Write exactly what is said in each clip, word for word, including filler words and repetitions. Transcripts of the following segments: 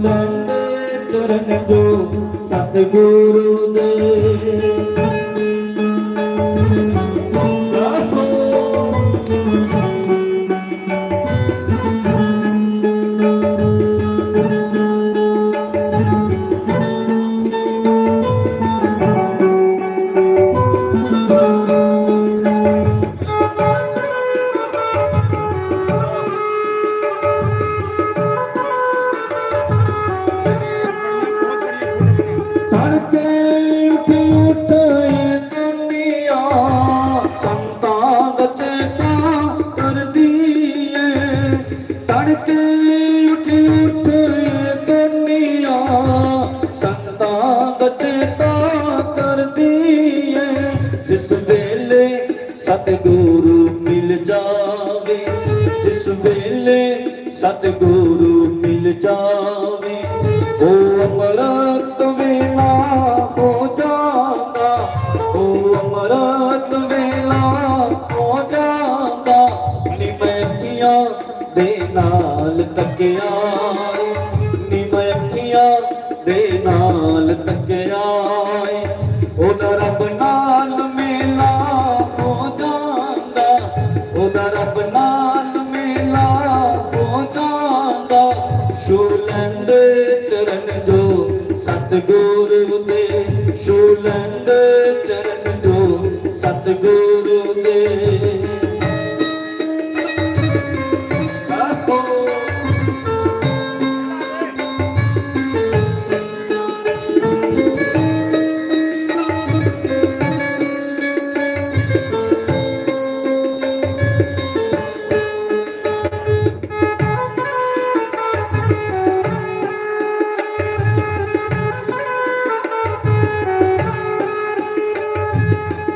चरण जो सतगुरु दे। तड़के उठ उठ दुनिया संतां दा चेता करदी ऐ। तड़के उठ उठ दुनिया संतां दा चेता करदी ऐ। जिस वेले सतगुरु मिल जावे, जिस वेले सतगुरु मिल जावे, ओ अमृत वेला हो जांदा, ओ अमृत वेला हो जांदा। निमकियां दे नाल तकिया, निमकियां दे नाल तकिया, ओदा रब नाल मेला हो जांदा, ओदा रब नाल मेला हो जांदा। छू लैंदे चरण जो सतगुरु दे, छू लैंदे चरण जो सतगुरु दे।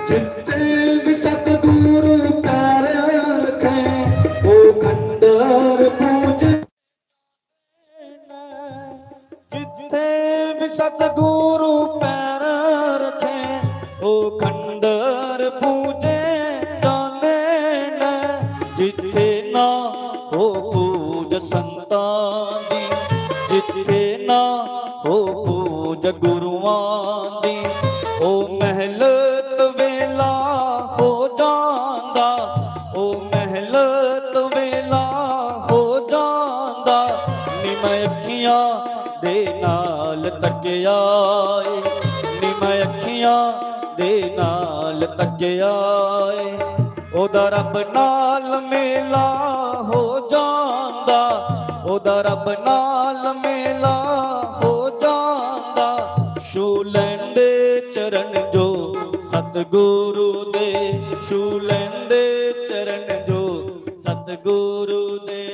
जित्थे भी सतगुरु पैर रखे, ओ खंडर पूजे। जित्थे भी सतगुरु पैर रखे, ओ खंडर पूजे जांदे न। जित्थे ना हो पूज संतां दी, जित्थे ना हो पूज गुरुआं दी, ओ महलत वेला हो जांदा, ओ महलत वेला हो जांदा। निम अखियां दे नाल तकिया ए, निम अखियां दे नाल तकिया ए। ओदा रब नाल मेला हो जांदा, ओदा रब नाल मेला हो जांदा। छू लैंदे चरण जो सतगुरु दे, छू लैंदे चरण जो सतगुरु दे।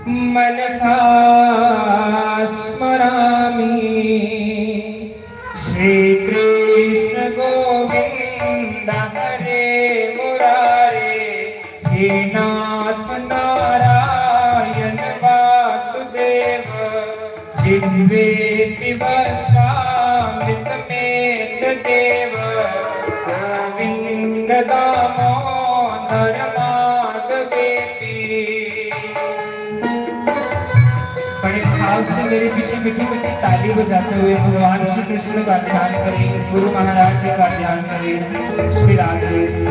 मनसा स्मरामि। श्रीकृष्ण गोविन्द हरे मुरारे। हे नाथ नारायण वासुदेव। जिह्वे पिबस्वामृतमेतदेव। गोविन्द दामोदर माधवेति। बड़े भाव से मेरे पीछे मीठी मीठी ताली बजाते हुए भगवान श्री कृष्ण का ध्यान करें, गुरु महाराज जी का ध्यान करें। श्री राधे।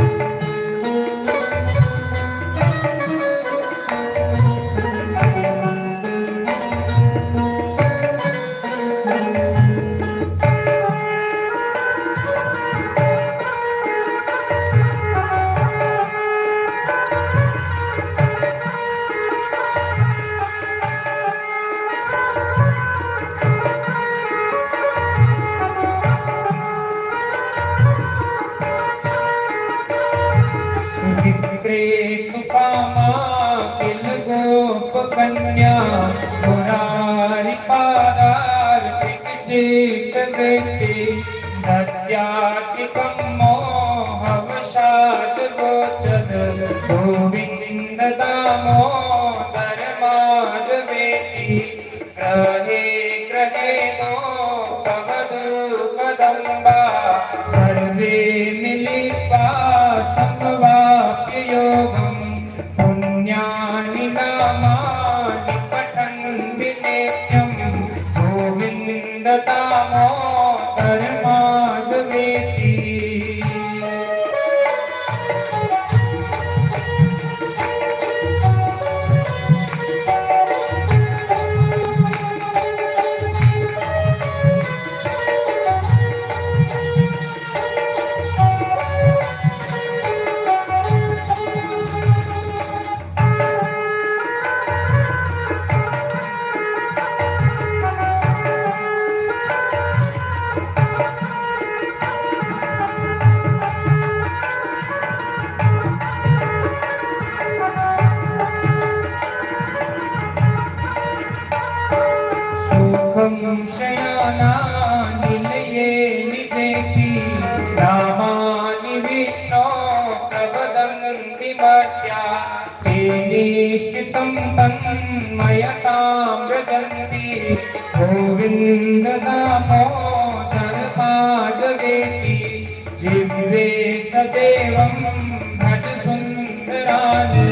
विक्रेतुकामा किल गोप कन्या। मुरारी पादार चित बेटी। दत्यादिकम मोहवशाद गोचर। गोविंद दामोदर माधवेति। गृहे गृहे गोपवधू कदम्बा। सर्वे मिलित्वा समवाप्य योगम्। पुण्यानि नामानि पठन्ति नित्यम्। गोविन्द दामोदर माधवेति। सुखं शयाना निलये निजेति। नामानि विष्णो प्रवदन्ति मर्त्या। ते निश्चितं तन्मयतां व्रजन्ति। गोविन्द दामोदर माधवेति। जिह्वे सदेवं भज सुन्दराणि।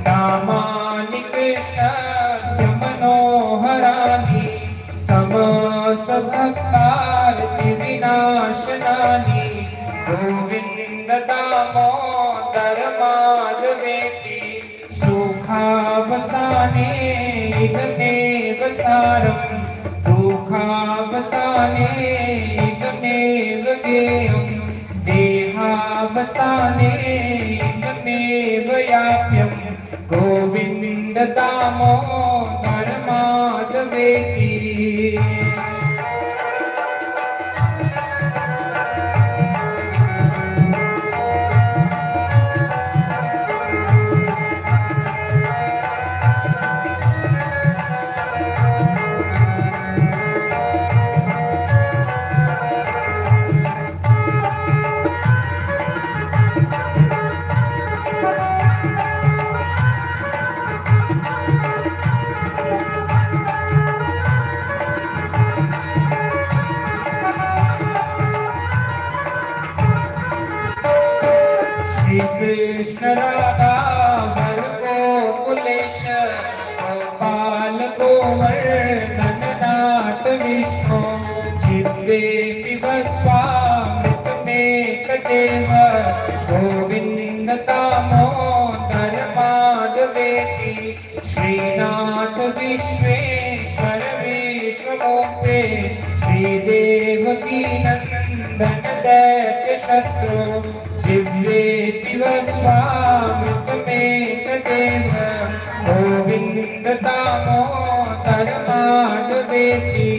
नामानि कृष्णस्य मनोहराणि। समस्तभक्तार्तिविनाशनानि। गोविन्द दामोदर माधवेति। सुखावसाने इदमेव सारम्। दुःखावसाने इदमेव गेयम्। देहावसाने इदमेव याप्यम्। गोविन्द दामोदर माधवेति। श्री कृष्ण राधा वर गोकुलेश, गोपाल गोवर्धन नाथ विष्णु। जिह्वे पिबस्वामृतमेतदेव। गोविन्द दामोदर माधवेति। श्रीनाथ विश्वेश्वर विश्वमूर्ते। श्रीदेवकी नन्दन दैत्य शत्रु। जिह्वे पिबस्वामृतमेतदेव। गोविन्द दामोदर माधवेति।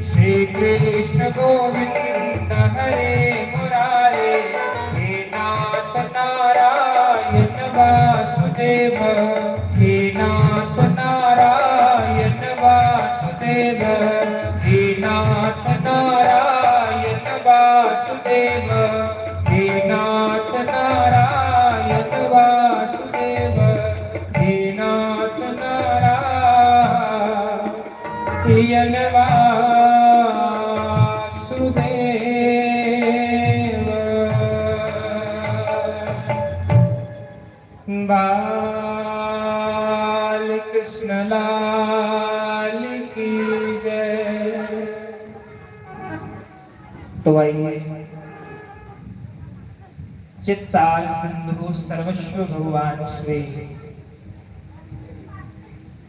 श्री कृष्ण गोविन्द हरे मुरारे। हे नाथ नारायण वासुदेव। हे नाथ नारायण प्रियन वासुदेव। बाल कृष्ण लाल की जय। तो आइए, चित्सार सिंधु सर्वस्व भगवान श्री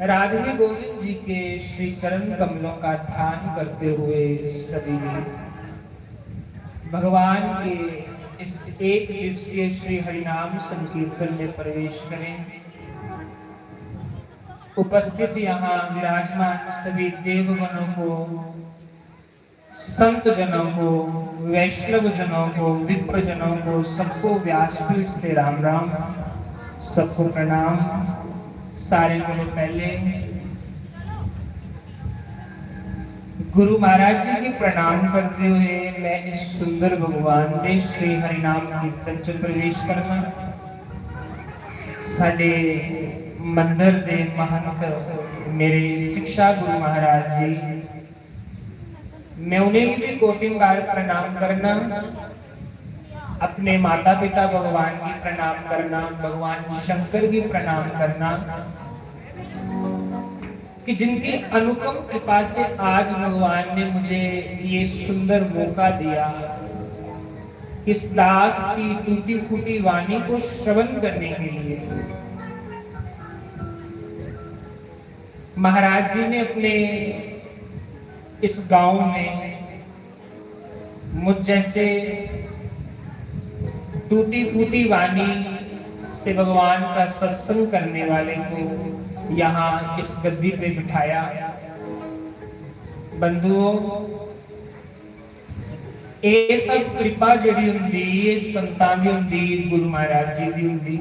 राधे गोविंद जी के श्री चरण कमलों का ध्यान करते हुए सभी भगवान के इस एक दिवसीय श्री हरिनाम संकीर्तन में प्रवेश करें। उपस्थित यहाँ विराजमान सभी देवगणों को, संत जनों को, वैष्णव जनों को, विप्र जनों को, सबको व्यासपीठ से राम राम, सबको प्रणाम। सारे को पहले गुरु महाराज जी की प्रणाम करते हुए मैं इस सुंदर भगवान दे श्री हरिनाम कीर्तन च प्रवेश करना। साडे मंदिर दे महंत मेरे शिक्षा गुरु महाराज जी, मैं उन्हें भी कोटिन बार प्रणाम करना। अपने माता पिता भगवान की प्रणाम करना, भगवान शंकर की प्रणाम करना कि जिनकी अनुपम कृपा से आज भगवान ने मुझे ये सुंदर मौका दिया इस दास की टूटी फूटी वाणी को श्रवण करने के लिए। महाराज जी ने अपने इस गांव में मुझ जैसे टूटी फूटी वाणी से भगवान का सत्संग करने वाले को यहाँ इस गद्दी पे बिठाया। बंधुओं, ये सब कृपा जेड़ी हुंदी, ये संतां दी हुंदी, गुरु महाराज जी दी हुंदी।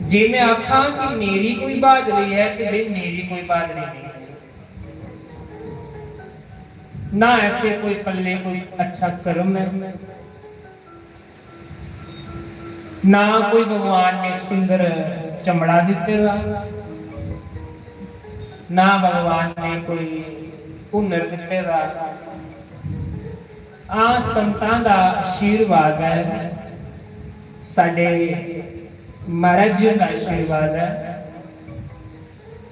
जे मैं आखां कि मेरी कोई बहादरी है, तो भाई मेरी कोई बहादरी नहीं है। ना ऐसे कोई पल्ले कोई अच्छा कर्म है, ना कोई भगवान ने सुंदर चमड़ा दिते दा, ना भगवान ने कोई हुनर दिते दा। आ संतां दा आशीर्वाद है, साडे महाराज जी दा आशीर्वाद है,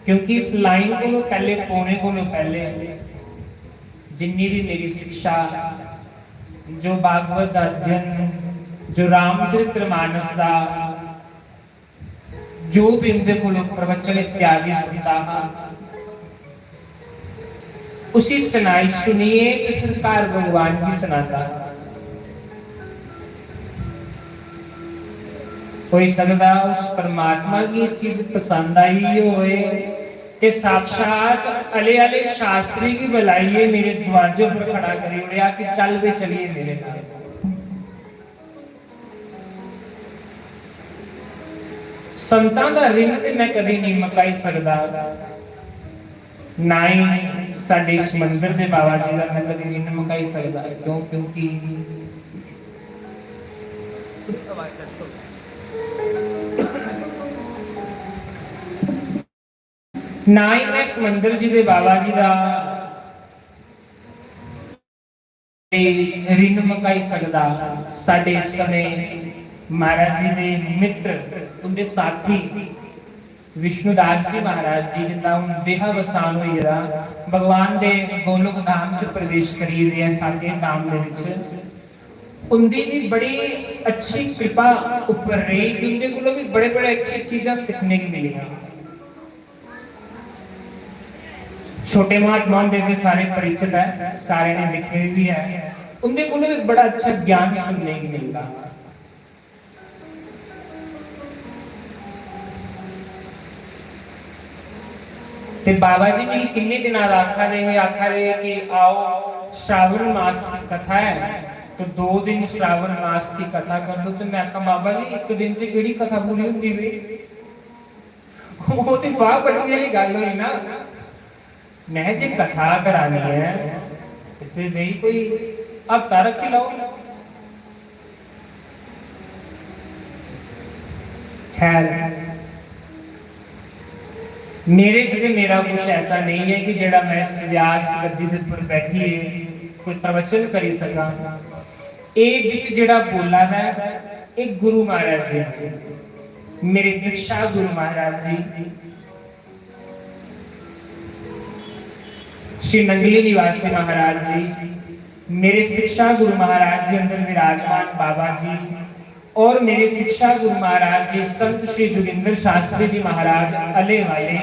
क्योंकि इस लाइन को पहले, पौने को पहले जिन्नी भी मेरी शिक्षा, जो भागवत का अध्ययन, जो रामचरित्र मानस का जो भी उनके को प्रवचन इत्यादि सुनता हा, उसी सुनाई सुनिए तो फिर घर भगवान की सुनाता। हो सकदा उस परमात्मा की ये चीज पसंद आई होए ते साक्षात अले अले शास्त्री की बुलाइए मेरे दरवाजे पर खड़ा करी उड़िया कि चल वे चलिए मेरे नाल। संतां दा ऋण ते मैं कदी नहीं मकाई सकदा, ना ही साडे इस मंदिर दे बाबा जी दा मैं कदी ऋण मकाई सकदा। क्यों? क्योंकि ना ही मैं इस मंदिर जी दे बाबा जी दा ऋण मकाई सकदा। साडे सने महाराज जी दे मित्र, उनके साथी विष्णुदास जी महाराज जी जिंदा हूँ देहावसान होई गेदा, भगवान दे गोलोक धाम च प्रवेश करी गेदे ऐ, साके धाम दे विच। उंदी भी बड़ी अच्छी कृपा उप्पर रही कि उंदे कोलों भी बड़े बड़े अच्छी चीजां सीखने की मिलियां। छोटे महात्मा हुंदे ते सारे परिचित ऐ, सारे ने दिक्खे भी ऐ। उंदे कोलों भी बड़ा अच्छा ज्ञान सुनने की मिलदा। ते बाबा जी मिगी किन्ने दिनां दा आखा दे हे, आखा दे हे कि आओ, श्रावण मास की कथा है, तो दो दिन श्रावण मास की कथा कर लो। तो मैं आखा, बाबा जी, एक दिन च केड़ी कथा पूरी होंदी वे? वो तो बाह बड़ने वाली गल हुई ना। मैं जे कथा करानी है तो फिर भाई कोई हफ्ता रखी लो। खैर, मेरे च ते मेरा कुछ ऐसा नेईं ऐ कि जेह्ड़ा मैं इस व्यास गद्दी दे उप्पर बैठियै कोई प्रवचन करी सकां। एह् बिच जेह्ड़ा बोला दा ऐ, एह् गुरु महाराज जी, मेरे दीक्षा गुरु महाराज जी, श्री नंगली निवासी महाराज जी, मेरे शिक्षा गुरु महाराज जी, अंदर विराजमान बाबा जी, और मेरे शिक्षा गुरु महाराज जी संत श्री जोगिंदर शास्त्री जी महाराज अले वाले,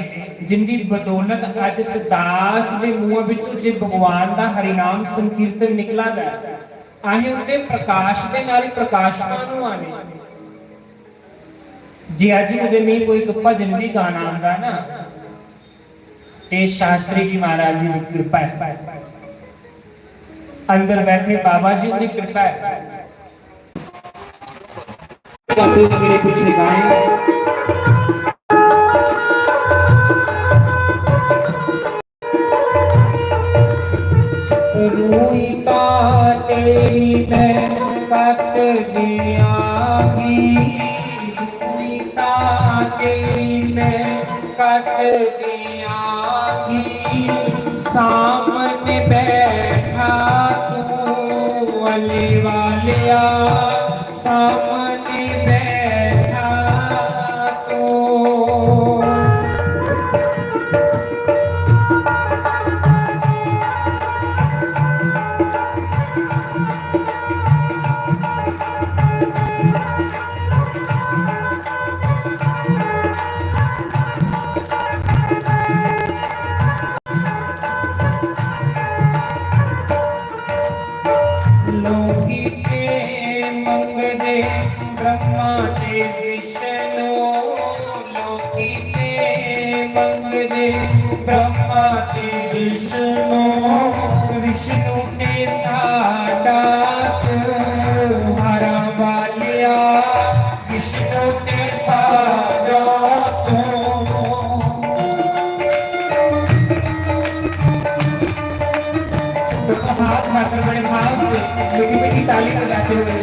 जिंदी बदौलत अज्ज इस दास दे मुंह बिचों जे भगवान दा हरिनाम संकीर्तन निकला दा ऐ, असें उंदे प्रकाश दे नाल प्रकाशमान होआ ने। जे अज्ज कुतै मिगी कोई इक भजन बी गाना आंदा ना, ते शास्त्री जी महाराज जी दी कृपा ऐ, अंदर बैठे बाबा जी उंदी कृपा ऐ। बाबू जी मेरे पीछे गाए। रूई तां तेरी मैं कत दियांगी, रूई तां तेरी मैं कत दियांगी, सामने बैठा तू अले वालिया, सामने बैठा तू। लोकी ते मंगदे ब्रह्मा ते विष्णु, लोकी ते मंगदे ब्रह्मा ते विष्णु, विष्णु ते साक्षात हरा वालिया, विष्णु ते साक्षात। तो हाथ मात्र बड़े भाव से मीठी मीठी ताली बजाते हुए।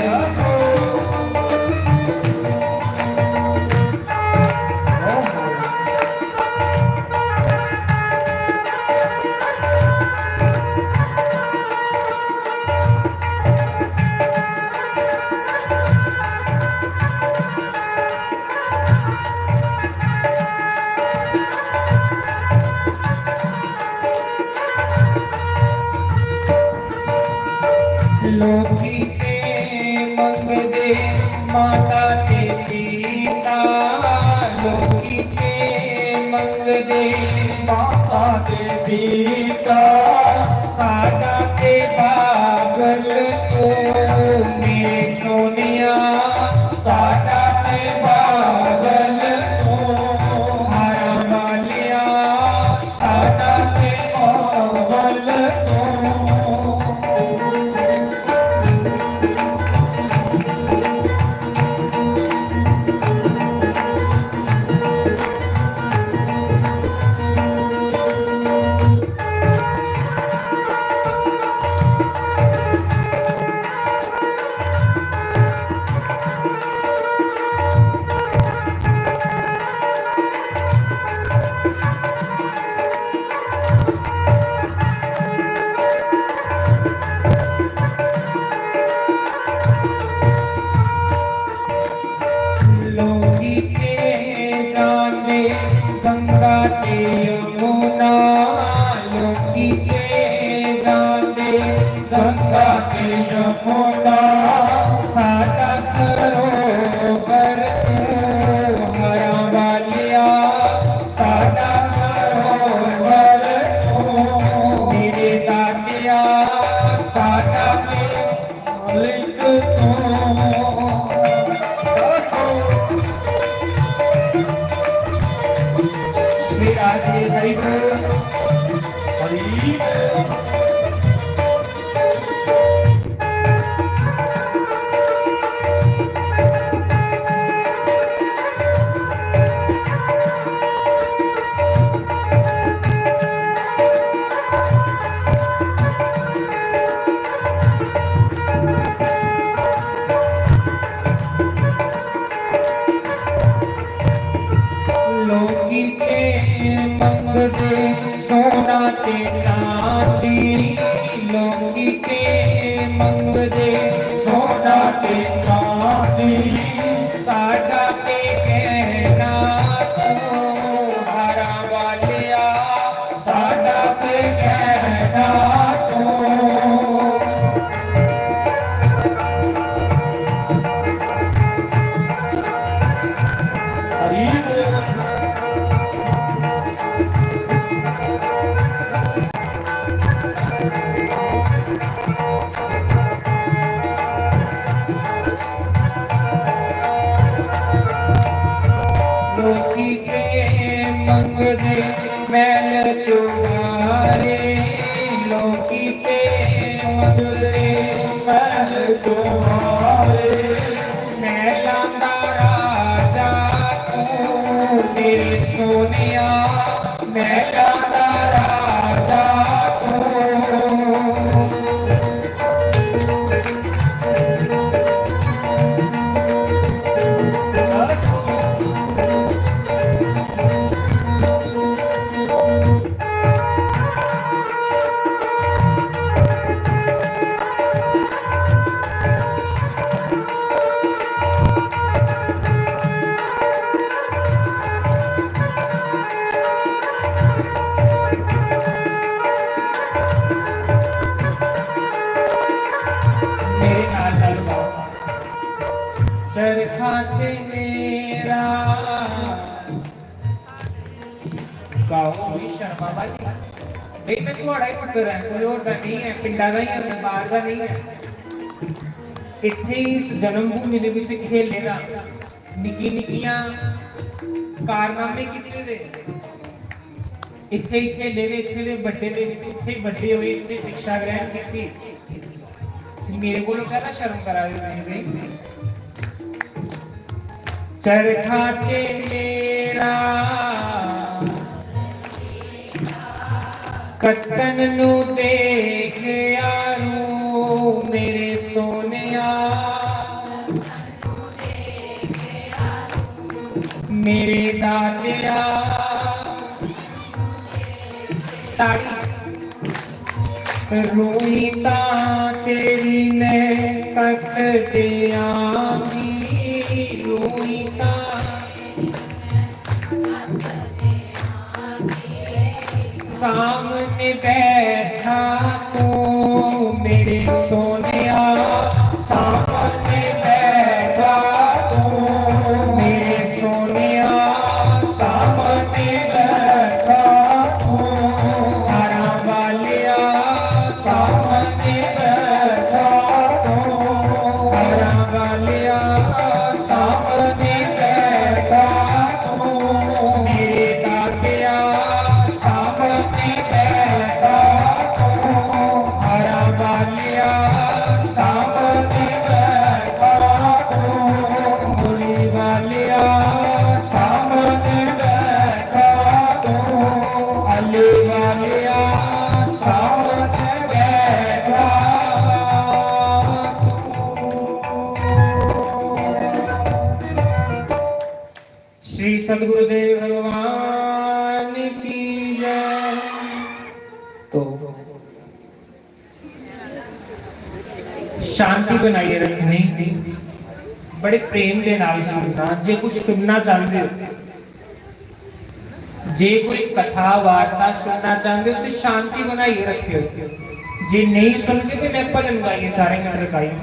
लोकी ते मंगदे माता ते पिता, लोकी ते मंगदे माता ते पिता, साडा ते बाबल तू मेरे सोनिया, साडा ते बाबल तू हरा वालिया, साडा ते बाबल तू। लोकी ते जांदे गंगा ते यमुना, लोकी ते जांदे गंगा ते यमुना, साडा सरोवर तू हरा वालिया, साडा सरोवर तू मेरे दातिया, साडा ते मालिक तू। श्री राधे हरि बोल, हरि बोल। लोकी ते मंगदे सोना ते चांदी, लोकी ते मंगदे सोना ते चांदी। साडा ते कहना तू, हारा वालिया, साडा ते कहना तू। लोकी ते मंगदे मैल चुबारे, लोकी ते मंगदे मैल चुबारे। मैलां दा राजा तू मेरे सोनिया, मैलां दा राजा तू। मेरे नाल नाल गाओ। चरखा ते मेरा गाओ, कोई शर्मा भाई। नहीं, मैं थुआड़ा ही पुत्तर ऐ, कोई होर दा नहीं ऐ, पिंडा दा ही ऐ, मैं बाहर दा नहीं ऐ। इत्थे ही इस जन्मभूमि दे विच खेले दा, निक्की निक्कियां कारनामे कीते दे, इत्थे ही खेले दे, इत्थे दे बड्डे दे, इत्थे ही बड्डे होए, इत्थे शिक्षा ग्रहण कीती। मेरे कोलों कहना शर्म करा दे तुसीं भाई। चरखा ते मेरा कत्तन नू देख यारू मेरे सोनिया, मेरे दातिया। ताड़ी। रूई तां तेरी ने कट देआं गी, रूई तां सामने बैठा तू मेरे सोनिया, सामने बैठा तू मेरे सोनिया, सामने बैठा तू, हारा वालिया, सामने बैठा तू, हारा वालिया, सामने बैठा तू, मेरे दातिया, सामने बैठा तू, हारा वालिया, सामने बैठा तू, मुरली वालिया, सामने बैठा तू, अली वालिया, सामने बैठा तू। श्री सदगुरुदेव भगवान की जय। तो शांति बनाइए रखनी, बड़े प्रेम दे नाल सुनना। जे कुछ सुनना चाहते हो, जे कोई कथा वार्ता सुनना चाहते हो, तो शांति बनाइए रखियो। जे नहीं सुनते, तो मैं भजन गाइए सारे मित्र गाइए।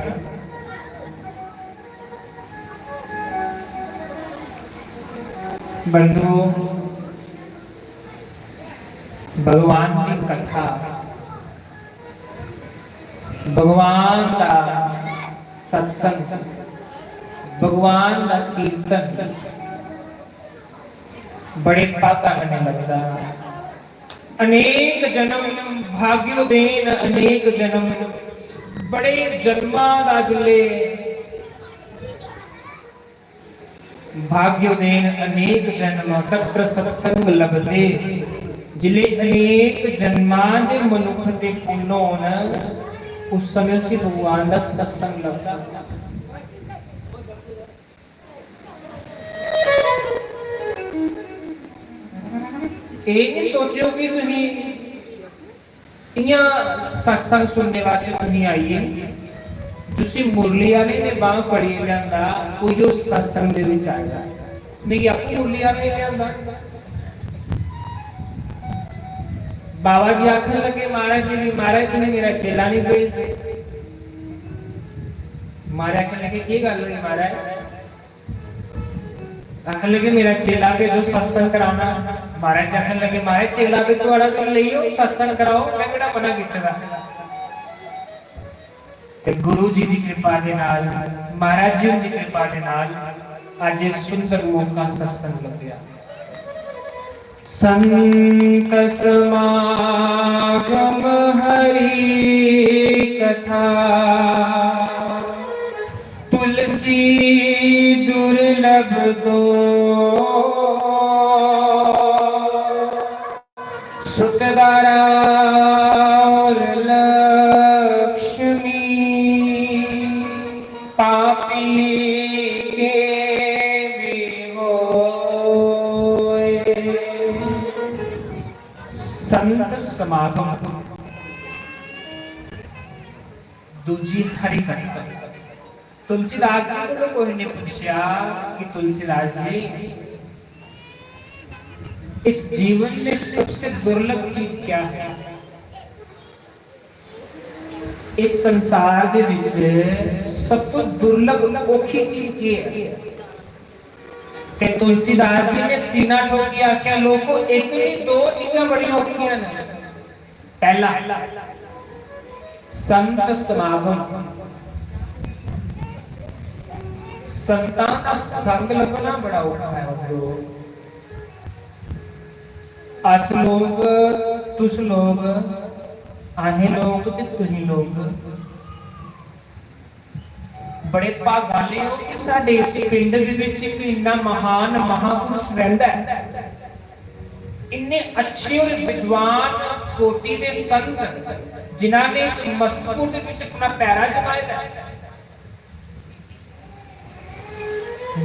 बंधुओं, भगवान की कथा, भगवान का सत्संग, भगवान का कीर्तन बड़े भागा कन्नै लगदा। अनेक जन्म भाग्योदेन, अनेक जन्म, बड़े जन्मां दा जिसलै भाग्योदेन अनेक जन्म तत्र सत्संग लभते। जिले अनेक जन्मां दे मनुख दे पुन्न होन, उस समय उसी भगवान दा सत्संग लभदा। एह् निं सोचेओ कि तुसीं इ'यां सत्संग सुनने वास्तै तुसीं आई गे। जिसी मुरली आह्ले ने बांह् फड़ियै लेआंदा, उ'ऐ सत्संग दे बिच आया। मिगी आपूं मुरली आह्ले ने लेआंदा। बाबा जी आखन लगे महाराज जी गी, "महाराज, तुसीं मेरा चेला निं भेजदे।" महाराज आखन लगे, "केह् गल्ल होई महाराज?" आखन लगे, "मेरा चेला भेजो, सत्संग कराना।" महाराज आखन लगे, "महाराज, चेला ते थुआढ़ा, तुस लेई आओ, सत्संग कराओ, में केह्ड़ा मना कीते दा?" ते गुरु जी दी कृपा दे नाल, महाराज जी हुंदी कृपा दे नाल अज्ज एह् सुंदर मौका सत्संग लब्भेआ। संत समागम हरि कथा, तुलसी दुर्लभ दो। सुतदारा और लक्ष्मी, पापी के भी होए। संत समागम, दूजी हरि कथा। तुलसीदास जी को कोई ने पूछा कि तुलसीदास जी, इस जीवन में सबसे दुर्लभ चीज क्या है? इस संसार दे विच सब तो दुर्लभ, औखी चीज केह् है? ते तुलसीदास जी ने सीना ठोकियै आख्या, "लोको, इक नहीं, दो चीजां बड़ियां औखियां न।" पहला, संत समागम। संतां दा संग लब्भना बड़ा औखा है, उद्धरो। अस लोग, तुस लोग, असें लोग ते तुसीं लोग बड़े भाग आह्ले ओ कि साढ़े इस पिंड दे विच इक इन्ना महान महापुरुष रैंह्दा ऐ, इन्ने अच्छे और विद्वान कोटि दे संत, जिन्हां ने इस मस्तपुर दे विच अपना पैरा जमाए दा ऐ।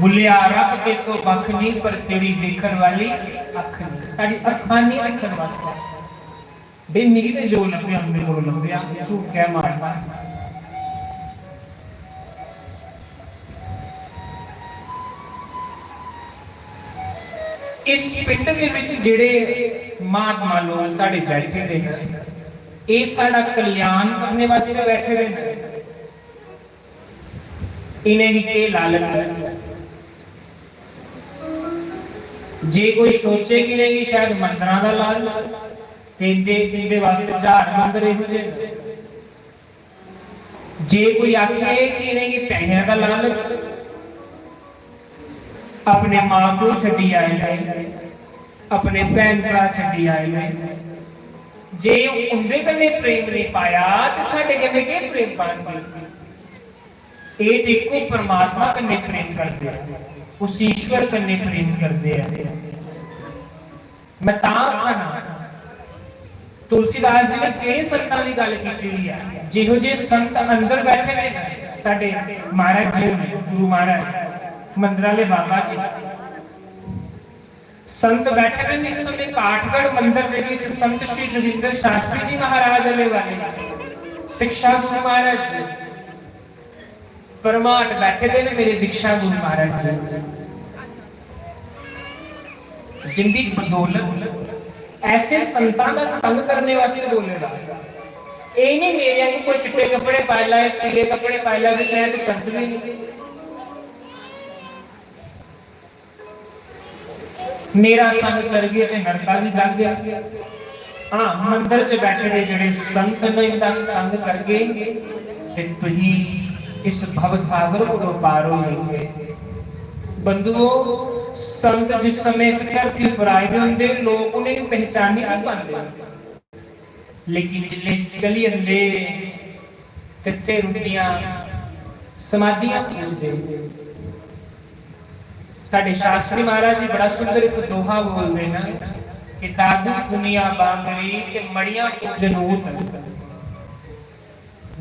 "बुल्लेआ रब ते तो बख नहीं, पर तेरी देखण वाली अख नहीं।" साढ़ी अखां नहीं देखण वास्तै। बे, मिगी ते जो लब्भेआ, उं'दे कोल लब्भेआ, झूठ कैं मारना? इस पिंड दे विच जेह्ड़े महात्मा लोक साढ़े बैठे दे न, एह् साढ़ा कल्याण करने वास्तै बैठे दे न। इ'नेंगी केह् लालच ऐ? जे कोई सोचे कि इ'नेंगी शायद मंदरां दा लालच ऐ, ते इंदे, इंदे वास्तै ज्हार मंदर इहो जेह् न। जे कोई आखे कि इ'नेंगी पैसें दा लालच, अपने मां प्यो छड्डी आए न, अपने भैन भ्राऽ छड्डी आए न, जे उं'दे कन्नै प्रेम नेईं पाया ते साढ़े कन्नै केह् प्रेम पान गे? एह् ते इक्को परमात्मा कन्नै प्रेम करदे आ, उस ईश्वर कन्नै प्रेम करदे आ। मैं तां आखा ना, तुलसीदास जी ने केह्ड़े संतां दी गल्ल कीती दी ऐ? जिहो जे संत अंदर बैठे दे न, साढ़े महाराज जी होर, गुरु महाराज, मंदर आह्ले बाबा जी, संत बैठे दे न इस समय काठगढ़ मंदर दे विच, संत श्री जोगिंदर शास्त्री जी महाराज आह्ले वाले, शिक्षा गुरु महाराज जी, परमाट बैठे दे न मेरे दीक्षा गुरु महाराज जी, जिंदी बदौलत ऐसे संतां दा संग करने वास्ते बोले दा। एह् नहीं मेरे आंगू कोई चिट्टे कपड़े पाई लै, पीले कपड़े पाई लै, ते मैं ते संत भी नहीं। मेरा संग करगे ते नरका भी जागे। हाँ, मंदर च बैठे दे जेह्ड़े संत न, इंदा संग करगे ते तुसीं इस भव सागर कोलों पार होई जागे। बंधुओ, संत जिस समय इस धरती पर आए दे होंदे, लोक उ'नेंगी पहचानी नहीं पाते। लेकिन जिसले चली जंदे ते फिर उंदियां समाधियां पूजदे। साढ़े शास्त्री महाराज जी बड़ा सुंदर एक दोहा बोलदे न कि "दादू दुनिया बांगड़ी ते मड़ियां पूजन ऊत।"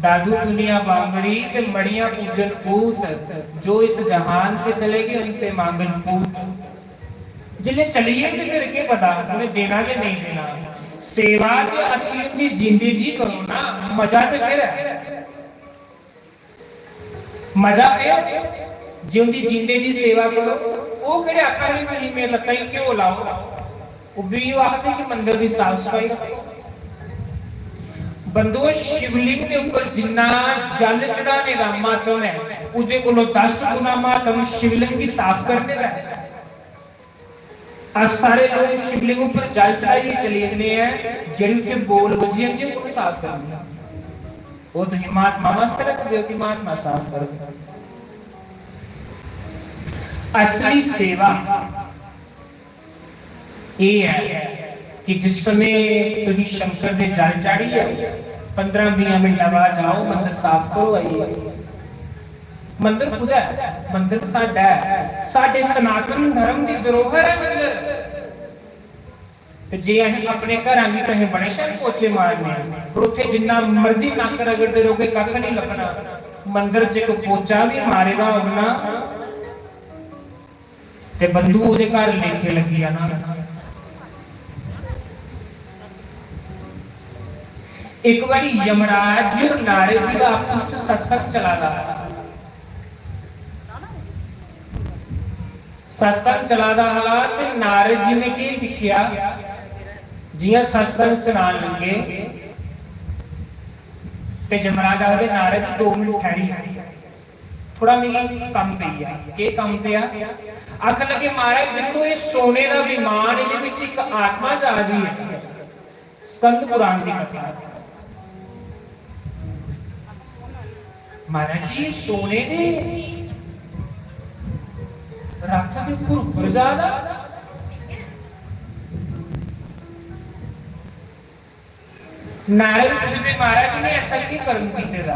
दादू दुनिया बांगड़ी ते मड़ियां पूजन ऊत, जो इस जहान से चले गए उनसे मांगन पूत। जिसले चली गे ते फिर केह् पता उ'नें देना जां नेईं देना। सेवा ते असली उं'दी जींदे जी करो ना, मजा ते फिर ऐ। मजा फिर जे उं'दी जींदे जी सेवा करो। ओह् केह्ड़े आखा दे, "भाई, मेरे लत्ता गी घ्यो लाओ"? ओह् बी ओह् आखदे कि मंदर दी साफ सफाई रक्खो। बंधुओ, शिवलिंग दे उप्पर जिन्ना जल चढ़ाने दा महात्म ऐ, ओह्दे कोलों दस गुना महात्म शिवलिंग गी साफ करने दा ऐ। अस सारे लोक शिवलिंग उप्पर जल चढ़ाइयै चली जन्ने आं, जेह्ड़ी उत्थै बोल बजी जंदी, ओह् कु'न साफ करदी? ओह् तुसीं महात्मा वास्तै रखदे ओ कि महात्मा साफ करदे? असली सेवा एह् ऐ कि जिस समें तुसीं शंकर दे जल चाढ़ियै पंदरां बीहें मिंटां बाद जाओ, मंदर साफ करो आइयै। मंदर कुदै ऐ? मंदर साढ़ा ऐ, साढ़े सनातन धर्म दी धरोहर ऐ मंदर। ते जे असें अपने घरां गी कहें बड़े शैल पोचे मारने आं, पर उत्थै जिन्ना मर्जी नक्क रगड़दे रहोगे, कक्ख नहीं लब्भना। मंदर च इक पोचा बी मारे दा होग ना, ते बंधु ओह्दे घर लेखे लग्गी जाना। इक बारी यमराज जी और नारद जी दा आपस च सत्संग चला दा हा। सत्संग चला दा हा ते नारद जी ने केह् दिक्खेआ, जियां सत्संग सनान लगे ते यमराज आखदे, "नारद जी, दो मिनट ठैह्री जाओ।" थोड़ा मिगी कम्म पेई गेआ। केह् कम्म पेआ? आखन लगे, "महाराज, दिक्खो, एह् सोने दा विमान, एह्दे बिच इक आत्मा जा दी ऐ।" स्कंद पुराण दी कथा। "महाराज जी, एह् सोने दे रथ दे उप्पर, उप्पर जा दा।" नारद पुछदे, "महाराज, इ'नें ऐसा केह् कर्म कीते दा?"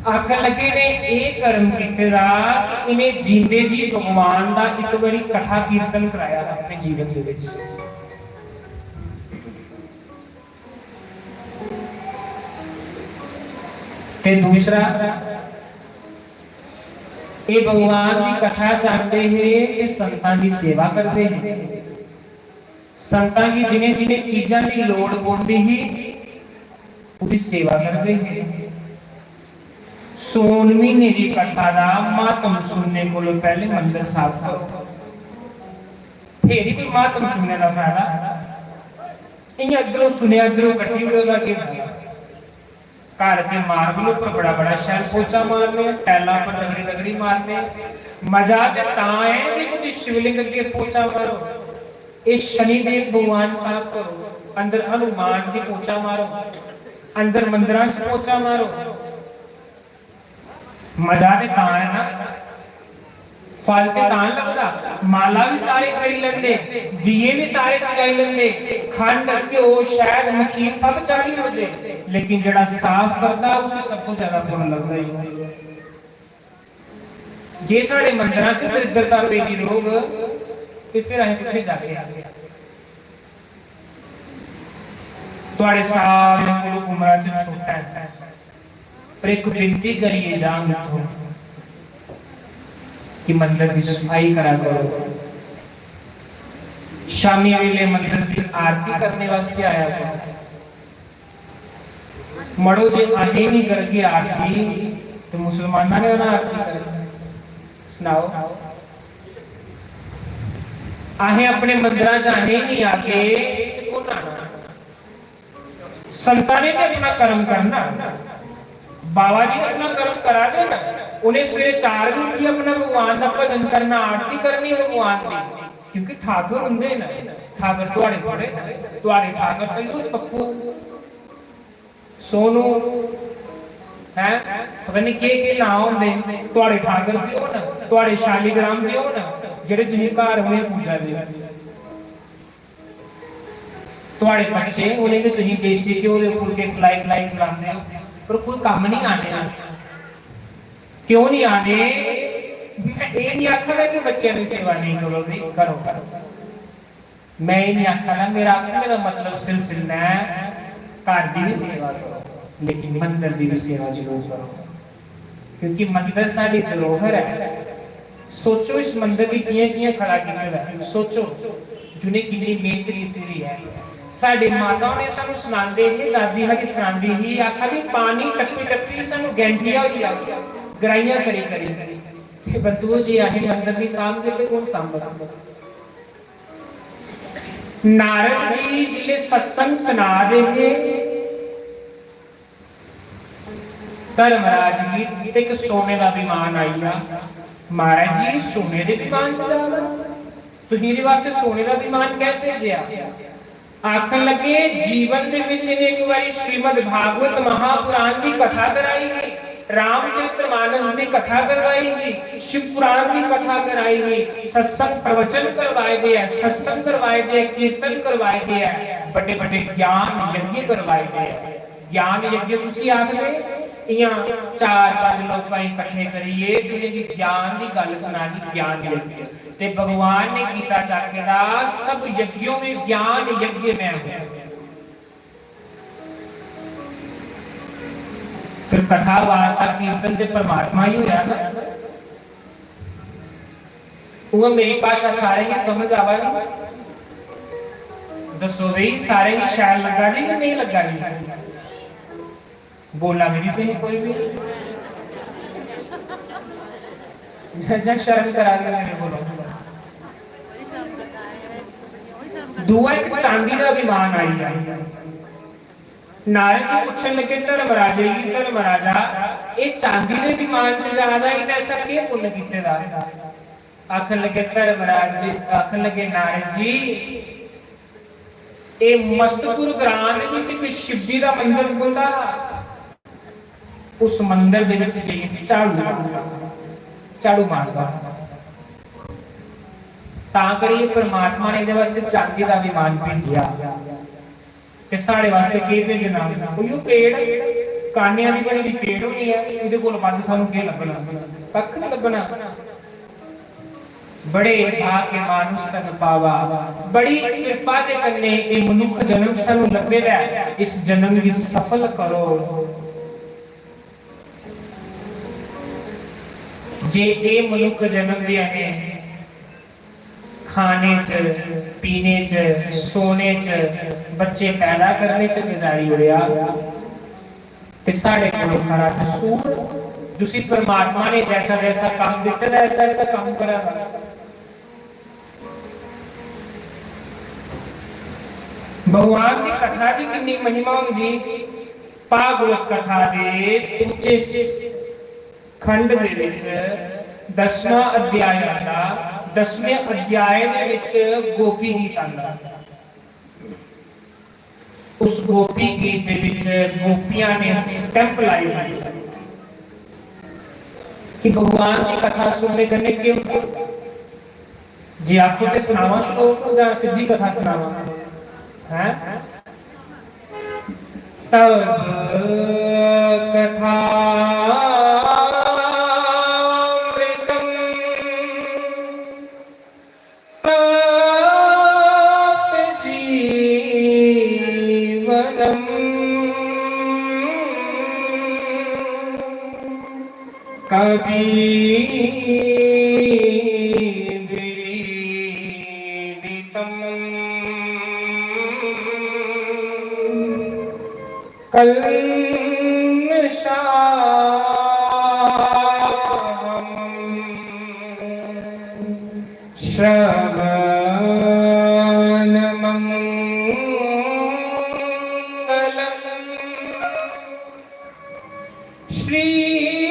आखन लगे, "इ'नें एह् कर्म कीते दा कि इ'नें जींदे जी भगवान दा इक बारी कथा कीर्तन कराया अपने जीवन दे विच।" ते दूसरा, एह् भगवान दी कथा चांह्दे हे ते संतां दी सेवा करदे हे। संतां गी जिनें जिनें चीजां दी लोड़ पौंदी ही, ओह्दी सेवा करदे हे। सौन म्हीने दी कथा दा म्हात्म सुनने कोलों पैह्ले मंदर साफ करो, फिर ही कोई म्हात्म सुनने दा फायदा। इ'यां इद्धरों सुनेआ, इद्धरों कट्टी ओड़ेआ, ओह्दा केह् फायदा? घर दे मार्बल उप्पर बड़ा बड़ा शैल पोचा मारने, टाइलां उप्पर रगड़ी रगड़ी मारने। मजा ते तां ऐ जे कुतै शिवलिंग अग्गें पोचा मारो। एह् शनिदेव भगवान साफ करो, अंदर हनुमान दी पोचा मारो, अंदर मंदरां च पोचा मारो। मजा ते तां ऐ ना, फल ते तां लभदा। माला बी सारे करी लैंदे, दिए बी सारे जगाई लैंदे, खंड, घ्यो, शैद, मखीर सब चाढ़ी ओड़दे, लेकिन जेह्ड़ा साफ करदा उसी सब तो ज्यादा पुन्न लभदा ही। जे साढ़े मंदरां च दरिद्रता पेदी रौह्ग ते फिर असें कुत्थै जागे? थुआड़े सारे कोल उमरा च छोटा ऐ, पर इक विनती करियै जा मित्रो कि मंदर दी सफाई करा करो। शामी वेले मंदर दी आरती करने वास्ते आया करो। मड़ो, जे असें नहीं करगे आरती, ते मुसलमाना ने ना आरती करनी। सनाओ, असें अपने मंदरां च असें नहीं आगे, ते कु'न आना? संतां ने ते अपना कर्म करना, बाबा जी अपना कर्म करा दे ना। उ'नें सवेरे चार बजे उट्ठियै अपना भगवान दा भजन करना, आरती करनी भगवान दी, क्योंकि ठाकुर उं'दे न, ठाकुर थुआड़े थोड़े न। थुआड़े ठाकुर ते ओह् पप्पू, सोनू, हैं, पता नहीं केह् केह् नांऽ होंदे। थुआड़े ठाकुर ते ओह् न, थुआड़े शालीग्राम ते ओह् न, जेह्ड़े तुसीं घर उ'नें पूजा दे। थुआड़े बच्चे, उ'नेंगी तुसीं देसी घ्यो दे फुलके खलाई खलाई खलांदे ओ, पर कोई कम्म नहीं आने। क्यों नहीं आने? मैं एह् नहीं आखा दा कि बच्चें दी सेवा नहीं करो, नहीं करो, करो। मैं एह् नहीं आखा दा, मेरा आखने दा मतलब सिर्फ इन्ना ऐ, घर दी भी सेवा करो, लेकिन मंदर दी भी सेवा जरूर करो, क्योंकि मंदर साढ़ी धरोहर ऐ। सोचो, इस मंदर गी कि'यां कि'यां खड़ा कीते दा ऐ। सोचो, जु'नें किन्नी मेहनत कीती दी ऐ। साढ़े माता होरें सानूं सनांदे हे, दादी साढ़ी सनांदी ही, आखा दी, "पानी टप्पी टप्पी सानूं गैंठिया होई गेआ, ग्राहियां करी करी।" ते बंधुओ, जे असें मंदर निं सांभगे ते कौन सांभग? नारद जी जिसलै सत्संग सना दे हे, धर्मराज गी ते इक सोने दा विमान आई गेआ। "महाराज जी, सोने दे विमान च जा दा, तुसीं एह्दे वास्ते सोने दा विमान कैं भेजेआ?" आखन लगे, "जीवन दे विच इ'नें इक बारी श्रीमद् भागवत महापुराण दी कथा कराई ही, रामचरित्र मानस दी कथा करवाई ही, शिव पुराण दी कथा कराई ही, सत्संग प्रवचन करवाए दे ऐ, सत्संग करवाए दे ऐ, कीर्तन करवाए दे ऐ, बड्डे बड्डे ज्ञान यज्ञ करवाए दे ऐ।" ज्ञान यज्ञ कुसी आखदे? इ'यां चार पंज लोकां गी कट्ठे करियै ते उ'नेंगी ज्ञान दी गल्ल सनानी, ज्ञान यज्ञ। ते भगवान ने गीता च आखे दा, "सब यज्ञों में ज्ञान यज्ञ मैं हूं।" फिर कथा, वार्ता, कीर्तन ते परमात्मा ही होया ना। उ'आं मेरी भाशा सारें गी समझ आवा दी? दस्सो बई, सारें गी शैल लग्गा दी कि नेईं लग्गा दी? बोला दे निं तुसीं कोई बी। जां, जां शर्म करा दे मेरे कोलों? दूआ इक चांदी दा विमान आई गेआ। नारद जी पुच्छन लगे धर्मराजे गी, "धर्मराजा, एह् चांदी दे विमान च जा दा, इन्नै ऐसा केह् पुन्न कीते दा?" आखन लगे धर्मराज जी, आखन लगे, "नारद जी, एह् मस्तपुर ग्रां दे विच इक शिवजी दा मंदर खु'ल्ला हा, उस मंदर दे विच जाइयै झाड़ू मारदा, झाड़ू मारदा।" तां करियै परमात्मा ने एह्दे वास्ते चांदी दा विमान भेजेआ। ते साढ़े वास्ते केह् भेजना? उइयो पेड़, कान्या दी बनी दी पेड़ होनी ऐ, ओह्दे कोल बद्ध सानू केह् लब्भना? कक्ख निं लब्भना। "बड़े भाग्य मानुष तन पावा।" बड़ी किरपा दे कन्नै एह् मनुक्ख जन्म सानू लब्भे दा ऐ। इस जन्म गी सफल करो। जे एह् मनुक्ख जन्म बी असें खाने च, पीने च, सोने च, बच्चे पैदा करने च गुजारी ओड़ेआ, ते साढ़े कोलों खरा कसूर, जिसी परमात्मा ने जैसा जैसा कम्म दित्ते दा, ऐसा ऐसा कम्म करा दा। भगवान दी कथा दी किन्नी महिमा होंदी। भागवत कथा दे दूजे खंड दे विच दसवां अध्याय आंदा। दसवें अध्याय दे विच गोपी गीत आंदा। उस गोपी गीत दे विच गोपियां ने स्टैंप लाई होई कि भगवान दी कथा सुनने कन्नै केह् होंदा। जे आखो ते सनावां श्लोक जां सिद्धी कथा सनावां? हैं? तव कथामृतम् तप्त जीवनम्। कवि कल्मषापहम्। श्रवणमङ्गलम्। श्रीमदाततम्।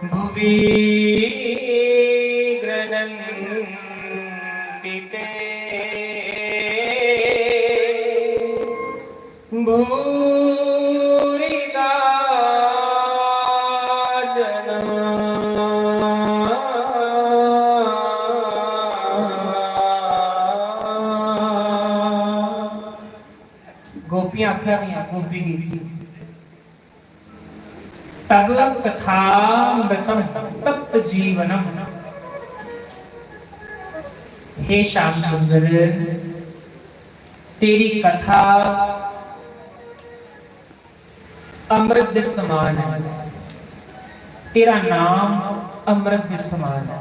भुवि गृह्णन्ति ते भूरिदा जना। गोपियां आखा दियां, गोपी गीत च, "तव कथामृतम तप्त जीवनम।" हे श्याम सुंदर, तेरी कथा अमृत दे समान है, तेरा नाम अमृत दे समान है।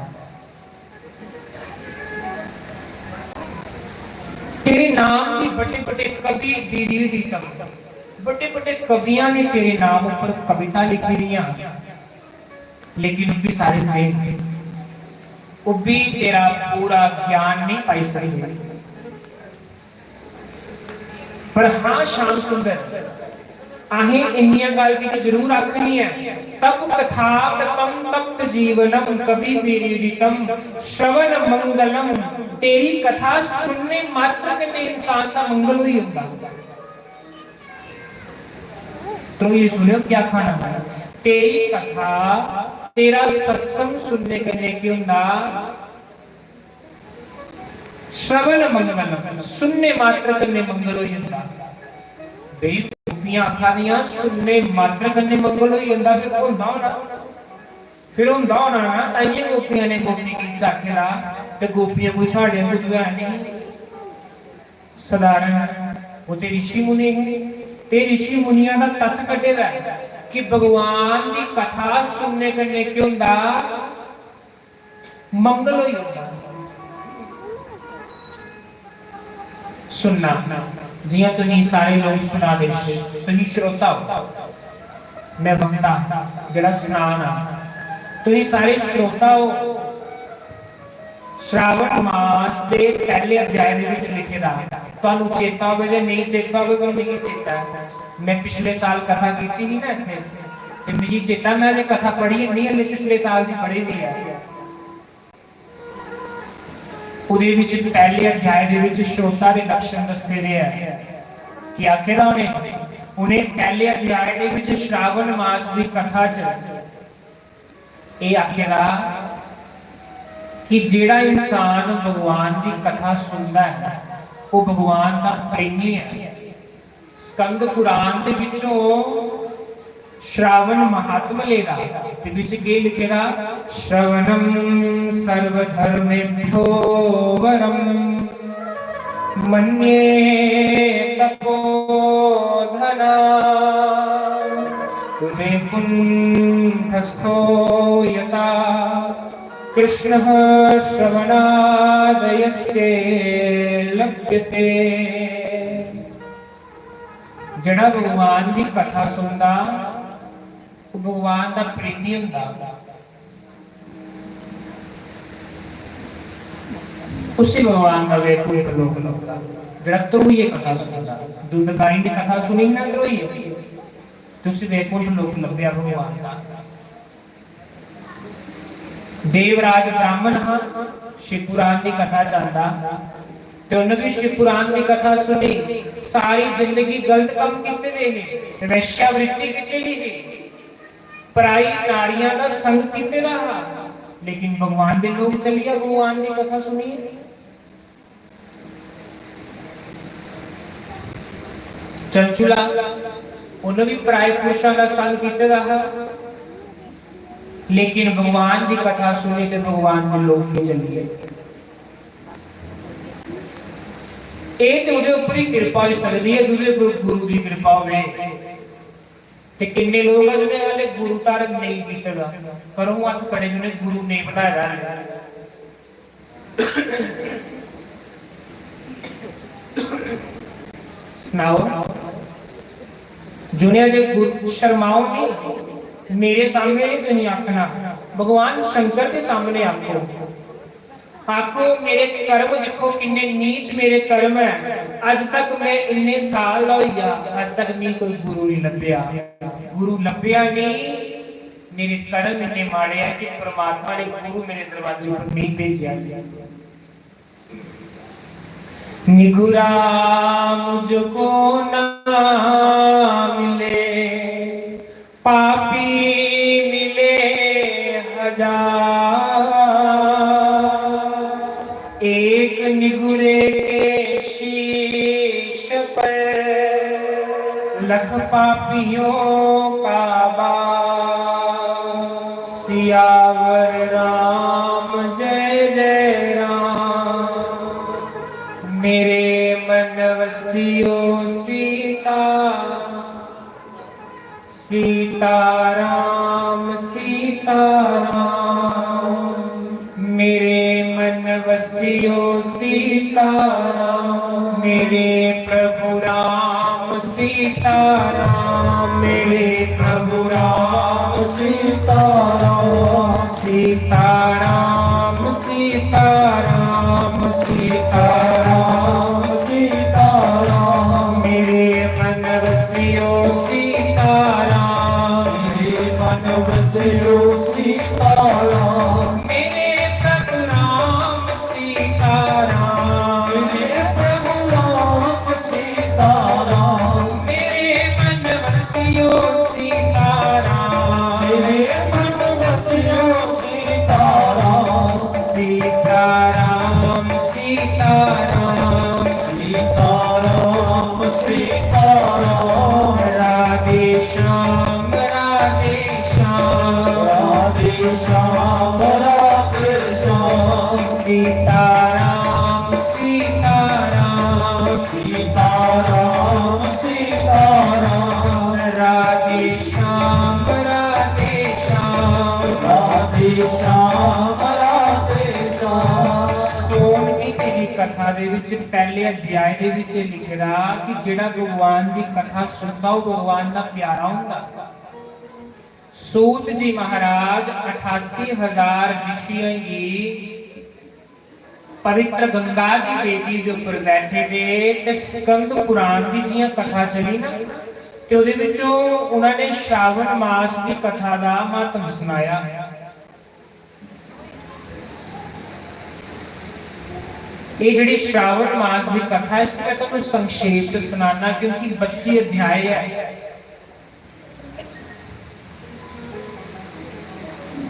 तेरे नाम की बड़े बड़े कवि विरीडितम, बड़े बड़े कवियां ने तेरे नाम ऊपर कविता लिखी दियां, लेकिन वो भी सारे नहीं, वो भी तेरा पूरा ज्ञान नहीं पाई सकते। पर हाँ, श्याम सुंदर, असें इन्नियां गल्ल दी ते जरूर आखनी ऐ, तप कथा कतम तप्त जीवनम कवि विरीडितम श्रवण मंगलम। तेरी कथा सुनने मात्र कन्नै इंसान दा मंगल होई जंदा। तो ये सुनो क्या खाना है। तेरी कथा, तेरा सत्संग सुनने कन्नै केह् होंदा? श्रवण मंगलम, सुनने मात्र कन्नै मंगल होई जंदा। बेई गोपियां आखा दियां, सुनने मात्र कन्नै मंगल होई जंदा, फिर होंदा होना, फिर होंदा होना ना, ताइयें गोपियां ने गोपी गीत च आखे दा, ते गोपियां कोई साढ़े आंगू तो है नहीं, साधारण, वो ते ऋषि मुनि हे, ते ऋषि मुनियां दा तत्थ कड्ढे दा ऐ कि भगवान दी कथा सुनने कन्नै केह् होंदा? मंगल होई जंदा। सुनना, जियां तुसीं सारे लोग सुना दे, तुसीं श्रोता हो, मैं वक्ता जेह्ड़ा सनाना, तुसीं सारे श्रोता हो। श्रावण मास दे पैह्ले अध्याय दे विच लिखे दा, तुहानू चेता होवे जां नेईं चेता होवे, पर मिगी चेता ऐ, मैं पिछले साल कथा कीती ही ना इत्थे, ते मिगी चेता, मैं अजे कथा पढ़ी नहीं, हल्ले पिछले साल दी पढ़ी दी ऐ। ओह्दे विच पैह्ले अध्याय दे विच श्रोता दे लक्षण दस्से दे ऐ कि आखे दा उ'नें, उ'नें पैह्ले अध्याय दे विच श्रावण मास दी कथा च एह् आखे दा कि जेह्ड़ा इंसान भगवान दी कथा सुनदा ऐ, ओह् भगवान दा प्रेमी ऐ। स्कंद पुराण दे विचों श्रावण महात्म लेदा, ते विच केह् लिखे दा? श्रवणम सर्वधर्मेभ्यो वरम मन्ये तपोधना। वैकुंठस्थो यथा कृष्णः श्रवणादयस्य लभ्यते। जेह्ड़ा भगवान दी कथा सुनदा, ओह् भगवान दा प्रेमी होंदा। उसी भगवान दा वैकुंठ लोक लभदा, जेह्ड़ा ध्रुवियै कथा सुनदा। दुंदकारिणी दी कथा सुनी ना ध्रुवियै, ते उसी वैकुंठ लोक लब्भेआ भगवान दा। देवराज ब्राह्मण हा, शिवपुराण दी कथा च आंदा, ते उन्नै भी शिवपुराण दी कथा सुनी। सारी जिंदगी गलत कम्म कीते दे हे, वैश्यावृत्ति कीती दी ही, पराई नारियां दा संग कीते दा हा, लेकिन भगवान दे लोक चली गेआ भगवान दी कथा सुनियै। चंचुला, उन्नै भी पराए पुरुषां दा संग कीते दा हा, लेकिन भगवान दी कथा सुनी ते भगवान दे लोक भी चली गए। एह् ते ओह्दे उप्पर ही किरपा होई सकदी ऐ, जेह्दे उप्पर गुरु दी किरपा होवे। ते किन्ने लोक ऐ जि'नें हाले गुरु धारण नेईं कीते दा, करो हत्थ खड़े जि'नें गुरु नेईं बनाए दा हाले। सनाओ, जि'नें अजें गुरु, शर्माओ नहीं, मेरे सामने नहीं तुसीं आखना, भगवान शंकर के सामने आखो। आखो, मेरे कर्म दिक्खो, किन्ने नीच मेरे कर्म ऐ। अज तक मैं इन्ने साल होई गया, अज तक मिगी कोई गुरु नहीं लब्भेआ। गुरु लब्भेआ नहीं, मेरे कर्म इन्ने माड़े ऐ कि परमात्मा ने गुरु मेरे दरवाजे पर नहीं भेजेआ। निगुरा मुझको ना मिले, पापी मिले हजार। एक निगुरे के शीश पर लख पापियों का बास। सियावर राम जय जय राम। मेरे मन वस सीताराम सीताराम, मेरे मन वसियो सीताराम, मेरे प्रभु राम सीताराम, मेरे प्रभु राम सीताराम। सीताराम सीताराम सीताराम सीताराम, मेरे मन वसियो सीताराम, मेरे मन वसियो सीताराम, मेरे प्रभु राम सीताराम, मेरे प्रभु राम सीताराम, मेरे मन वसियो सीताराम, मेरे मन वसियो सीताराम। सीताराम सीताराम सीताराम सीताराम, राधे श्याम राधे श्याम राधे श्याम राधे श्याम। सीताराम सीताराम सीताराम सीताराम, राधे श्याम राधे श्याम राधे श्याम राधे श्याम। ਸੋਨ ਮਹੀਨੇ ਦੀ ਕਥਾ ਦੇ ਵਿੱਚ ਪਹਿਲੇ ਅਧਿਆਏ ਦੇ ਵਿੱਚ ਲਿਖਦਾ ਕਿ ਜਿਹੜਾ ਭਗਵਾਨ ਦੀ ਕਥਾ ਸੁਣਦਾ, ਉਹ ਭਗਵਾਨ ਦਾ ਪਿਆਰਾ ਹੁੰਦਾ। सूत जी महाराज अठासी हजार ऋषियों की पवित्र गंगा की वेदी के ऊपर बैठे थे, ते स्कंद पुराण की जियां कथा चली ना, ते ਉਹਦੇ ਵਿੱਚੋਂ ਉਹਨਾਂ ਨੇ श्रावण मास की कथा का महत्व सुनाया। ਇਹ ਜਿਹੜੀ श्रावण मास की कथा है, इसमें तो कुछ संक्षेप ਚ सुनाना, क्योंकि बत्ती अध्याय है।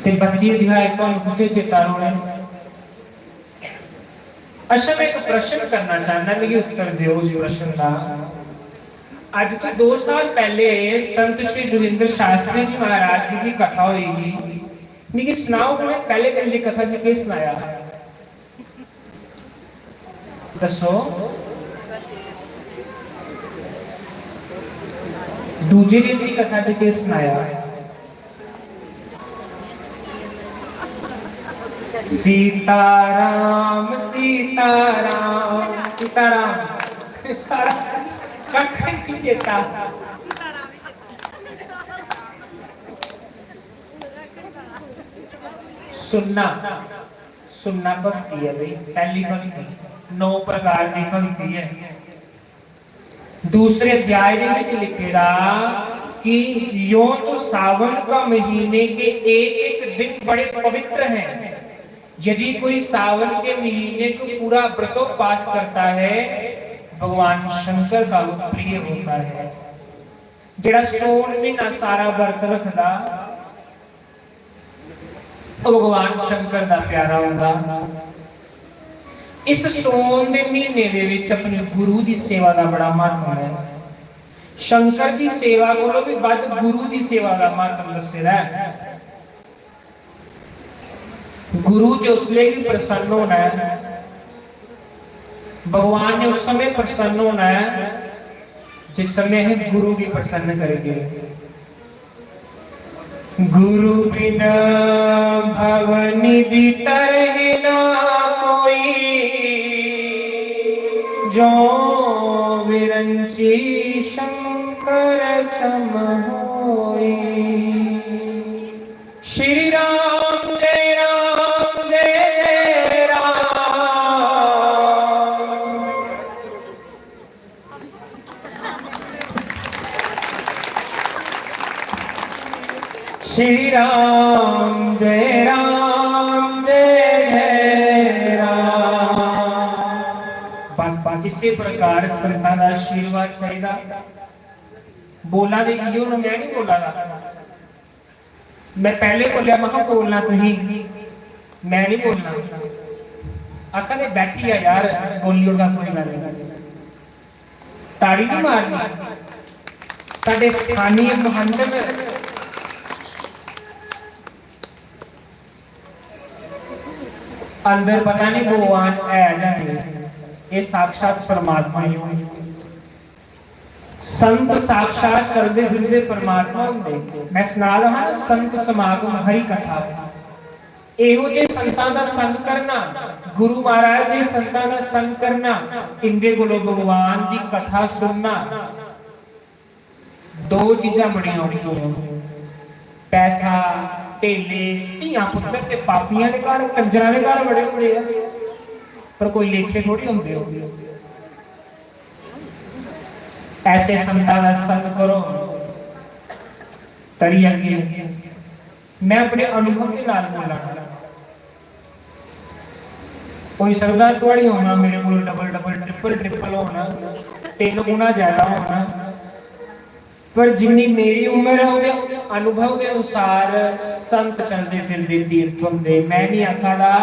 ਤੇ बत्ती अध्याय ਤੁਹਾਨੂੰ ਕਿੱਥੇ ਚੇਤਾ रहने। अच्छा, मैं एक प्रश्न करना चाहना, मिगी उत्तर दियो उस प्रश्न का। अज तो दो साल पहले संत श्री जोगिंद्र शास्त्री जी महाराज जी की कथा हुई थी। मिगी सनाओ, उन्हें पहले दिन की कथा च केह् सनाया? दसो। दूजे दिन की कथा च केह् सनाया? सीताराम सीताराम सीताराम। सारा कक्ख नहीं चेता। सुनना, सुनना भक्ति है भाई। पहली भक्ति, नौ प्रकार की भक्ति है। दूसरे अध्याय ਦੇ ਵਿੱਚ ਲਿਖੇਗਾ कि यों तो सावन का महीने के एक एक दिन बड़े पवित्र हैं। यदि कोई सावन के महीने को पूरा व्रतोपास करता है, भगवान शंकर का वो प्रिय होता है। ਜਿਹੜਾ ਸੋਨ ਮਹੀਨਾ ਸਾਰਾ ਵਰਤ ਰੱਖਦਾ, ਉਹ ਭਗਵਾਨ ਸ਼ੰਕਰ ਦਾ ਪਿਆਰਾ ਹੁੰਦਾ। ਇਸ ਸੋਨ ਦੇ ਮਹੀਨੇ ਦੇ ਵਿੱਚ ਆਪਣੇ ਗੁਰੂ ਦੀ ਸੇਵਾ ਦਾ ਬੜਾ ਮਹੱਤਵ ਹੈ। ਸ਼ੰਕਰ ਦੀ ਸੇਵਾ ਕੋਲੋਂ ਵੀ ਵੱਧ ਗੁਰੂ ਦੀ ਸੇਵਾ ਦਾ ਮਹੱਤਵ ਦੱਸਦਾ ਹੈ। गुरु ते उसले भी प्रसन्न होना है, भगवान ने उस समय प्रसन्न होना है जिस समय हम गुरु की प्रसन्न करेंगे। गुरु बिन भव निधि तरहि ना कोई, जो विरंची शंकर सम होई। श्री राम जय राम जय जय राम। श्री राम जय राम जय जय राम। बस इसे प्रकार संतां दा आशीर्वाद चाहिदा। बोला दे इयो ना, मैं नहीं बोला दा। मैं पहले बोलिया, मैं कहा बोलना तुही, मैं नहीं बोलना। आखा ने बैठी आ यार, बोली ओड़गा कोई गल्ल नहीं। ताड़ी नहीं मारनी। साडे स्थानीय महंत ने अंदर पता नहीं भगवान है जां नहीं, ये साक्षात परमात्मा ही होनी। संत साक्षात चलदे फिरदे परमात्मा होंदे। मैं सना रहा ना, संत समागम हरि कथा। एहो जे संतां दा संग करना, गुरु महाराज जे संतां दा संग करना, इंदे कोलों भगवान दी कथा सुनना। दो चीजां बड़ियां औखियां न, पैसा, ढेले, धियां पुत्तर ते पापियां दे घर, कंजरां दे घर बड़े होंदे आ, पर कोई लेखे थोड़ी होंदे। ऐसे संतां दा संग करो। तरी अग्गे मैं अपने अनुभव के नाल बोला। होई सकदा थुआड़ी होना, मेरे कोल डबल डबल, ट्रिपल ट्रिपल होना, तिन्न गुना ज्यादा होना, पर जिन्नी मेरी उम्र है, ओह्दे अनुभव के अनुसार संत चलदे फिरदे तीर्थ होंदे। मैं नहीं आखा दा,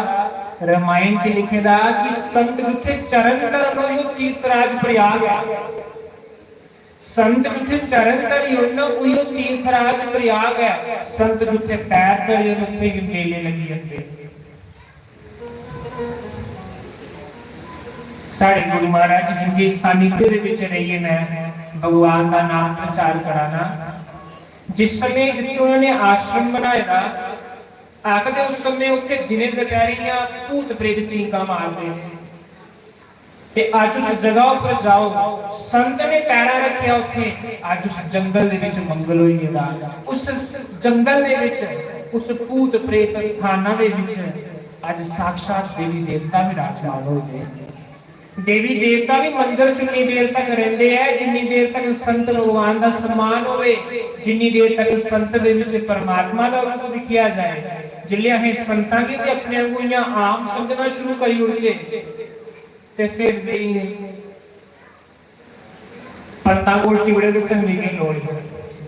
रामायण च लिखे दा कि संत जित्थे चरण धरन, ओह् तीर्थराज प्रयाग है। संत जित्थे चरण धरी ओड़न, उयो तीर्थराज प्रयाग है। संत जित्थे पैर धरी ओड़न, उत्थे ही मेले लगी जंदे। साढ़े गुरु महाराज जी जिंदे सानिध्य दे विच रहिए मैं भगवान दा नाम प्रचार कराना। जिस समय जित्थे उन्होंने आश्रम बनाए दा, आखदे उस समय उत्थे दिने दपैहरी इयां भूत प्रेत चींका मारदे हे। ते अज्ज उस जगह उप्पर जाओ, संत ने पैरा रखेआ उत्थे, अज्ज उस जंगल दे विच मंगल होई गेदा। उस जंगल दे विच, उस भूत प्रेत स्थाना दे विच अज्ज साक्षात देवी देवता विराजमान होए दे। देवी देवता भी मंदर च उन्नी देर तक रहिंदे ऐ जिन्नी देर तक संत भगवान दा सम्मान होवे, जिन्नी देर तक संत दे विच परमात्मा दा रूप दिक्खेआ जाए। जिसलै असें संतां गी ते अपने आंगू इ'यां आम समझना शुरू करी ओड़चै, ते फिर भी पंतां कोल टिबड़े दस्सने दी केह् लोड़ ही?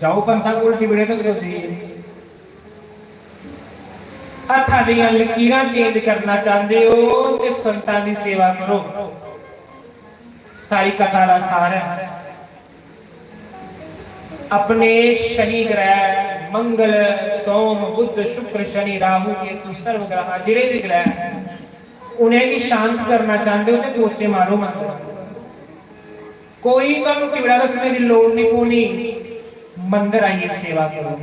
जाओ पंतां कोल टिबड़े दस्सो जाइयै। हत्था दियां लकीरां चेंज करना चांह्दे ओ ते संतां दी सेवा करो। सारी कथा दा सार ऐ। अपने शनि ग्रह मंगल, सोम, बुध, शुक्र, शनि, राहु, केतु, सर्व ग्रह, जेह्ड़े भी ग्रह, उ'नेंगी शांत करना चांह्दे ओ ते पोचे मारो मंदर। कोई तुहानू टिबड़ा दस्सने दी लोड़ नहीं पौनी, मंदर आइए सेवा करो।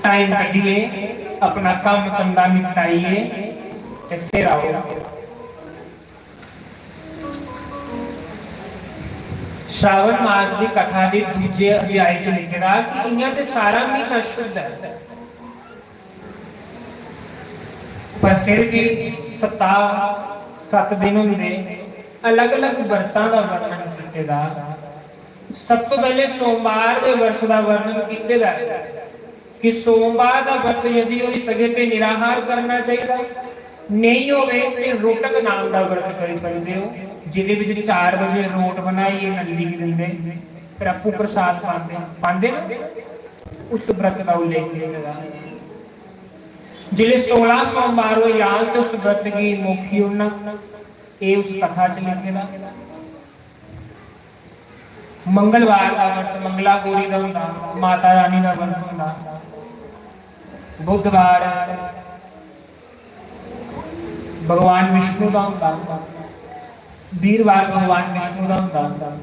टाइम कड्ढिए अपना कम्म धंधा निपटाइए ते फिर आओ। श्रावण मास दी कथा दे दूजे अध्याय च लिखे दा कि इ'यां ते सारा म्हीना शुद्ध ऐ, पर फिर भी सप्ताह सत्त दिन होंदे, अलग-अलग बरतां दा वर्णन कीते दा। सब तो पैह्ले सोमवार दे वर्त दा वर्णन कीते दा ऐ कि सोमवार दा वर्त यदि होई सके ते निराहार करना चाहिदा, नेईं होवे ते रोटक नाम दा वर्त करी सकदे ओ, जेह्दे विच चार बजे रोट बनाइयै नंदी गी दिंदे, फिर आपूं प्रसाद पांदे, पांदे ना, उस व्रत दा उल्लेख कीते दा। जिसलै सोलां सोमवार होई जान ते उस व्रत गी मोखी ओड़ना, एह् उस कथा च लिखे दा। मंगलवार दा व्रत मंगला गौरी दा होंदा, माता रानी दा व्रत होंदा। बुधवार भगवान विष्णु दा होंदा, वीरवार भगवान विष्णु दा होंदा,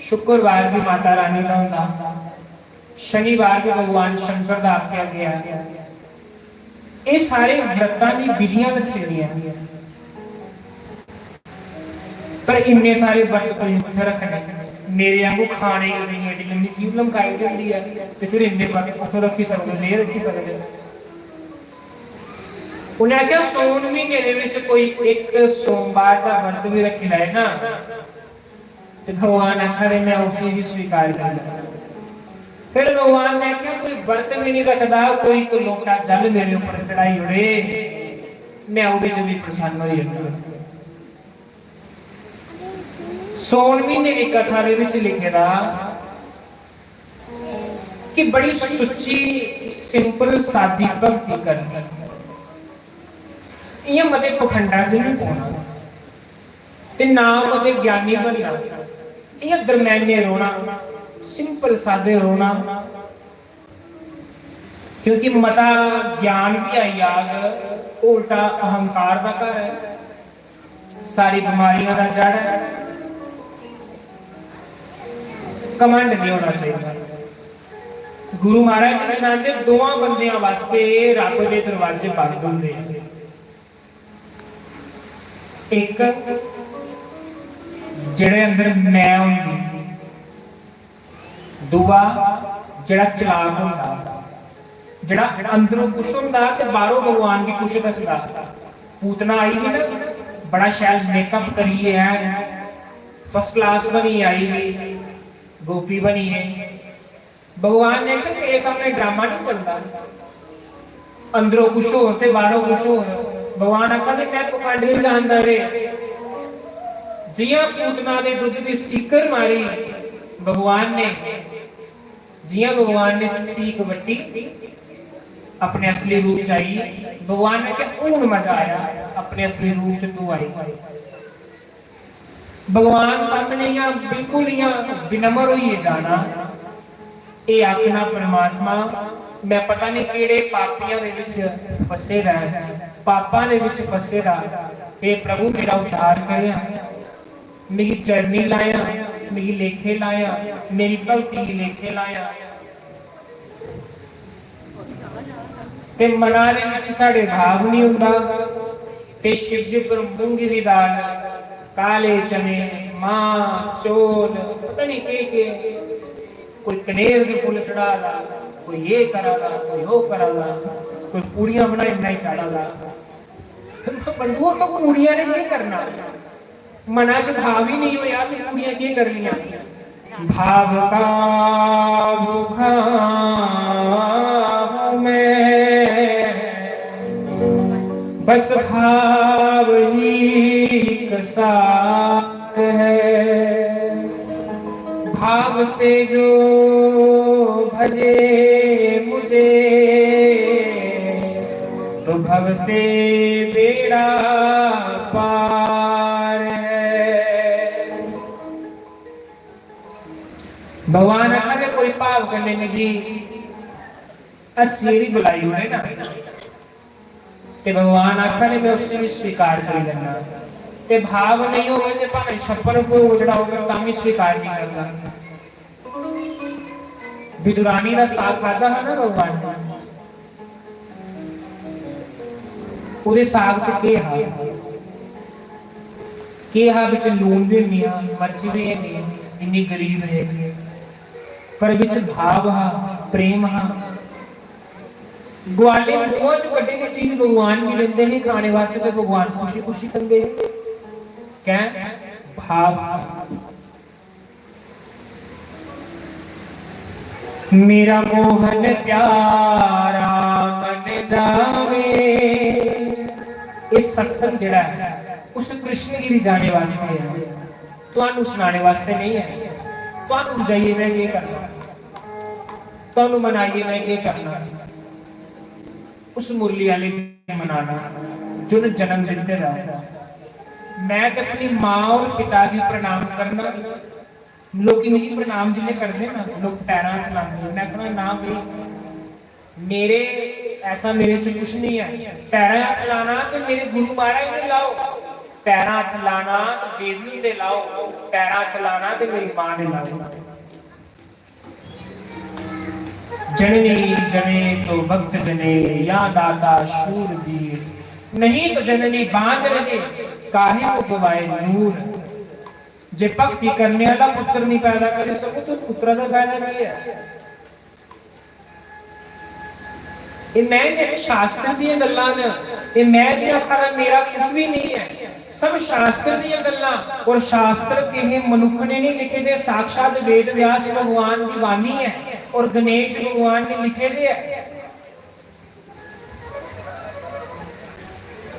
शुक्रवार भी माता रानी दा होंदा, शनिवार भी भगवान शंकर दा आखेआ गेआ। एह् सारे व्रतां दी विधियां दस्सी दियां। पर इन्ने सारे व्रत कोई कुत्थै रक्खने? मेरे आंगू खाने गी इन्नी एड्डी लम्मी जीभ लमकाई दी होंदी ऐ, ते फिर इन्ने व्रत कुत्थै रक्खी सकदे, नेईं रक्खी सकदे। उ'नें आखेआ, सौन म्हीने दे बिच कोई इक सोमवार दा व्रत भी रक्खी लैए ना, ते भगवान आखा दे, "मैं उसी भी स्वीकार कर लैना।" फिर भगवान ने आखेआ, "कोई व्रत भी नहीं रखदा, कोई इक लोटा जल मेरे ऊपर चढ़ाई ओड़े, मैं ओह्दे च भी प्रसन्न होई जाना।" सौन म्हीने दी कथा दे विच लिखे दा कि बड़ी सुच्ची, सिंपल, सादी भक्ति करनी, इ'यां मते पखंडा च नहीं पौना, ते ना मते ज्ञानी बनना, इ'यां दरम्याने रौह्ना, सिंपल सादे रौह्ना। क्योंकि मता ज्ञान भी आई जाग, ओह् उल्टा अहंकार दा घर ऐ, सारी बमारियां दा जड़ ऐ। घमंड नहीं होना चाहिए। गुरु महाराज जी सनांदे, दोवां बंदियां वास्ते रब दे दरवाजे बंद होंदे। एक जेह्ड़े अंदर मैं होंदी, दूआ जेह्ड़ा चलाक होंदा, जेह्ड़ा अंदरों खुश होंदा ते बाहरों भगवान गी खुश दसदा। पूतना आई ही ना, बड़ा शैल मेकअप करियै, फर्स्ट क्लास बनी आई ही, गोपी बनी है। भगवान ने आखेआ, "तेरे सामने ड्रामा नहीं चलदा, अंदरों कुछ होर ते बाहरों कुछ होर।" भगवान आखा दे, "मैं पखंड नहीं जानदा रे।" जियां पूतना दे दुद्ध दी सीकर मारी भगवान ने, जियां भगवान ने सीख वट्टी, अपने असली रूप च आई, भगवान ने आखेआ, "हून मजा आया, अपने असली रूप च तू आई।" भगवान सामने इयां बिल्कुल इयां विनम्र होइए जाना, एह् आखना, "परमात्मा, मैं पता नहीं केह्ड़े पापियां दे विच फसे दा ऐ, पापां दे विच फसे दा। हे प्रभु, मेरा उद्धार करेआं, मिगी चरनी लायां, मिगी लेखे लायां, मेरी भक्ति गी लेखे लायां।" ते मना दे विच साढ़े भाव नहीं हुंदा, ते शिव जी पर मूंगी दी दाल, काले चने, मां, चौल, पता नहीं केह् केह्, कोई कनेर दे फुल्ल चढ़ा दा, कोई ये करा दा, कोई ओह् करा दा, कोई पूड़ियां बनाई बनाई चाढ़ा दा। बंधुओ, तो पूड़ियां ने केह् करना? मना च भाव ही नहीं होया कि पूड़ियां केह् करनियां। भाव का भूखा हूँ मैं, बस भाव ही एक साथ है। भाव से जो भजे मुझे, तो भव से बेड़ा पार है। भगवान आखा दे, कोई भाव कन्नै मिगी हस्सियै बी बुलाई ओड़े ना, ते भगवान आखा दे, "मैं उसी भी स्वीकार करी लैना।" ते भाव नहीं होवे ते भावें छप्पन भोग चढ़ाओ, मैं तां भी स्वीकार नहीं करना। विदुरानी दा साग खादा हा ना भगवान ने, ओह्दे साग च केह् हा? केह् हा? बिच लून भी नहीं हा, मर्च भी नहीं, इन्नी गरीब है, पर बिच भाव हा, प्रेम हा। ग्वाले मुंह च कड्ढी दी चीज भगवान गी दिंदे हे खाने वास्ते, ते भगवान खुशी खुशी खंदे हे। कैं? भाव। मेरा मोहन प्यारा मन जावे। ये सत्संग जेह्ड़ा है, उस कृष्ण गी रिझाने वास्ते है, तुहानू सुनाने वास्ते नहीं है। तुहानू रिझाइयै मैं केह् करना? तुहानू मनाइयै मैं केह् करना? उस मुरली आह्ले गी मनाना, जिन्न जन्म दित्ते दा। मैं ते अपनी मां और पिता गी प्रणाम करना। लोकी मिगी प्रणाम जिसलै करदे ना, लोक पैरां हत्थ लांदे, मैं आखना, "ना भाई, मेरे, ऐसा मेरे च कुछ नहीं है।" पैरां हत्थ लाना ते मेरे गुरु महाराज दे लाओ, पैरां हत्थ लाना ते देवी हुंदे लाओ, पैरां हत्थ लाना ते मेरी मां दे लाओ। जननी जने तो भक्त जने, या दाता शूरवीर, नहीं तो जननी बांझ रहे, काहे को गवाए नूर। जे भक्ति करने वाला पुत्र नहीं पैदा करी सको, तो पुत्रा दा फायदा केह् ऐ? एह् मैं, मेरे शास्त्र दियां गल्लां न, एह् मैं नहीं आखा दा, मेरा कुछ भी नहीं है। सब शास्त्र दियां गल्लां, और शास्त्र किसे मनुख ने नहीं लिखे दे, साक्षात वेद व्यास भगवान दी वाणी है और गणेश भगवान ने लिखे दे है।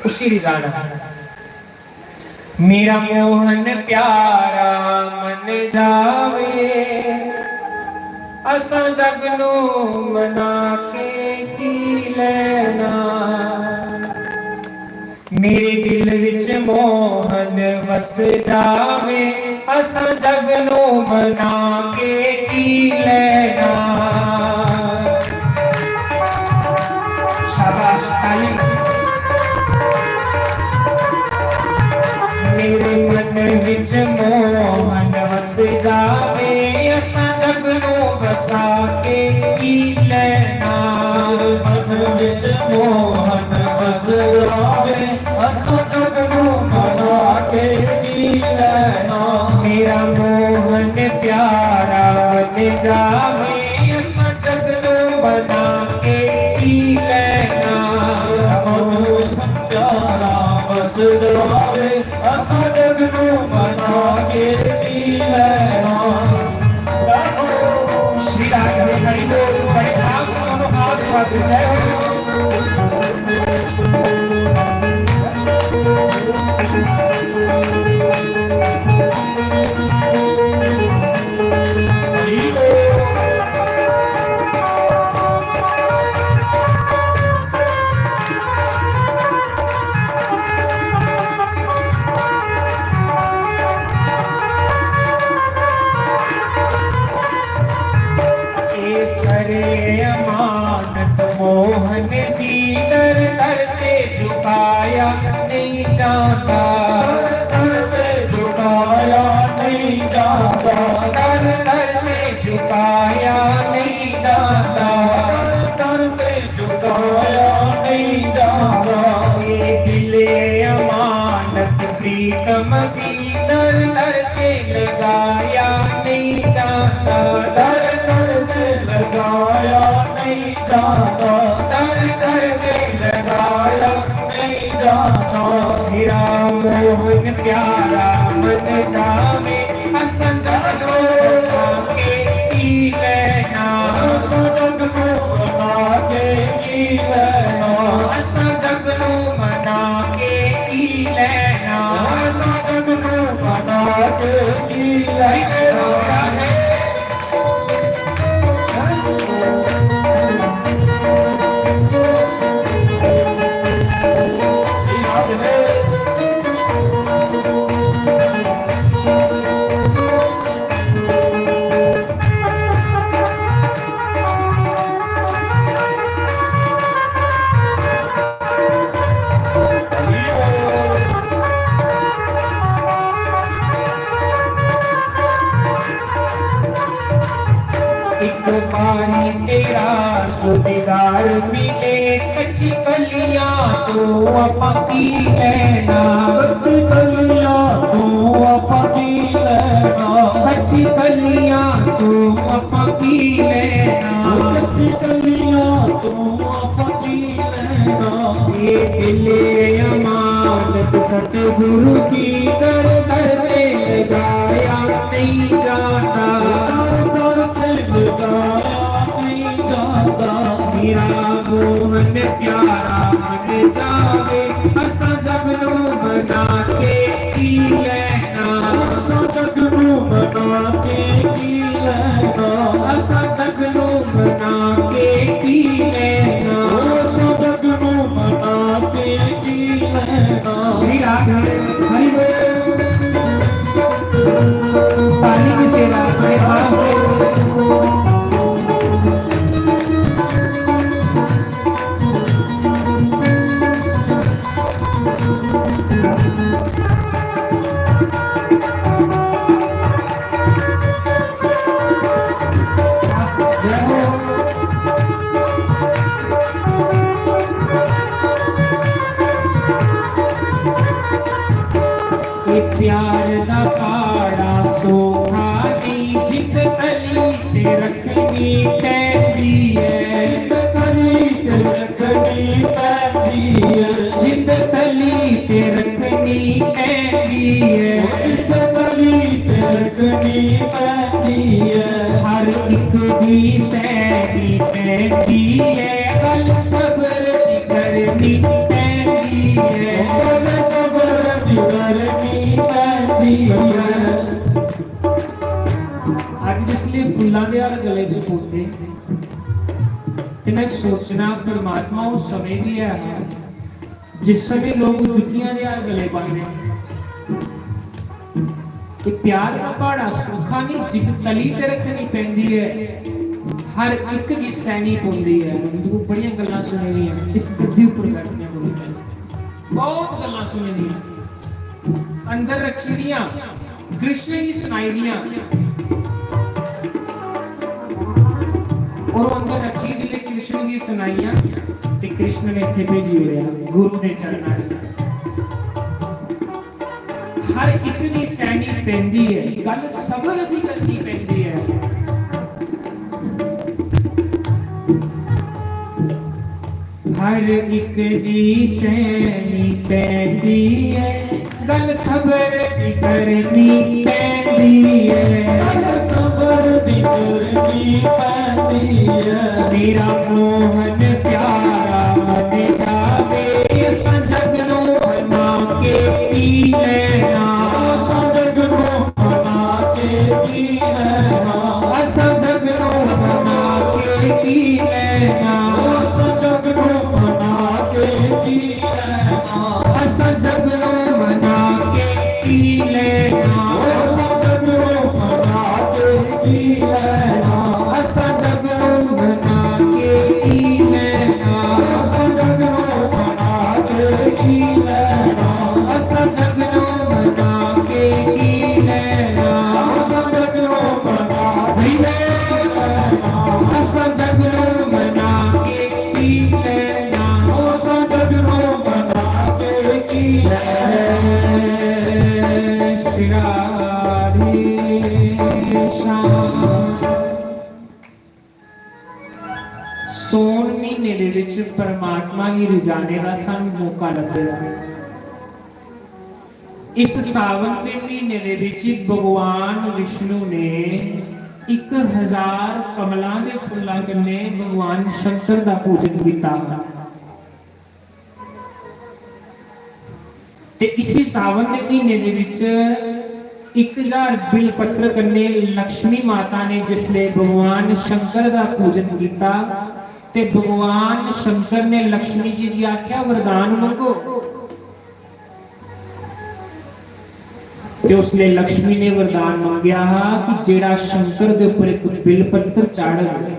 उसी रिझाना। मेरा मोहन प्यारा मन जावे, असां जग नू मना के की लेना। मेरे दिल विच मोहन वस जावे, असां जग नू मना के की लेना। शाबाश, ताली। मेरे मन विच मोहन वस जावे, असां के की लैना। मन विच मोहन बस जावे, असां जग नू मना के की लैना। मेरा मोहन प्यारा बन जावे, असां जग नू मना के की लैना। मोहन प्यारा बस जावे, असां जग नू मना के की लैना। श्री राधे हरि बोल, बड़े भाव से दोनों हाथ पकड़, जय हो। हरि बोल। केसर अमानत मोहन जी, दर दर पे झुकाया नहीं जाता। दर दर पे झुकाया नहीं जाता। दर दर पे झुकाया नहीं जाता। दर दर पे झुकाया नहीं जाता। ये दिले अमानत प्रीतम की, दर दर पे लगाया नहीं जाता। दर दर पे लगाया नहीं जाता। दर दर पे लगाया नहीं जाता। मेरा मोहन प्यारा बन जावे, असां जग नू मना के की लैना। असां जग नू मना के की लैना। असां जग नू मना के की लैना। असां जग नू मना के की लैना। एक बारी तेरा जो दीदार मिले, कच्ची कलियां तो आपां की लैना। कच्ची कलियां तो आपां की लैना। कच्ची कलियां तो आपां की लैना। कच्ची कलियां तो आपां की लैना। ये दिले अमानत सतगुरु की, दर दर पे लगाया नहीं जाता। दर दर पे लगाया नहीं जाता। मेरा मोहन प्यारा बन जावे, असां जग नू मना के की लैना। असां जग नू मना के की लैना। असां जग नू मना के की लैना। असां जग नू मना के की लैना। श्री राधे हरि बोल। ताली की सेवा, बड़े भाव से। ये प्यार दा पाड़ा सौखा नहीं, जित तली ते रखनी पैंदी ऐ। जित तली ते रखनी पैंदी ऐ। जित तली ते रखनी पैंदी ऐ। जित तली ते रखनी पैंदी ऐ। हर इक दी सैनी पैंदी ऐ, गल सबर दी करनी पैंदी ऐ। गल सबर दी करनी पैंदी ऐ। अज्ज जिसलै फुल्लां दे हार गले च पौंदे, ते मैं सोचना, परमात्मा, ओह् समें बी ऐ हा जिस समें लोक जुत्तियां दे हार गले पांदे। ते प्यार दा प्हाड़ा सौखा नहीं, जित तली ते रक्खनी पैंदी ऐ, हर इक गी सैह्नी पौंदी ऐ। मैं बड़ियां गल्लां सुनी दियां इस गद्दी उप्पर बैठने कोल, बहुत गल्लां सुनी दियां, अंदर रक्खी दियां, कृष्ण गी सनाई दियां। और ओह् अंदर रक्खी जिसलै कृष्ण गी सनाइयां, ते कृष्ण ने इत्थै भेजी ओड़ेआ गुरु दे चरणा च। हर इक दी सैनी पैंदी ऐ, गल सबर दी करनी पैंदी ऐ। हर इक दी सैनी पैंदी ऐ, गल सबर दी करनी पैंदी ऐ। गल सबर दी करनी पैंदी ऐ। मेरा मोहन प्यारा मन जावे, असां जग नूं मना के पी लैना। असां जग नूं मना के पी लैना। असां जग नूं मना के पी लैना। असां जग नूं मना के पी लैना। असां जग नूं मना के पी लैना। असां जग नूं मना के पी लैना। असां जग नूं मना के पी लैना। असां जग नूं मना के पी लैना। असां जग नूं मना के पी लैना। असां जग नूं मना के पी लैना। असां जग नूं मना के पी लैना। असां जग नूं मना के पी लैना। जय श्री राधे श्याम। सौन महीने दे विच परमात्मा गी रिझाने दा सानू मौका लब्भेगा। इस सावन दे महीने दे विच भगवान विष्णु ने इक हजार कमलां दे फुल्लां कन्नै भगवान शंकर दा पूजन कीता। ते इसी सावन दे महीने दे विच इक हजार बिल पत्र कन्नै लक्ष्मी माता ने जिसले भगवान शंकर दा पूजन कीता, ते भगवान शंकर ने लक्ष्मी जी गी आख्या, "वरदान मंगो।" ते उसले लक्ष्मी ने वरदान मंगेआ हा कि जेड़ा शंकर दे उप्पर इक बिल पत्र चाढ़ग,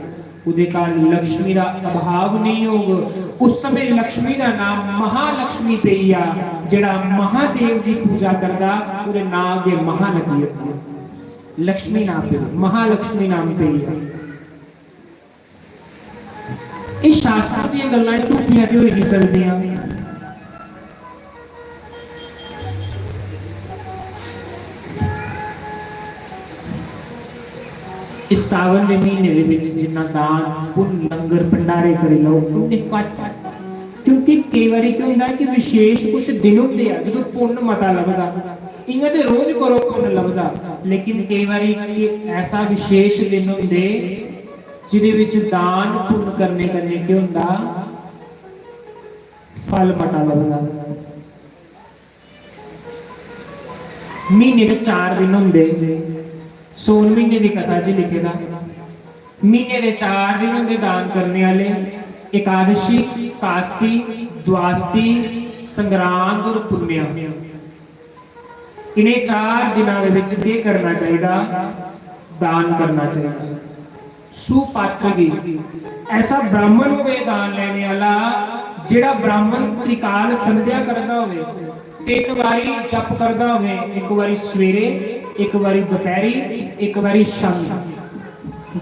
ओहदे कारण लक्ष्मी दा अभाव नहीं होग। उस समय लक्ष्मी दा नाम महालक्ष्मी पेई गेआ। जेड़ा महादेव दी पूजा करदा, ओहदे नाम दे महा लग्गी जंदा। लक्ष्मी नाम पे, महालक्ष्मी नाम पेई गेआ। एह शास्त्र दियां गल्लां झूठियां ते होई नहीं सकदियां। इस सावन दे महीने दे विच जिन्ना दान पुन्न लंगर भंडारे करी लओ, उन्ने घट। क्योंकि केई बारी केह् होंदा है कि विशेष कुछ दिन होंदे आ जदों पुन्न मता लभदा। इ'यां ते रोज करो पुन्न लभदा, लेकिन केई बारी ऐसा विशेष दिन होंदे जिदे विच दान पुन्न करने कन्नै केह् होंदा, फल मता लभदा। महीने च चार दिन होंदे, सौन महीने दी कथा च लिखे दा, महीने दे चार दिन होंदे दान करने आह्ले, एकादशी, कास्ती, द्वास्ती, संग्रांद और पुन्नेआ। इ'नें चार दिनां दे विच केह् करना चाहिदा? दान करना चाहिदा। सुपात्र गी, ऐसा ब्राह्मण होवे दान लेने आह्ला, जेह्ड़ा ब्राह्मण त्रिकाल संध्या करदा होवे, तिन्न बारी जप करदा होवे, इक बारी सवेरे, इक बारी दपैह्री, इक बारी शामी।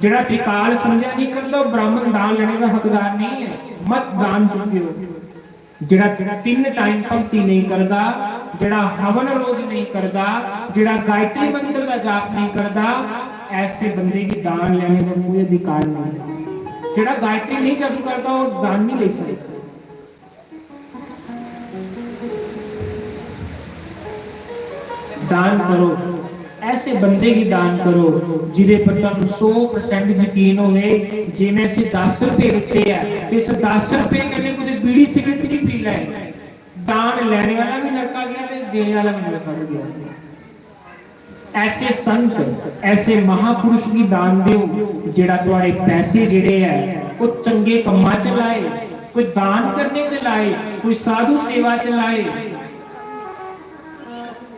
जेह्ड़ा त्रिकाल संध्या नहीं करदा, ओह् ब्राह्मण दान लेने दा हकदार नहीं है। मत दान चुक्केओ। जेह्ड़ा तिन्न टाइम भक्ति नहीं करदा, जेह्ड़ा हवन रोज नहीं करदा, जेह्ड़ा गायत्री मंत्र दा जाप नहीं करदा, ऐसे बंदे गी दान लेने दा कोई अधिकार नहीं। जेह्ड़ा गायत्री नहीं जप करदा, ओह् दान नहीं लेई सकदा। दान करो, ऐसे बंदे गी दान करो जिदे पर तुहानू सौ परसेंट यकीन होवे, जे मैं इसी दस रुपये दित्ते ऐ ते इस दस रुपये कन्नै कुतै बीड़ी सिगरेट नहीं पी लै। दान लेने वाला भी नरका गया ते देने वाला भी नरका गया। ऐसे संत, ऐसे महापुरुष गी दान दियो, जेड़ा थुआड़े पैसे जेड़े ऐ, ओह चंगे कम्मां च लाए, कोई दान करने च लाए, कोई साधु सेवा च लाए,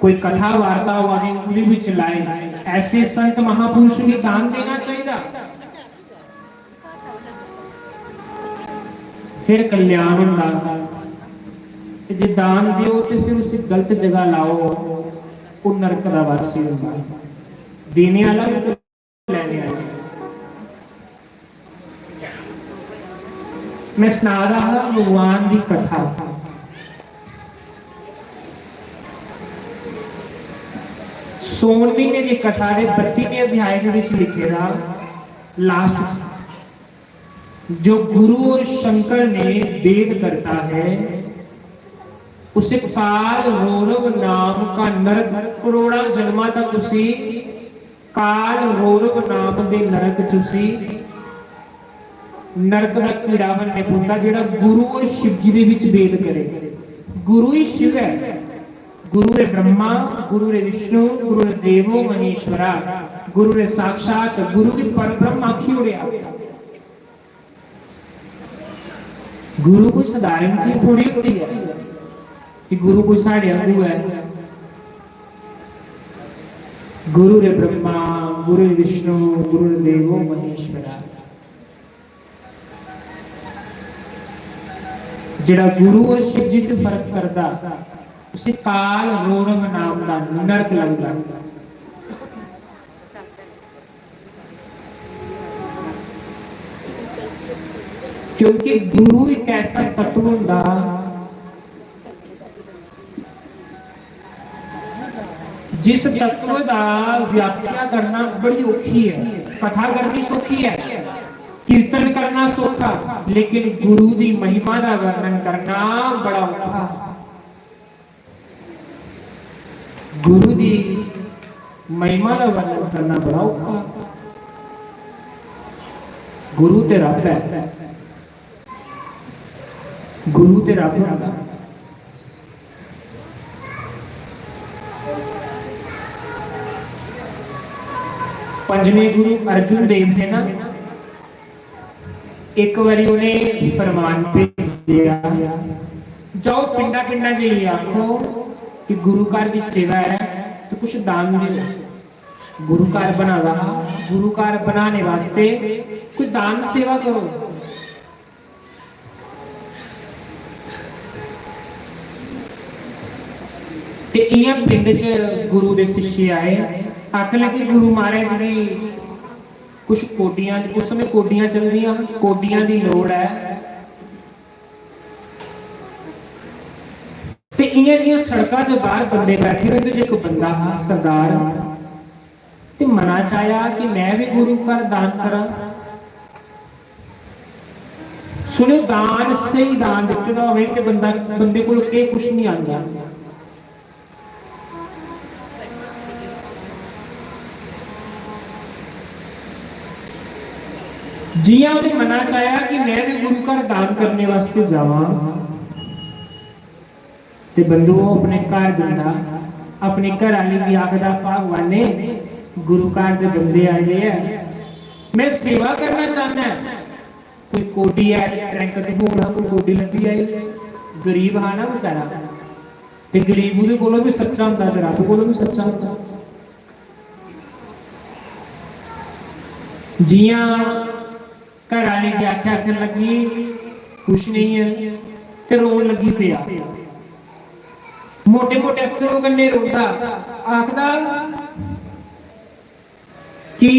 कोई कथा वार्ता होआ दी, ओहदे विच लाए। ऐसे संत महापुरुष गी दान देना चाहिदा। फिर कल्याण होंदा। ते जे दान देओ ते फिर उसी गलत जगह लाओ, ओह नरक दा वासी होंदा। देने आह्ला भी ते लैने आह्ला। मैं सना रहा हा भगवान दी कथा। सौन महीने दी कथा दे बत्तीवें अध्याय दे विच लिखे दा लास्ट, जो गुरु और शंकर ने भेद करता है, उसे काल रौरव नाम का नरक, करोड़ां जन्मां तक उसी काल रौरव नाम दे नरक च उसी नरक दा कीड़ा बनने पौंदा, जेह्ड़ा गुरु और शिव जी दे विच भेद करे। गुरु ही शिव है। गुरु रे ब्रह्मा, गुरु रे विष्णु, गुरु रे देवो महेश्वरा, गुरु रे साक्षात गुरु गी पर ब्रह्म आखी ओड़ेआ। गुरु कोई साधारण चीज थोड़ी होती है कि गुरु कोई साढ़े आंगू है। गुरु रे ब्रह्मा, गुरु रे विष्णु, गुरु रे देवो महेश्वरा। जेड़ा गुरु और शिव जी च फर्क करदा, उसी काल रौरव नाम दा नरक लगदा। क्योंकि गुरु एक ऐसा तत्व होंदा, जिस तत्व दा व्याख्या करना बड़ी औखी है। कथा करनी सौखी है, कीर्तन करना सौखा, लेकिन गुरु दी महिमा दा वर्णन करना बड़ा औखा। गुरु दी महिमा दा वर्णन करना बड़ा औखा। गुरु ते रब है, गुरु ते रब होंदा। पंजवें गुरु अर्जुन देव ने ना, एक बारी उ'नें फरमान भेजेआ, "जाओ, पिंडा पिंडा जाइयै आखो कि गुरु घर दी सेवा ऐ ते कुछ दान देओ।" गुरु घर बना दा हा, गुरु घर बनाने वास्ते कोई दान सेवा करो। ते इ'यां पिंड च गुरु दे शिष्य आए, आखन लगे, "गुरु महाराज गी कुछ कोडियां दी," उस समय कोडियां चलदियां हियां, "कोडियां दी लोड़ ऐ।" ते इ'यां जि'यां सड़का च बाहर बंदे बैठे दे होंदे, जे कोई बंदा हा सरदार, ते मना च आया कि मैं भी गुरु घर दान करां। सुनो, दान, स्हेई दान दित्ते दा होवे ते बंदा, बंदे कोल केह् कुछ नहीं आंदा। जियां ओह्दे मना च आया कि मैं भी गुरु घर दान करने वास्ते जावां, ते बंधुओ, अपने घर जंदा, अपनी घर आह्ली गी आखदा, "भगवान ने गुरु घर दे बंदे आए दे ऐ, मैं सेवा करना चाहना ऐ।" कोई कोडी ऐ, रैंक ते बोल हा, कोई कोडी लब्भी आई, गरीब हा ना बेचारा, ते गरीब ओह्दे कोलों भी सच्चा होंदा ते रब कोलों भी सच्चा होंदा। जियां घर आह्ले गी आखेआ, आखन लगी, "कुछ नहीं है," ते रोन लगी पेआ। मोटे मोटे अक्खरों कन्नै रोंदा, आखदा कि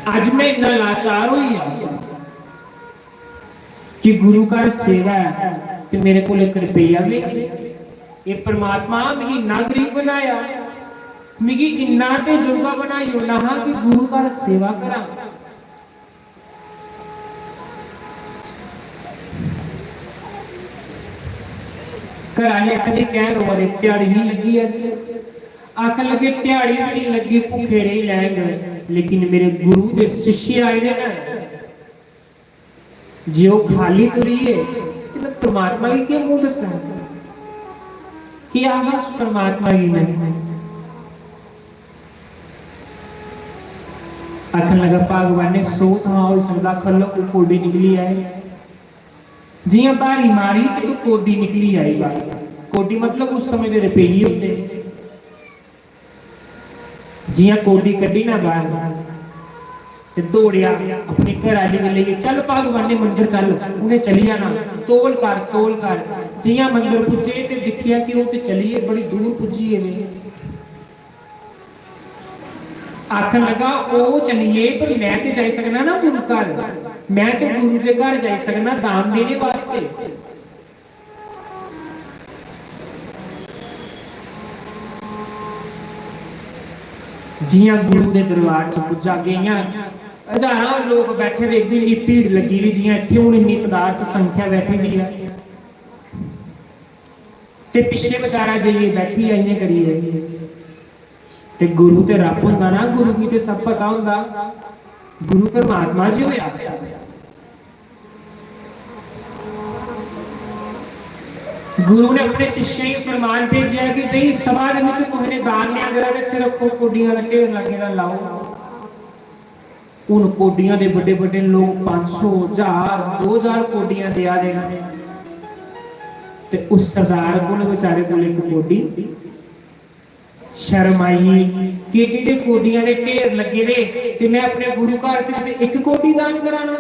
अज्ज मैं इन्ना लाचार होई गेआ कि गुरु घर सेवा ऐ ते मेरे कोल इक रपेआ बी नेईं। "एह् परमात्मा, मिगी इन्ना गरीब बनाया, मिगी इन्ना ते जोगा बनाई ओड़ना हा कि गुरु घर सेवा करां।" घर आह्ले आखदे, "कैंह् रोआ दे? ध्याड़ी निं लग्गी अज्ज?" आखन लगे, "ध्याड़ी बी निं लग्गी, भुक्खे रेही लैंग, लेकिन मेरे गुरु दे शिष्य आए दे न, जे ओह् खाल्ली तुरी गे ते मैं परमात्मा गी केह् मूंह दस्सां? केह् आखगा उस परमात्मा गी मैं?" आखन लगा, "भगवान ने सौ थमां होई सकदा, खल्लो कोई कोडी निकली आए।" जियां भारी मारी ते कोई कोडी निकली आई बाहर। कोडी मतलब उस समय दे रपेइये होंदे हे। जियां कोडी कड्ढी ना बाहर ते दौड़ेआ अपनी घर आह्ली गी लेइयै, "चल भगवान ने मंदर चल।" उ'नें चली जाना, "तौल कर, तौल कर।" जियां मंदर पुज्जे ते दिक्खेआ कि ओह् ते चली गे, बड़ी दूर पुज्जी गेदे। आखन लगा, "ओह् चली गे, पर मैं ते जाई सकना ना गुरु घर।" मैं ते गुरु दे घर जाई सकना दान देने वास्ते। जियां गुरु दे दरबार च पुज्जा गे, इयां हजारां लोक बैठे दे, इन्नी भीड़ लग्गी दी, जियां इत्थै हून इन्नी तादाद च संख्या बैठी दी ऐ। ते पिच्छे बेचारा जाइयै बैठी ऐ इयां करियै। ते गुरु ते रब होंदा ना, गुरु गी ते सब पता होंदा। गुरु परमात्मा जी होया। गुरु ने अपने शिष्य गी फरमान भेजेआ कि भई, सभा दे विच कुसै ने दान लेआ करा ते फिर रक्खो, कोडियां दा ढेर लग्गे दा लाओ। हुन कोडियां दे बड्डे बड्डे लोक पंज सौ, हजार, दो हजार कोडियां देआ दे न। ते उस सरदार कोल, बेचारे कोल इक कोडी। शर्म आई कि एड्डे कोडियां दे ढेर लग्गे दे, ते मैं अपने गुरु घर सिर्फ इक कोडी दान कराना।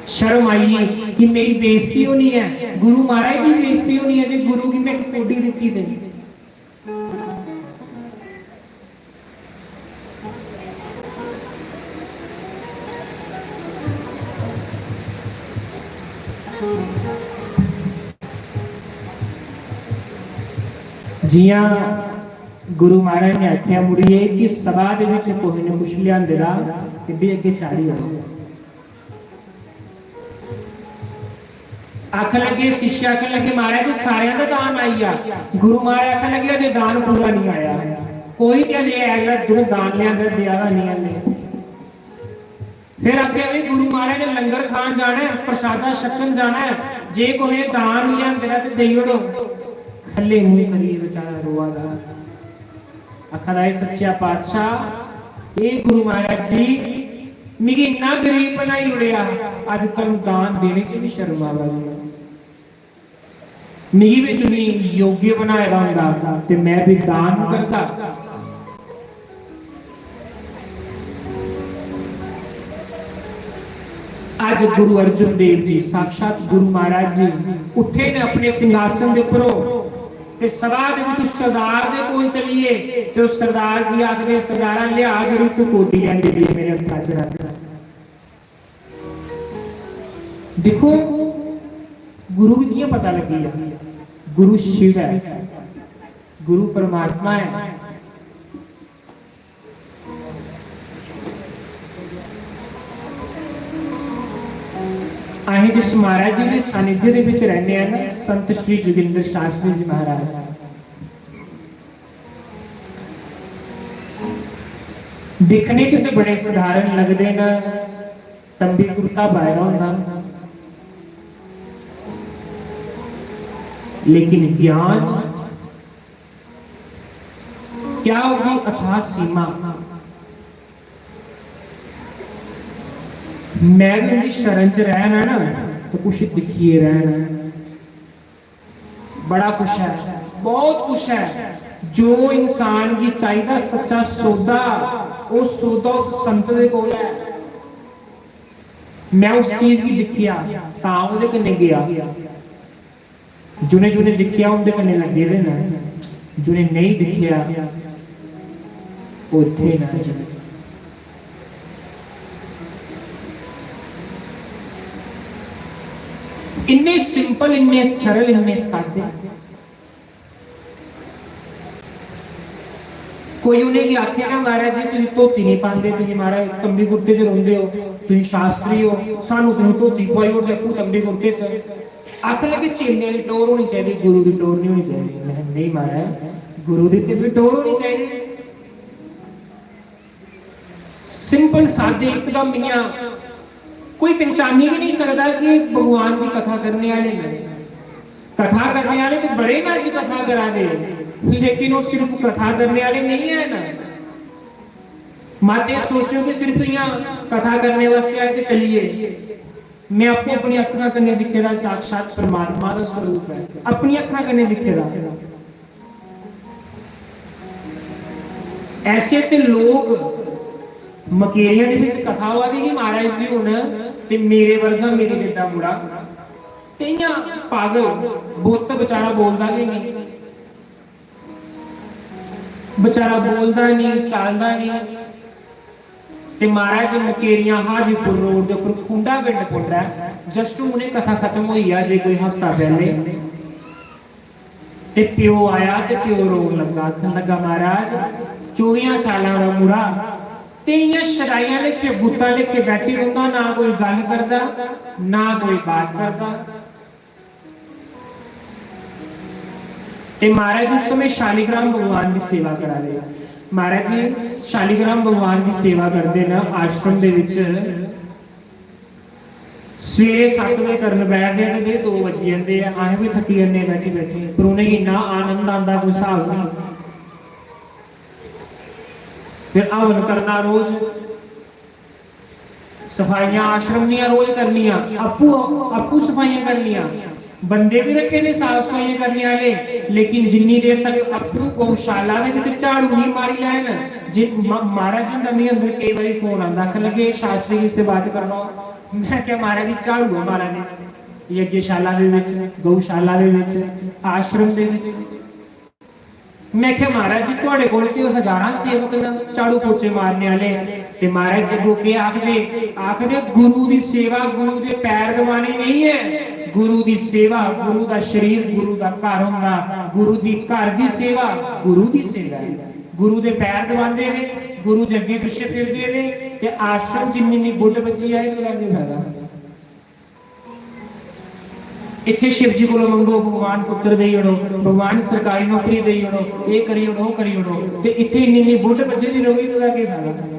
शर्म आई कि मेरी बेइज्जती होनी ऐ, गुरु महाराज दी बेइज्जती होनी ऐ जे गुरु गी मैं इक कोडी दित्ती ते। जियां गुरु महाराज ने आखेआ मुड़ियै कि सभा दे विच कुसै ने कुछ लेआंदे दा ते भी अग्गें चाढ़ी ओड़ो। आखन लगे, शिष्य आखन लगे, "महाराज, सारेआं दा दान आई गेआ।" गुरु महाराज आखन लगे, "अजें दान पूरा नहीं आया, कोई ते अजें ऐ जेह्ड़ा, जि'नें दान लेआंदा, देआ दा नहीं ऐ।" फिर आखेआ, "भी गुरु महाराज ने लंगर खान जाना ऐ, प्रसादा छकन जाना ऐ, जे कोई दान लेआंदे दा ते देई ओड़ो।" खल्ले मुंह करियै बेचारा रोआ दा। आखा दा, "हे सच्चा पातशाह, हे गुरु महाराज जी, मिगी इन्ना गरीब बनाई ओड़ेआ, अज्ज तुहानू दान देने च भी शर्म आवा दी ऐ। मिगी भी तुसीं योग्य बनाए दा होंदा ते मैं भी दान करदा।" अज्ज गुरु अर्जुन देव जी, साक्षात गुरु महाराज जी उठे ने अपने सिंहासन दे उपरों ते सभा दे विच उस सरदार दे कोल चलिए ते उस सरदार गी आखदे, "सरदारा, लिआ जेह्ड़ी तू कोडी लैंदी पई मेरे हत्था च रख।" दिक्खो, गुरु गी कि'यां पता लग्गी गेआ? गुरु शिव ऐ, गुरु परमात्मा ऐ। असें जिस महाराज जी दे सानिध्य दे विच रैह्ने आं ना, संत श्री जोगिंदर शास्त्री जी महाराज, दिक्खने च ते बड़े सधारण लगदे न, तंबी कुर्ता पाए दा होंदा, लेकिन ज्ञान क्या होगी अथाह सीमा। मैं भी उंदी शरण च रहना ना, तो कुछ दिक्खिए रहना। बड़ा कुछ है, बहुत कुछ है जो इंसान गी चाहिदा, सच्चा सौदा, वो सौदा उस संत दे कोल है। मैं उस चीज गी दिक्खेआ, तां ओह्दे कन्नै गेआ। जुने जुने दिक्खेआ उं'दे कन्नै लग्गे दे न, जुने नेईं दिक्खेआ ओह् इत्थै न। इन्ने सिंपल, इन्ने सरल, इन्ने सादे। कोई उ'नेंगी आखे ना, "महाराज जी, तुसीं धोती नहीं पांदे, तुसीं महाराज तंबी कुर्ते च रौंह्दे ओ, तुसीं शास्त्री ओ, सानू तुसीं धोती पुआई ओड़दे, आपूं तंबी कुर्ते च।" आखन लगे, "चेले दी टौर होनी चाहिदी, गुरु दी टौर नहीं होनी चाहिदी।" मैं, "नहीं महाराज, गुरु दी ते भी टौर होनी चाहिदी।" सिंपल सादे, एकदम इ'यां कोई पहचानी गै नहीं सकदा कि भगवान दी कथा करने आह्ले न। कथा करने आह्ले ते बड़े न अज्ज कथा करा दे, लेकिन ओह् सिर्फ कथा करने आह्ले नहीं है ना। मत एह् सोचो कि सिर्फ इ'यां कथा करने वास्ते आए ते चलिए। मैं आपूं अपनी अक्खां कन्नै दिक्खे दा साक्षात परमात्मा दा स्वरूप ऐ, अपनी अक्खां कन्नै दिक्खे दा। ऐसे ऐसे लोक मकेरियां दे विच कथा होआ दी ही, महाराज जी हुन ते मेरे वर्गा, मेरे जिद्दा मुड़ा, ते इ'यां पागल, बुत्त बेचारा बोलदा गै नहीं, बेचारा बोलदा नहीं, चालदा नहीं। ते महाराज मुकेरियां हाजीपुर रोड दे उप्पर खुंडा पिंड पौंदा ऐ। जस्ट हून एह् कथा खत्म होई ऐ, जे कोई हफ्ता पैह्ले। ते प्यो आया ते प्यो रोन लग्गा, आखन लग्गा, "महाराज, चौबियां सालां दा मुड़ा ते इ'यां शराइयां लेखे, बुत्ता लेखे बैठी रौंह्दा, ना कोई गल्ल करदा, ना कोई बात करदा।" ते महाराज उस समय शालिग्राम भगवान दी सेवा करा दे। महाराज जी शालिग्राम भगवान दी सेवा करदे न आश्रम दे विच। सवेरे सत्त बजे करन बैठदे ते बे दो बजी जंदे आ। अस बी थक्की जन्ने बैठी बैठी, पर उ'नेंगी इन्ना आनंद आंदा, कोई स्हाब नहीं। फिर हवन करना रोज, सफाइयां आश्रम दियां रोज करनियां, आपूं, आपूं सफाइयां करनियां, बंदे भी रखे दे साफ सफाइयां करने आह्ले, लेकिन जिन्नी देर तक आपूं गौशाला दे विच झाड़ू नहीं मारी लैन, जे म-, महाराज हुंदा मिगी अंदर केई बारी फोन आंदा, आखन लगे, "शास्त्री जी से बात करना।" मैं क्या, "महाराज जी झाड़ू मारा दे यज्ञशाला दे विच, गौशाला दे विच, आश्रम दे विच।" मैं क्या, "महाराज जी, थुआड़े कोल के हजारां सेवक न झाड़ू पोचे मारने आह्ले।" ते महाराज जी अग्गों केह् आखदे? आखदे, "गुरु दी सेवा गुरु दे पैर दबाने नहीं है, गुरु दी सेवा गुरु दा शरीर गुरु दा घर होंदा, गुरु दी घर दी सेवा गुरु दी सेवा है।" गुरु दे पैर दबांदे ने, गुरु दे अग्गे पिच्छे फिरदे ने, ते आश्रम जिन्नी इन्नी बुड्ढ बच्ची आई, मेरा केह् फायदा? इत्थे शिव जी कोलों मंगो, "भगवान पुत्र देई ओड़ो, भगवान सरकारी नौकरी देई ओड़ो, ये करी ओड़ो, वो करी ओड़ो।" ते इत्थे इन्नी इन्नी बुड्ढ बज्झे दी रौहनी, तुंदा केह् फायदा?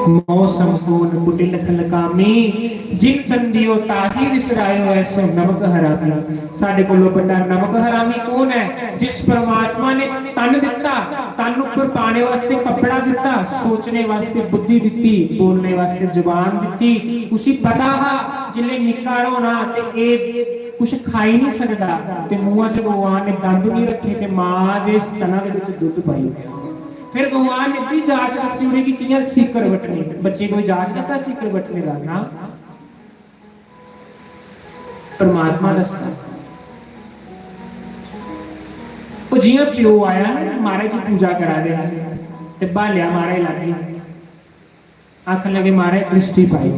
मौसम कौन कुटिल खलकामी, जिन तन दियो ताही विसरायो, ऐसो नमक हरामी। साडे कोलों बड़ा नमक हरामी कौन है? जिस परमात्मा ने तन दिता, तन ऊपर पाने वास्ते कपड़ा दिता, सोचने वास्ते बुद्धि दिती, बोलने वास्ते जुबान दिती। उसी पता हा जिसले निक्का होना ते एह कुछ खाई नहीं सकदा, ते मुंहा च भगवान ने दंद नहीं रखे, ते मां दे स्तनां दे विच दुद्ध पाई ओड़ेआ। फिर भगवान ने भी जाच दस्सी ओड़ी कि कियां सीकर बट्टनी। बच्चे कोई जाच दसदा सीकर बट्टने दा? ना, परमात्मा दसदा। ओह जियां प्यो आया ना, महाराज जी पूजा करा दे हे, ते ब्हालेआ महाराज लागे, आखन लगे, "महाराज दृष्टि पाई।"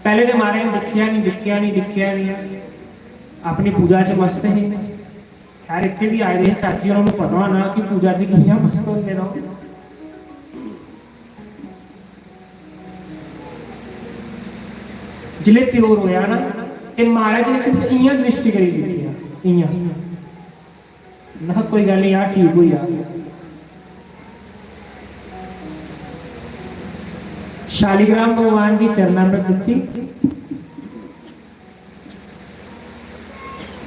पहले ते महाराज ने दिक्खेआ नहीं, दिक्खेआ नहीं, दिक्खेआ नहीं, अपनी पूजा च मस्त हे। खैर, इत्थे भी आए दे हे चाची, उन्होंने पता होना कि पूजा च कियां मस्त होंदे न। जिसले प्यो रोया ना, ते महाराज ने सिर्फ इयां दृष्टि करी दिक्खेआ, इयां। मैं कहा, "कोई गल्ल नहीं यार, ठीक होई जा।" शालिग्राम भगवान दी चरणामृत दित्ती।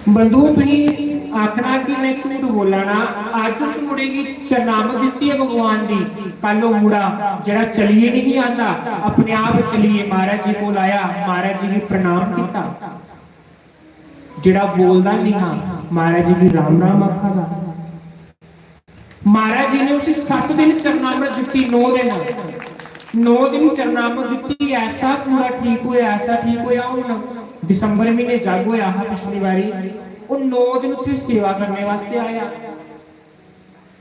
बंधु, तुसीं आखना कि मैं झूठ बोला ना, अज्ज उस मुड़े गी चरणामृत दित्ती है भगवान दी, कल ओह मुड़ा जेड़ा चलिए नहीं आंदा, अपने आप चलिए महाराज जी कोल आया, महाराज जी गी प्रणाम किता। जेड़ा बोलदा नहीं हा, महाराज जी गी राम राम आखा दा। महाराज जी ने उसी सत्त दिन चरणामृत दित्ती, नौ दिन, नौ दिन चरणामृत दित्ती। ऐसा पूरा ठीक होया, ऐसा ठीक होया। हुन दिसंबर महीने जग होया हा पिछली बारी, ओह नौ दिन उत्थे सेवा करने वास्ते आया।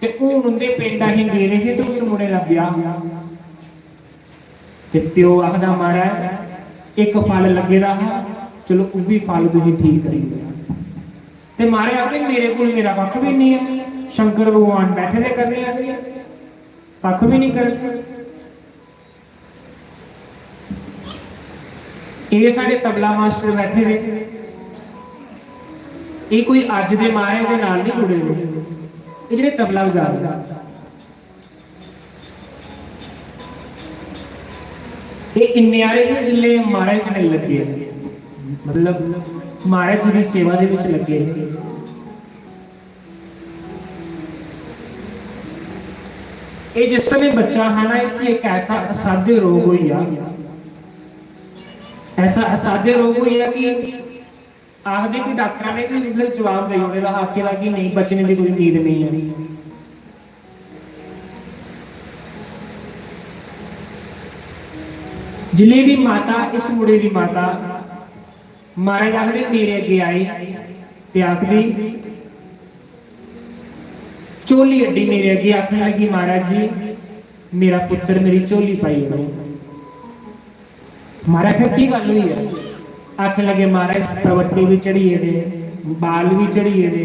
ते हुन उंदे पिंड असें गेदे हे ते उस मुड़े दा ब्याह हा। ते प्यो आखदा, "महाराज, इक फल लग्गे दा हा, चलो, ओह भी फल तुसें ठीक करी ओड़ेआ।" ते महाराज आखदे, "मेरे कोल मेरा कक्ख भी नहीं है, शंकर भगवान बैठे दे करने आह्ले, कक्ख भी नहीं करदे।" एह् साढ़े तबला मास्टर बैठे दे, एह् कोई अज्ज दे महाराज दे नाल नहीं जुड़े दे, एह् जेह्ड़े तबला बजा दे। एह् इन्ने हारे हे जिसले महाराज कन्नै लग्गे, मतलब महाराज जी दी सेवा दे विच लग्गे हे। एह् जिस समय बच्चा हा ना, इसी एक ऐसा असाध्य रोग होई गेआ, ऐसा असाध्य रोग होई गेआ कि आखदे कि डाक्टरां ने बी मतलब जवाब देई ओड़े दा हा, आखे दा कि नेईं, बचने दी कोई उम्मीद नेईं ऐ। जिले दी माता, इस मुड़े दी माता, महाराज आखदे मेरे अग्गे आई ते आखदी, झोली अड्डी मेरे अग्गें, आखन लगी, "महाराज जी, मेरा पुत्तर मेरी झोली पाई ओड़ो।" महाराज आखेआ, "केह् गल्ल होई ऐ?" आखन लगे, "महाराज, प्रवट्टे बी झड़ी गेदे, बाल बी झड़ी गेदे,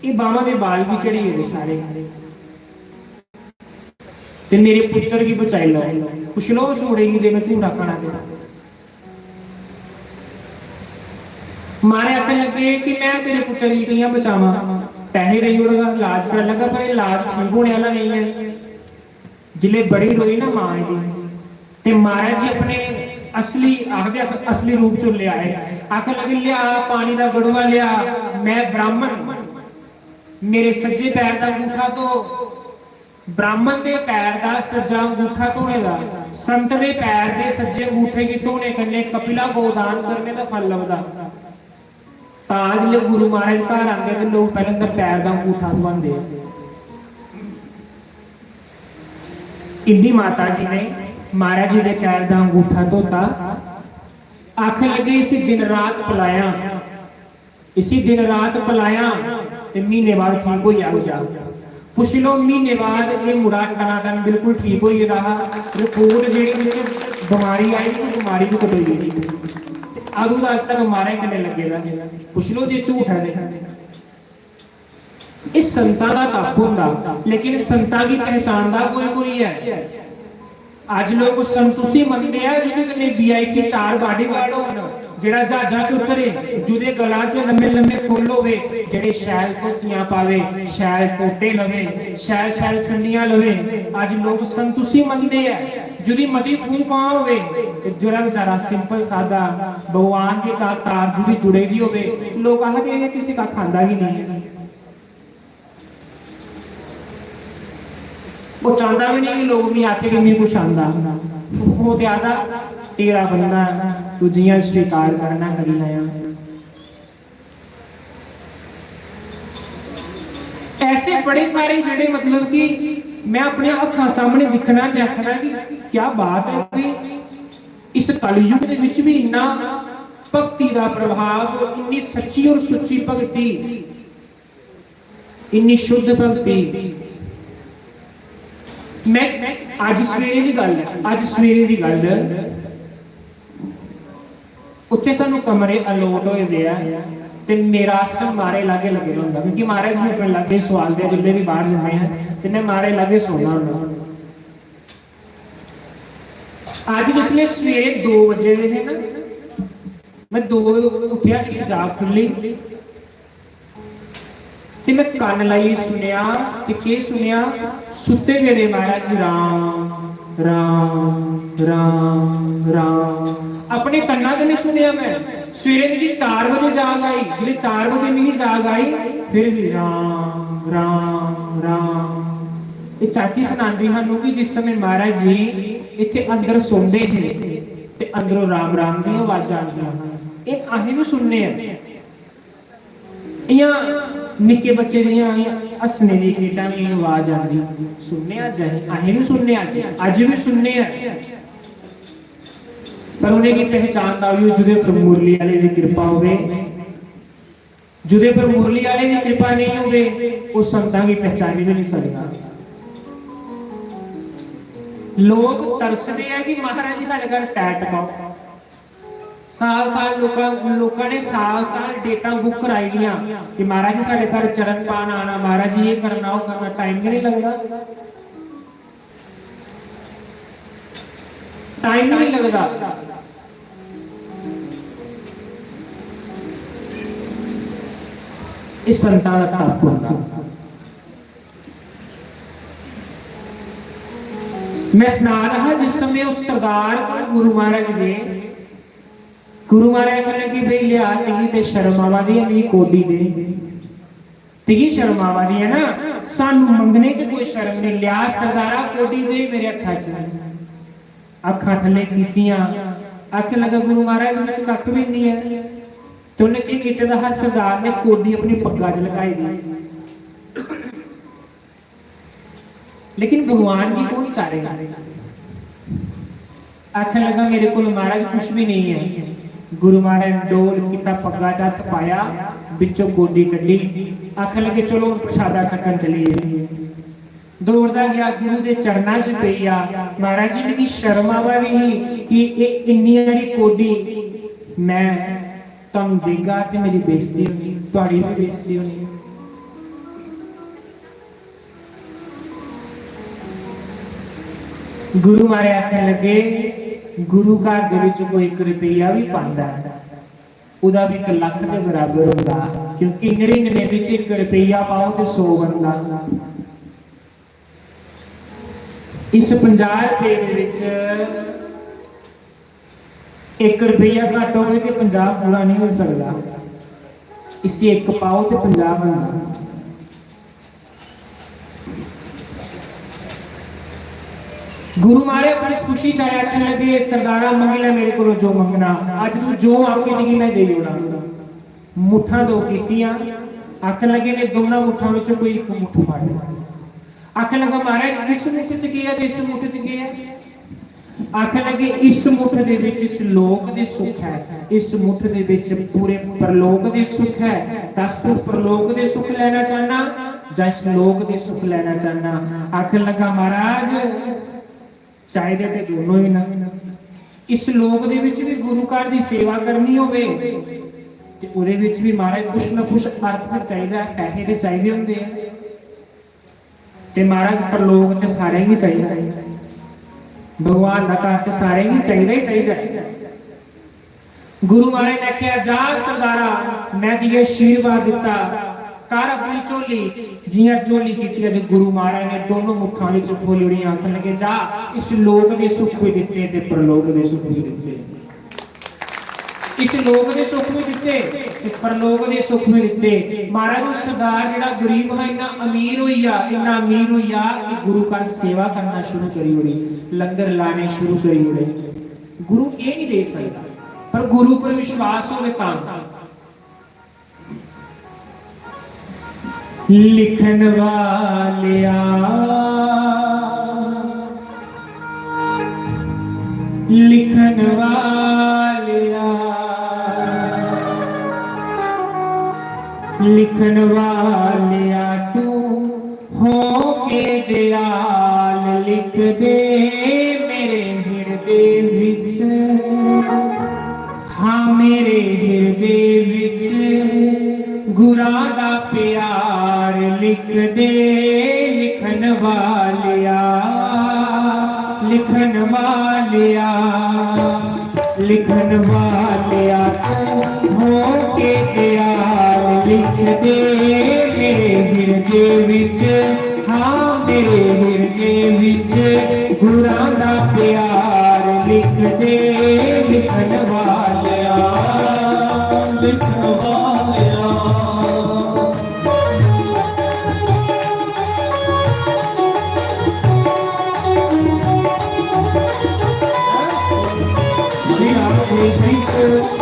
एह् बाह्मां दे बाल बी झड़ी गेदे सारे, ते मेरे पुत्तर गी बचाई लैओ।" पुच्छी लैओ उस मुड़े गी जे में झूठ आखा ना ते। महाराज आखन लगे कि में तेरे पुत्तर गी कि'यां बचावां? पैसे देई ओड़गा, इलाज करा लगा, पर इलाज ठीक होने आह्ला नेईं ऐ। जिसलै बड़ी रोई ना मां दी, ते महाराज जी अपने असली, आखदे अस-, असली रूप च लेआए। आखन लगे, "लिआ पानी दा गड़वा लिआ, में ब्राह्मण, मेरे सज्जे पैर दा अंगूठा धो।" ब्राह्मण दे पैर दा सज्जा अंगूठा धोने दा, संत दे पैर दे सज्जे अंगूठे गी धोने कन्नै कपिला गौ दान करने दा फल लभदा। तां जिसलै गुरु महाराज घर आंदे ते लोक पैह्लें उं'दा पैर दा अंगूठा धोआंदे। इंदी माता जी ने महाराज जी दे पैर दा अंगूठा धोता। आखन लगे, "इसी दिन रात पलाया, इसी दिन रात पलाया ते म्हीने बाद ठीक होई जाग।" जा पुच्छी लैओ, म्हीने बाद एह् मुड़ा टनाटन बिल्कुल ठीक होई गेदा हा। रिपोर्ट जेह्ड़ी बिच बमारी आई, ते बमारी बी कटोई गेदी। ते अदूं दा अज्ज तक मारे कन्नै लग्गे दा। पुच्छी लैओ जे झूठ ऐ ते। एह् संतां दा तप होंदा, लेकिन संतां गी पहचानदा कोई कोई ऐ। अज्ज लोक संत उसी मनदे आ जेह्दे कन्नै वीआईपी चार बाडीगार्ड होन, जेह्ड़ा ज्हाजां च उतरे, जेह्दे गला च लम्मे लम्मे फुल्ल होवे, जेह्ड़े शैल धोतियां पावे, शैल कोटे लवे, शैल शैल चुन्नियां लवे। अज्ज लोक संत उसी मनदे आ जेह्दी मती फूं फां होवे, ते जेह्ड़ा बेचारा simple सादा भगवान दी का-, तार जेह्दी जुड़े दी होवे, लोक आखदे, "एह् किसी कक्ख आंदा गै नेईं ऐ।" ओह् चांह्दा बी नेईं कि लोक मिगी आखै कि मिगी कुछ आंदा। ओह् ते आखदा, "तेरा बंदा ऐ, तू जि'यां स्वीकार करना करी लैयां।" ऐसे बड़े सारे जेह्ड़े, मतलब कि में अपने अक्खां सामने दिक्खना ते आखना कि क्या बात है कि इस कलयुग दे विच भी इन्ना भक्ति दा प्रभाव, इन्नी सच्ची और सुच्ची भक्ति, इन्नी शुद्ध भक्ति। में अज्ज सवेरे दी गल्ल ऐ, अज्ज सवेरे दी गल्ल ऐ, उत्थे सानू कमरे allot होए दे आ, ते मेरा आसन मारे लागे लग्गे दा होंदा, क्योंकि महाराज जी अपने लागे सोआलदे आ, जिसलै बी बाहर जन्ने आं, ते में मारे लागे सोना होंदा। अज्ज जिसलै सवेरे दो बजे दे हे ना, में दो बजे उट्ठेआ, मेरी जाग खुल्ली, ते में कन्न लाइयै सुनेआ, ते केह् सुनेआ? सुत्ते पेदे महाराज जी, "राम, राम, राम, राम।" अपने कन्ना कन्नै सुनेआ में। सवेरे मिगी चार बजे जाग आई, जिसलै चार बजे मिगी जाग आई, फिर भी "राम, राम, राम।" एह् चाची सनांदी सानू कि जिस समय महाराज जी इत्थे अंदर सौंदे हे, ते अंदरों "राम, राम" दियां आवाजां आंदियां हियां। एह् असें बी सुनने आं। इ'यां निक्के बच्चे दियां इ'यां हस्सने दी खेढां दी आवाज आंदी, सुनने आं अज्ज असें, असें बी सुनने आं अज्ज, अज्ज बी सुनने आं। पर उ'नेंगी पहचानदा उ'ऐ जेह्दे उप्पर मुरली आह्ले दी किरपा होवे। जेह्दे उप्पर मुरली आह्ले दी किरपा नेईं होवे, ओह् संतां गी पहचानी बी नेईं सकदा। लोक तरसदे आ कि महाराज जी साढ़े घर टैट पाओ। साल साल लोकां, लोकां ने साल साल डेटां बुक कराई दियां कि महाराज जी साढ़े घर चरण पान आना, महाराज जी एह् करना, ओह् करना, टाइम गै नहीं लगदा, टाइम गै नहीं लगदा। इस संतां दा तप होंदा। मैं सना रहा, जिस समय उस सरदार को गुरु महाराज ने, गुरु महाराज ने कि भाई लिया, मिगी ते शर्म आवा दी है, मिगी कोडी दे, मिगी शर्म आवा दी है ना, सानू मंगने च कोई शर्म नहीं, लिया सरदारा कोडी दे मेरे हत्था च। अखा थले कीतियां, आखन लगा, "गुरु महाराज, मुझ कख भी नहीं है।" तो उन्हें की कीते दा हा, सरदार ने कोडी अपनी पग्गा च लुकाई दी। लेकिन भगवान गी कौन चारेगा? आखन लगा, "मेरे कोल महाराज कुछ भी नहीं है।" गुरु महाराज ने डोल किता, पग्गा च हत्थ पाया, बिच्चों कोडी कड्ढी, आखन लगे, "चलो, हून प्रसादा छकन चली जाइए।" दौड़दा गया, गुरु दे चरणा च पेई गेआ। "महाराज जी, मिगी शर्म आवा दी ही कि एह् इन्नी हारी कोडी मैं तुहानू देगा ते मेरी बेइज्जती होनी, तुहाड़ी भी बेइज्जती होनी।" गुरु महाराज आखन लगे, "गुरु घर दे विच कोई इक रुपया भी पांदा ऐ, ओह्दा बी इक लक्ख दे बराबर होंदा, क्योंकि नड़िनमें बिच इक रुपया पाओ ते सौ बनदा।" इस पंजाह् रुपये दे विच इक रुपया घट्ट होवे ते पंजाह् पूरा नहीं हो सकदा। इसी इक पाओ ते पंजाह् बनदा। गुरु महाराज बड़ी खुशी च आए, आखन लगे, "सरदारा, मंगी लै मेरे कोलों जो मंगना, अज्ज तू जो आखे मिगी मैं देई ओड़ां।" मुट्ठां दो कीतियां, आखन लगे, "ने दोनों मुट्ठां विचों कोई इक मुट्ठ फड़।" आखन लगा, "महाराज, इस मुट्ठ च केह् ऐ ते इस मुट्ठ च केह् ऐ?" आखन लगे, "इस मुट्ठ दे विच इस लोक दे सुख है, इस मुट्ठ दे विच पूरे परलोक दे सुख है। दस, तू परलोक दे सुख लैना चाहना जां इस लोक दे सुख लैना चाहना?" आखन लगा, "महाराज, चाहिदे ते दोनों ही ना। इस लोक दे विच भी गुरु घर दी सेवा करनी होवे ते ओहदे विच भी, महाराज, कुछ ना कुछ अर्थ ते चाहिदा ऐ, पैसे ते चाहिदे होंदे ऐ।" ते महाराज, परलोक ते सारें गी चाहिदा ऐ, भगवान दा घर ते सारें गी चाहिदा ही चाहिदा ऐ। गुरु महाराज ने आखेआ, "जा सरदारा, मैं तुगी आशीर्वाद दित्ता, कर अपनी झोली।" जियां झोली कीती, अज्ज गुरु महाराज ने दोनों मुट्ठां विच खोली ओड़ी, आखन लगे, "जा, इस लोक दे सुख भी दित्ते ते परलोक दे सुख भी दित्ते।" इस लोक दे सुख भी दित्ते ते परलोक दे सुख भी दित्ते। महाराज, ओह् सरदार जेह्ड़ा गरीब हा, इन्ना अमीर होई गेआ, इन्ना अमीर होई गेआ कि गुरु घर सेवा करना शुरू करी ओड़ी, लंगर लाने शुरू करी ओड़े। गुरु एह् नहीं दे सकदा, पर गुरु पर विश्वास होवे तां। लिखन वालेआ, लिखन वालेआ, लिखन वालेआ, तू हो के दयाल, लिख दे मेरे हिरदे विच। हाँ, मेरे हिरदे विच गुरां दा प्यार लिख दे, लिखन वालेआ, लिखन वालेआ, लिखन वालेआ, तू हो के प्यार लिख दे मेरे हिरदे विच। हाँ, मेरे हिरदे विच गुरां दा प्यार लिख दे, लिखन वालेआ, लिखन वालेआ। श्री राम जी की।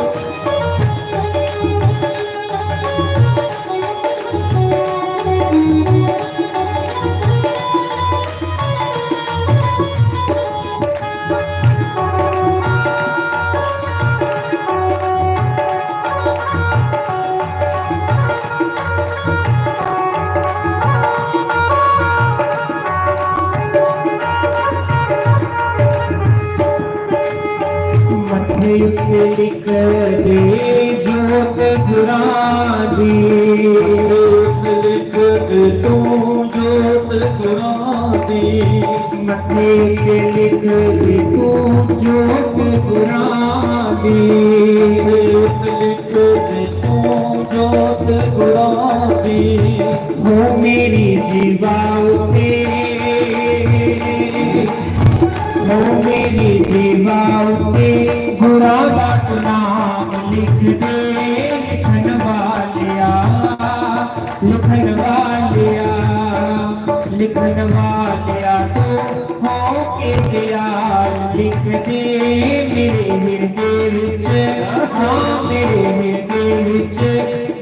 मत्थे उत्ते लिख दे जोत गुरां दी। लिख दे तू जोत गुरां दी। मत्थे उत्ते लिख दे तू जोत गुरां दी। लिख दे तू जोत गुरां दी। हो मेरी जीवा उत्ते, हो मेरी जीवा उत्ते गुरां दा तू नाम लिख दे, लिखन वालेआ, लिखन वालेआ, लिखन वालेआ, तू हो के दयाल लिख दे मेरे हिरदे विच, हाँ, मेरे हिरदे विच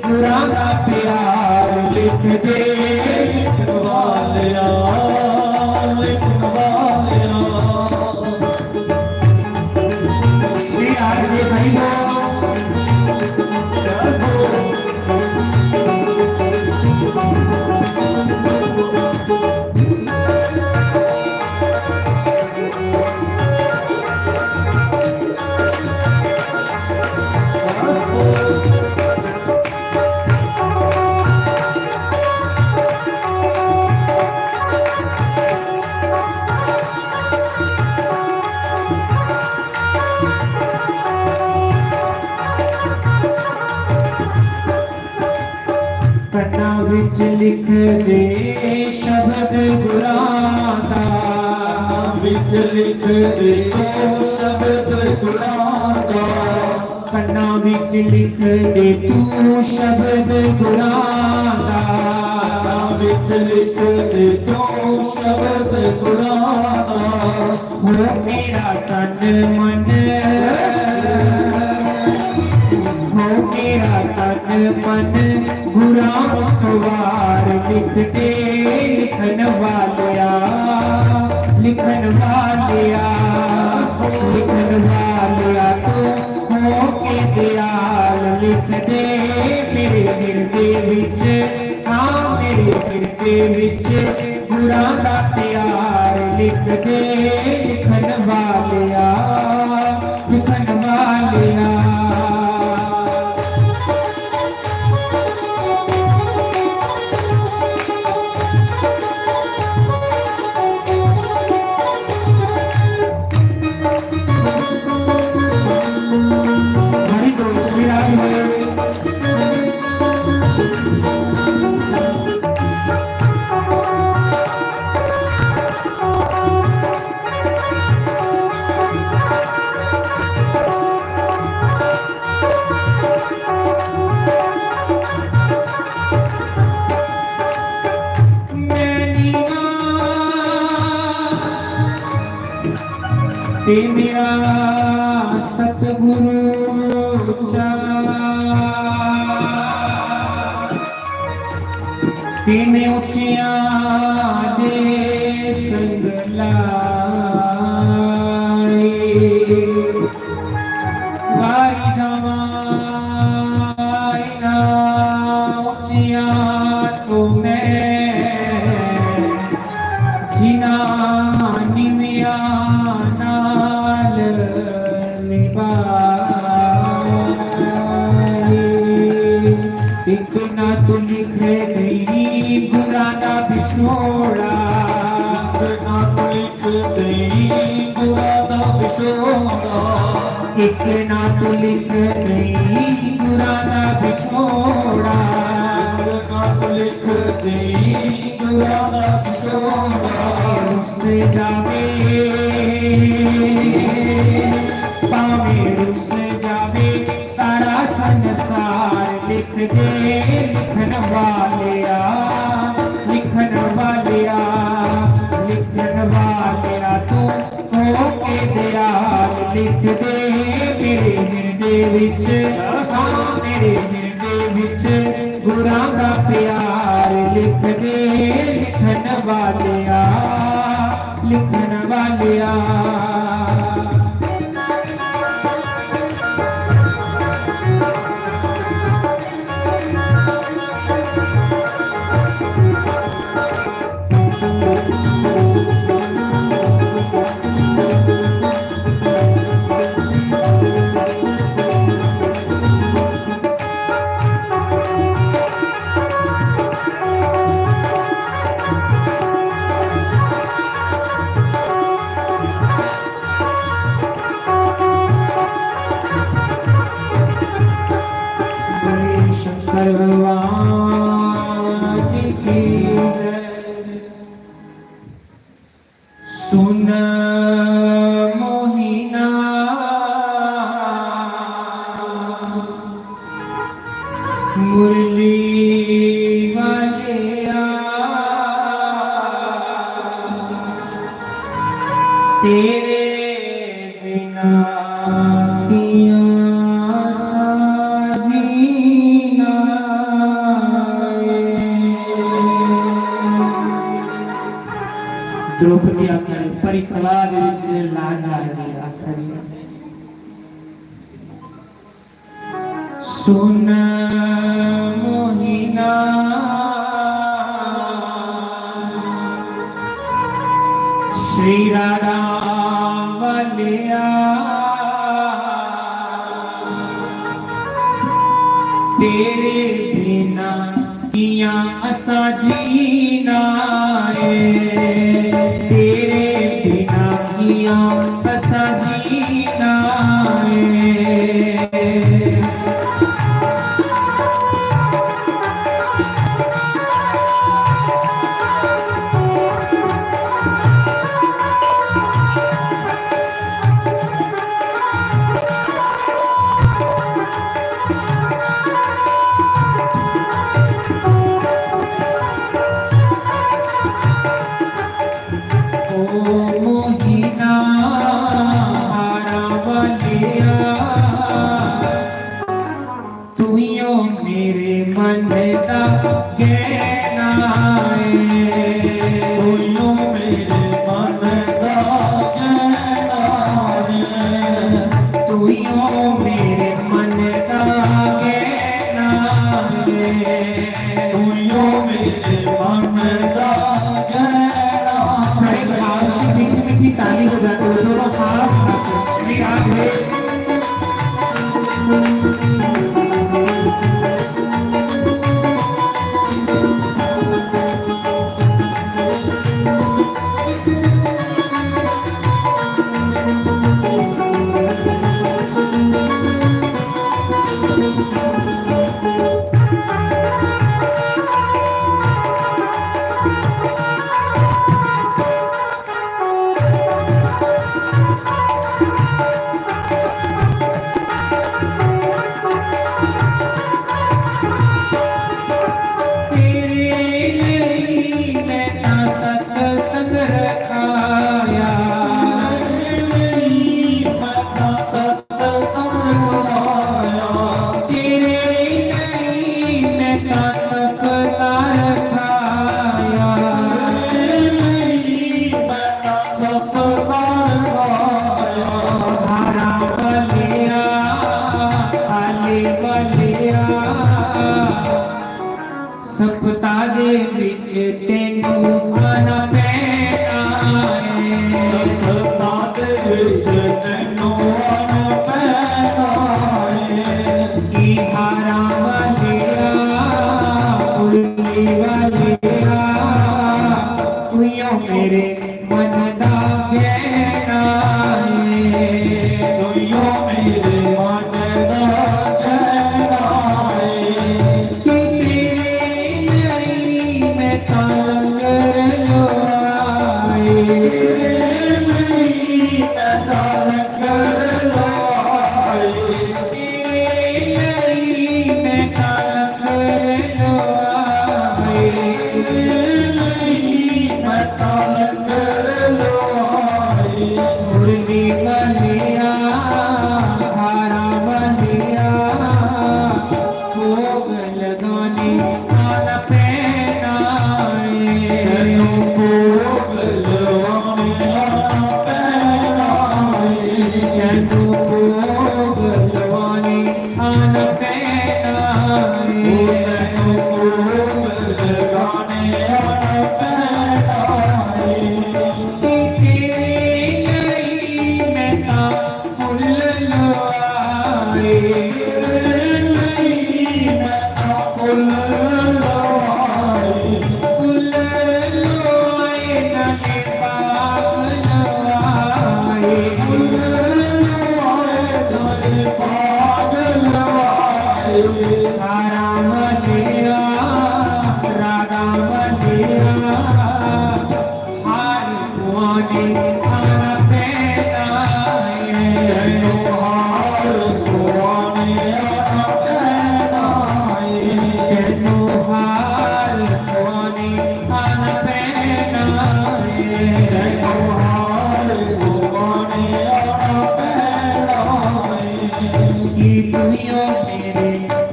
गुरां दा प्यार लिख दे, लिखन वालेआ, लिखन वालेआ। श्री आर के भाई हो। लिखदे शब्द गुरां दा। विच लिखदे तूं शब्द गुरां दा। कन्नां विच लिखदे तूं शब्द गुरां दा। कन्नां विच लिखदे तूं शब्द गुरां दा। हो मेरा तन मन, हो मेरा तन मन, गुरां अखबार लिखदे, लिखण वालेआ, लिखण वालेआ, लिखण वालेआ, तू हो के दयाल लिखदे मेरे हिरदे विच, हाँ, मेरे हिरदे विच गुरां दा प्यार लिखदे, लिखण वालेआ, लिखण वालेआ। हरि बोल श्री राम। मैं नीवा ते मेरा सतगुरु उच्चा, ते मैं उच्चियां दे संग लाई। वारी जावां इन्ना उच्चिया तो मैं, जिन्ना निमिया नाल निभाए। इक ना तू लिख दई गुरां दा बिछोड़ा, इक ना तू लिख दई गुरां दा बिछोड़ा। इक ना तू लिख दई गुरां दा बिछोड़ा। इक ना तू लिख दई गुरां दा बिछोड़ा। रुस जावे, भावें रुस जावे, सारा संसार लिख दे, लिखण वालेआ, लिखण वालेआ, लिखण वालेआ, तू हो के दयाल लिख दे मेरे हिरदे विच, हाँ, मेरे हिरदे विच गुरां दा प्यार लिख दे, लिखण वालेआ, लिखण वालेआ। बोले शंकर भगवान की जय। सुन मोहिना मुरली वालेआ, तेरे बिना कियां सा जीना ऐ। द्रौपदी आखन, परिसभा दे विच लाचार आखन, सुन मोहिना, श्री राधा वालेआ, तेरे बिना कियां असां जीना ऐ, तेरे बिना कियां असां जीना ऐ। कहना है। तू यो मेरे मन का कहना है। तू यो मेरे मन का कहना है। तू यो मेरे मन का कहना है। बड़े भाव से मीठी मीठी ताली बजाते हुए दोनों हाथ उठा के। तेरे लिए मैं ना सत्संग रखाया। तेरे लिए मैं ना सत्संग रखाया। तेरे लिए मैं ना सत्संग रखाया। तेरे लिए मैं ना सत्संग रखाया। हारा वालिया, हाली वालिया, सप्ताह दे विच तैनू आना पैना है। सप्ताह दे विच तैनू आना पैना है। की हारा वालिया, फुल्ली वालिया, तू यो मेरे मन दा कहना है। तू यो मेरे मन दा कहना है। कि तेरे लिए मैं तां लंगर लवाए। तेरे लिए मैं तां लंगर लवाए। तेरे लिए मैं तां लंगर लवाए। तेरे लिए मैं तां लंगर लवाए। मुरली वालिया, धारा वालिया, भोग लगाने आना पैना है। तैनू भोग लगाने आना पैना है। तैनू भोग लगाने आना पैना है। ओ तैनू भोग लगाने आना पैना है। तेरे लिए मैं तां फुल लवाए। तेरे लिए मैं तां फुल लवाए। फुल लवाए, नाले पाग लवाए। फुल लवाए, नाले पाग लवाए। हारा वालिया, राधा वालिया, हार पुआने आना पैना है। तैनू हार पुआने आना पैना है। तैनू हार पुआने आना पैना है। तैनू हार पुआने आना पैना है। कि तू यो मेरे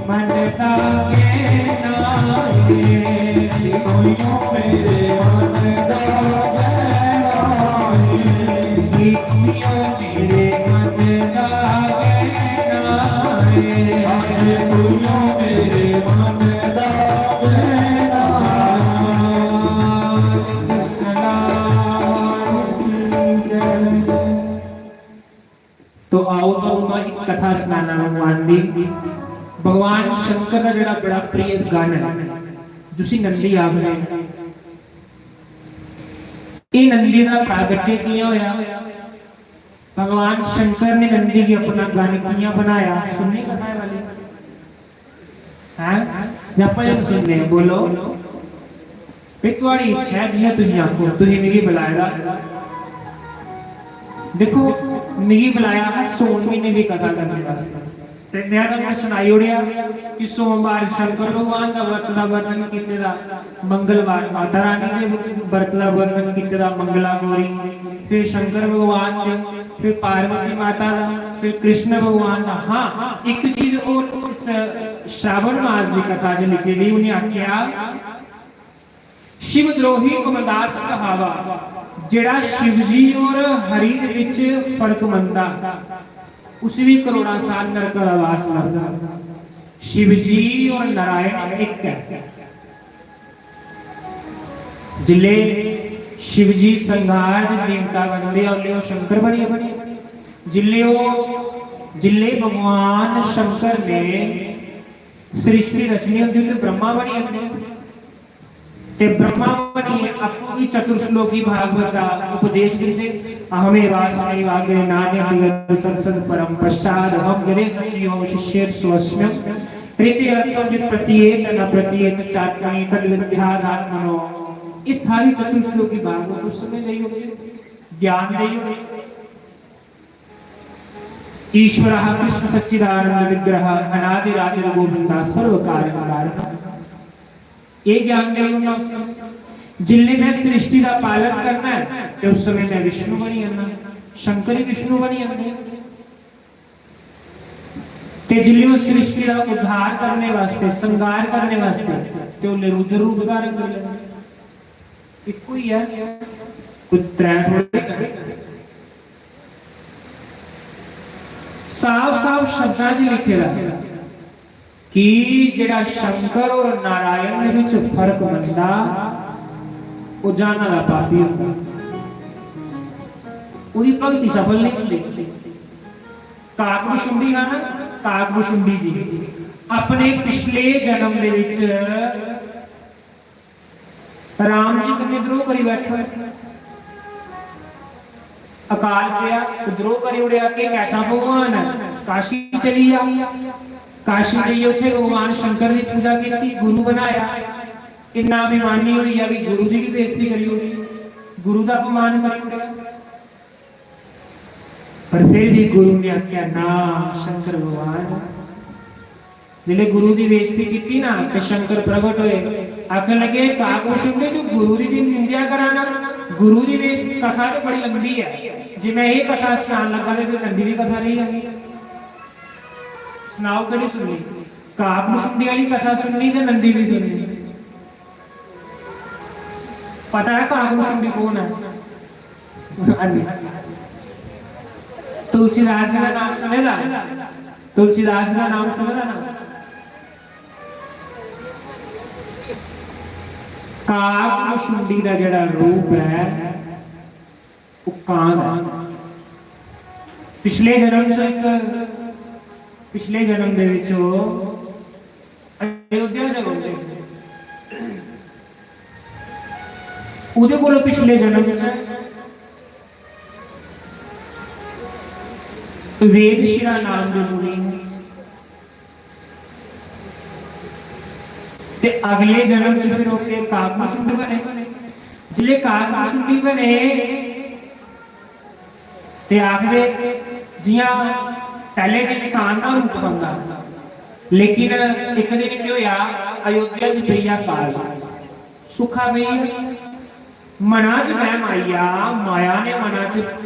मन दा कहना है। तू यो मेरे मन दा कहना है। कि तू यो मेरे मन दा कहना है। आज तू यो मेरे मन दा कहना है। कृष्ण लाल की जय। तो आओ, तुहानू मैं एक कथा सुनाना भगवान दी। भगवान शंकर दा जेह्ड़ा बड़ा प्रिय गण है, जिसी नंदी आखदे न, एह् नंदी दा प्रागट्य कि'यां होया, भगवान शंकर ने नंदी गी अपना गण कि'यां बनाया, सुननी कथा एह् वाली? हैं? जां भजन सुनने हैं? बोलो। भी थुआड़ी इच्छा ऐ, जि'यां तुसीं आखो, तुसीं मिगी बुलाए दा। दिक्खो, मिगी बुलाया हा सौन म्हीने दी कथा करने वास्तै। ते में तुसेंगी सनाई ओड़ेआ कि सोमवार शंकर भगवान दा व्रत दा वर्णन कीते दा, मंगलवार माता रानी दे व्रत दा वर्णन कीते दा, मंगला गौरी, फिर शंकर भगवान दे, फिर पार्वती माता दा, फिर कृष्ण भगवान दा। हाँ, एक चीज और इस श्रावण मास दी कथा च लिखी दी, उन्हें आख्या, शिवद्रोही भवदास कहावा, जेड़ा शिवजी और हरि दे विच फर्क मनदा, उसी भी करोड़ां साल नरक दा वास लभदा। शिवजी और नारायण एक है। जिले शिवजी संहार दे देवता बनदे, औले ओह शंकर बनी जंदे। जिले ओह, जिले भगवान शंकर ने सृष्टि रचनी होंदी ते ब्रह्मा बनी जंदे। ते ब्रह्मा बनियै आपूं भी चतुर्श्लोकी भागवत दा उपदेश दिंदे। अहमेवास्मैवाग्रे नान्यं दिगर्भसंसदपरं पश्चादहं यदेकं जीवमवशिष्येत् सोऽस्म्यं प्रीत्यर्थं यत् प्रतीयेत न प्रतीयेत चात्मनि तद्विद्यादात्मनो। इस सारी चतुर्श्लोकी भागवत उस समय गई होती, ज्ञान गई होती। ईश्वरः कृष्ण सच्चिदानंद विग्रह अनादिरादिर्गोविंदा सर्व कारण कारण। ये ज्ञान दे उन्ना उस समय। जिल्ले मैं सृष्टि दा पालन करना है, ते उस समय मैं विष्णु बनी जाना, शंकर ही विष्णु बनी जाते। ते जिल्ले उस सृष्टि दा उद्धार करने वास्ते, संगार करने वास्ते, ते उल्ले रुद्र रूप धारण कर लेना। इक्को ही है, कोई त्रै थोड़े है। साफ साफ शब्दां च लिखे दा कि जेड़ा शंकर और नारायण दे विच फर्क बनदा, ओह जाना दा पापी होंदा, ओहदी भक्ति सफल नहीं होंदी। काकभुशुंडी हा ना, काकभुशुंडी जी अपने पिछले जन्म दे विच राम जी कन्नै द्रोह करी बैठा। अकाल पेआ, ते द्रोह करी ओड़ेआ कि कैसा भगवान है। काशी चली जा, काशी जाइयै उत्थै भगवान शंकर दी पूजा कीती, गुरु बनाया। इन्ना अभिमानी होई गेआ कि गुरु दी बी बेइज्जती करी ओड़ी, गुरु दा अपमान करी ओड़ेआ। पर फिर भी गुरु ने आख्या, "ना शंकर भगवान।" जिसले गुरु की बेइज्जती की ना, तो शंकर प्रगट हुए, आखन लगे, "काकभुशुंडी, तू गुरु की भी निंदा कराना, गुरु की बेइज्जती।" कथा तो बड़ी लंबी है, जे मैं ये कथा सुनान लगा तो फिर नंदी की कथा नहीं आनी। सुनाओ, केड़ी सुननी? काकभुशुंडी वाली कथा सुननी कि नंदी की सुननी? पता है काकभुशुंडी कौन है? तुलसीदास जी का नाम सुने दा? तुलसीदास जी का नाम सुने दा ना? काकभुशुंडी का जड़ा रूप है, वो कां है। पिछले जन्म च एक, पिछले जन्म दे विच वो अयोध्या च रौंदे हे। ओहदे कोलों पिछले जन्म च वेद शिरा नाम दे मुनि हे। ते अगले जन्म च फिर ओह काकभुशुंडी बने। जिसले काकभुशुंडी बने, ते आखदे, जियां पैह्ले ते इंसान दा रूप बनदा, लेकिन इक दिन केह् होआ, अयोध्या च पेई गेआ काल। सुक्खा पेई गेआ। मना च वैम आई गेआ, माया ने मना च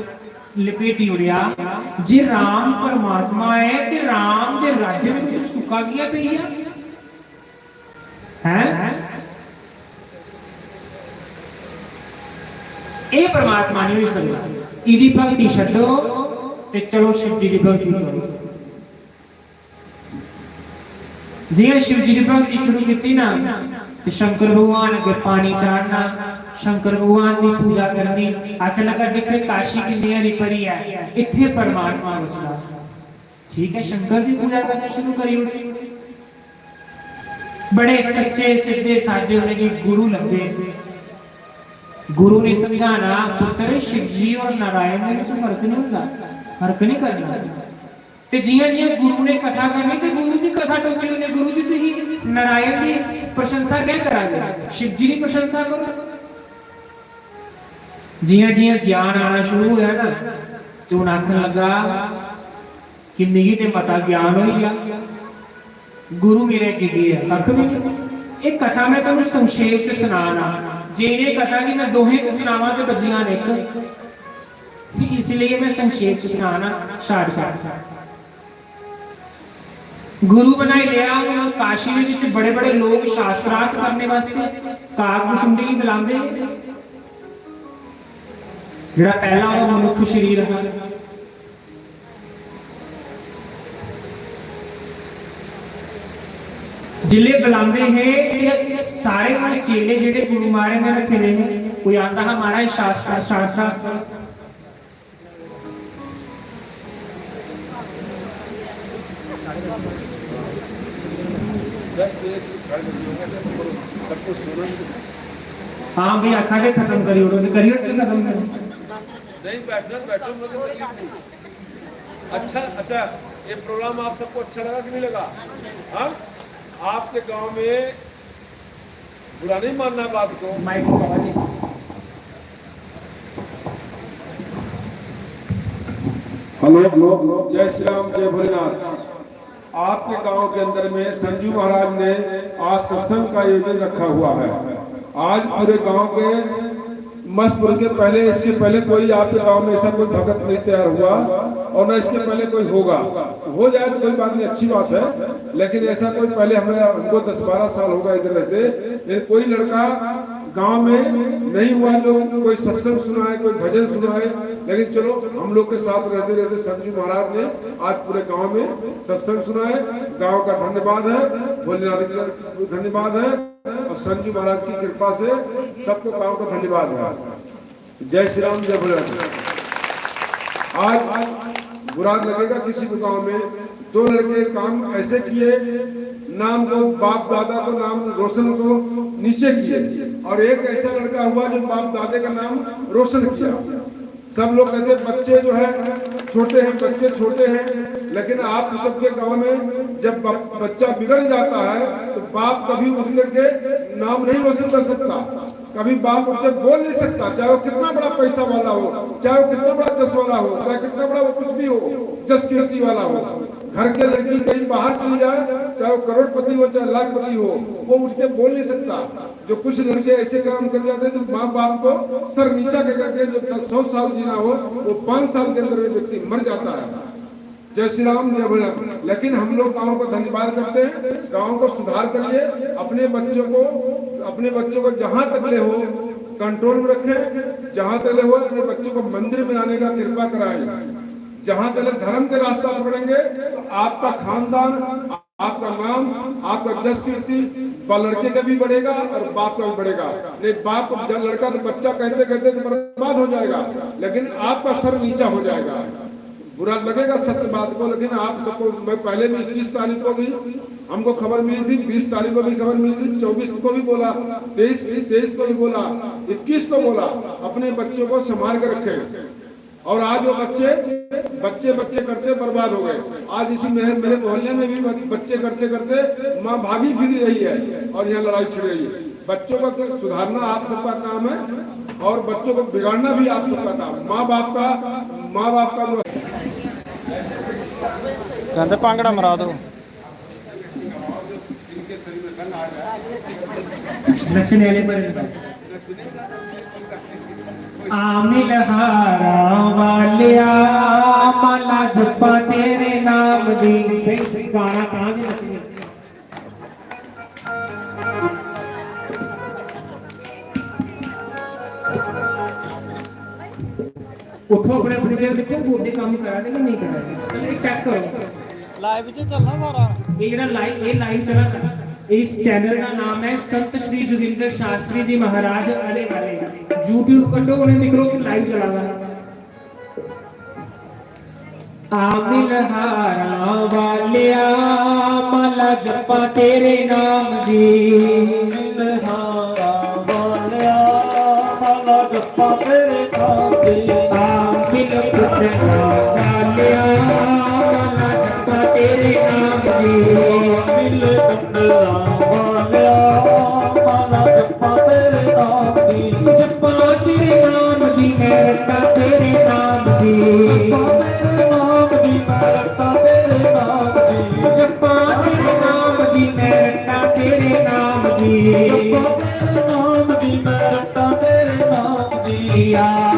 लपेटी ओड़ेआ जे राम परमात्मा ऐ ते राम दे राज्य बिच सुक्खा कि'यां पेई गेआ? हैं? एह् परमात्मा नहीं होई सकदा। इदी भक्ति छड्डो ते चलो शिव जी दी भक्ति करो। जियां शिव जी दी भक्ति शुरू कीती ना, ते शंकर भगवान अग्गे पानी चाढ़ना, शंकर भगवान दी पूजा करनी, आखन लगा, "दिक्ख, काशी किन्नी हरी भरी ऐ, इत्थे परमात्मा बसदा।" ठीक है, शंकर की पूजा करना शुरू करी ओड़ी। बड़े सच्चे, सीधे, साधे उन्हें गुरु लब्भे। गुरु ने समझाना, "पुत्र, शिव जी और नारायण दे विच फर्क नहीं होंदा, फर्क नहीं करना।" ते जियां जियां गुरु ने कथा करनी, ते गुरु की कथा टोकी उन्हें, "गुरु जी, तुसी नारायण की प्रशंसा क्या करा दे, शिव जी की प्रशंसा करो।" जियां जियां ज्ञान आना शुरू होया ना, ते उन्हें आखन लगा, कि मिगी ते मता ज्ञान होई गेआ, गुरु मेरे अग्गें केह् ऐ? कक्ख बी नेईं। एह् कथा में तुहानू संक्षेप च सनाना, जे इ'नें कथा गी में दोहें च सनावां ते बज्जी जान इक, इसलिए में संक्षेप च सनाना, shortcut। गुरु बनाई लेआ, हून काशी दे विच बड़े बड़े लोक शास्त्रार्थ करने वास्ते काकभुशुंडी गी बुलांदे हे, जेह्ड़ा पैह्ला ओह्दा मनुक्ख शरीर हा। जिसले बुलांदे हे ते सारे उ'नें चेले जेह्ड़े गुरु महाराज ने रखे दे हे, कोई आंदा हा, "महाराज, शास्त्र, शास्त्र।" हाँ भाई, आखा दे खत्म करी ओड़ो, ते करी ओड़ो, खत्म करो। नहीं, बैठना, बैठो, मगर तकलीफ नहीं। अच्छा, अच्छा, ये प्रोग्राम आप सबको अच्छा लगा कि नहीं लगा? हाँ, आपके गांव में बुरा नहीं मानना बात को। माइक को आवाज नहीं। हेलो, हेलो, जय श्री राम, जय भोलेनाथ। आपके गांव के अंदर में संजू महाराज ने आज सत्संग का आयोजन रखा हुआ है। आज पूरे गांव के मस्तपुर के पहले, इसके पहले कोई आपके गांव में ऐसा कोई भगत नहीं तैयार हुआ और ना इसके पहले कोई होगा। हो जाए तो कोई बात नहीं, अच्छी बात है, लेकिन ऐसा कोई पहले हमें, हमको दस बारह साल होगा इधर रहते, लेकिन कोई लड़का गांव में नहीं हुआ जो कोई सत्संग सुनाए, कोई भजन सुनाए। लेकिन चलो, हम लोग के साथ रहते रहते संजू महाराज ने आज पूरे गांव में सत्संग सुनाए। गांव का धन्यवाद है, भोलेनाथ का धन्यवाद है और संजू महाराज की कृपा से सबको, गांव का धन्यवाद है। जय श्री राम, जय भोलेनाथ। आज बुरा लगेगा किसी को, गांव में दो लड़के काम ऐसे किए, नाम को, बाप दादा को नाम रोशन को नीचे किए, और एक ऐसा लड़का हुआ जो बाप दादे का नाम रोशन किया। सब लोग कहते हैं, "बच्चे जो है छोटे हैं, बच्चे छोटे हैं", लेकिन आप सबके गांव में जब ब-, बच्चा बिगड़ जाता है तो बाप कभी उठ करके नाम नहीं रोशन कर सकता। कभी बाप उठ के बोल नहीं सकता, चाहे वो कितना बड़ा पैसा वाला हो, चाहे वो कितना बड़ा जस वाला हो, चाहे कितना बड़ा वो कुछ भी हो, जस कीर्ति वाला हो। घर के लड़की कहीं बाहर चली जाए, चाहे वो करोड़पति हो, चाहे लाखपति हो, वो उठ के बोल नहीं सकता। जो कुछ लड़के ऐसे काम कर जाते हैं तो माँ बाप को सर नीचा कर करके, जब तक सौ साल जीना हो, वो पाँच साल के अंदर में व्यक्ति मर जाता है। जय श्री राम, जय भोलेनाथ। लेकिन हम लोग गांव को धन्यवाद करते हैं, गांव को सुधार करिए, अपने बच्चों को, अपने बच्चों को जहां तक ले हो कंट्रोल में रखें, जहां तक ले हो अपने बच्चों को मंदिर में आने का कृपा कराएं। जहां तक ले धर्म के रास्ता पकड़ेंगे तो आपका खानदान, आपका नाम, आपका जस कीर्ति बा लड़के का भी बढ़ेगा और बाप का भी बढ़ेगा। नहीं, बाप जब लड़का तो बच्चा कहते कहते तो बर्बाद हो जाएगा, लेकिन आपका सर नीचा हो जाएगा। बुरा लगेगा सत्य बात को, लेकिन आप सबको, मैं पहले भी इक्कीस तारीख को भी हमको खबर मिली थी, बीस तारीख को भी खबर मिली थी, चौबीस को भी बोला, तेईस, तेईस को भी बोला, इक्कीस को बोला, अपने बच्चों को संभाल के रखें। और आज वो बच्चे, बच्चे, बच्चे करते बर्बाद हो गए। आज इसी मेरे, मेरे मोहल्ले में भी बच-, बच्चे करते करते माँ भागी फिर रही है और यहाँ लड़ाई छिड़ रही है। बच्चों को तो सुधारना आप सबका काम है और बच्चों को बिगाड़ना भी आप सबका काम। माँ बाप का, माँ बाप का जो कहते भांगड़ा मरा दो। नचने वाले बड़े। आ मिलहारा वालिया, माला जप्पा तेरे नाम दी। गाना तां जे नचने। उठो, अपने अपने जगह देखो, गोडे काम करा दे कि नहीं करा दे, चलो, चेक करो। लाइव च चलना सारा। ये जेह्ड़ा लाइव, ये लाइव चला दा, इस चैनल का नाम है संत श्री जोगिंदर शास्त्री जी महाराज आने वाले। YouTube कड्डो, उ'नें दिक्खो कि लाइव चला दा। आ मिलहारा वालिया, माला जप्पा तेरे नाम दी। मिलहारा वालिया, माला जप्पा तेरे नाम दी। आ मिल कुंडला वालिया, माला जप्पा तेरे नाम दी। मिल कुंडला वालिया, माला जप्पा तेरे नाम दी। जप्पा तेरे नाम दी, मैं रट्टा तेरे नाम दी। जप्पा तेरे नाम दी, मैं रट्टा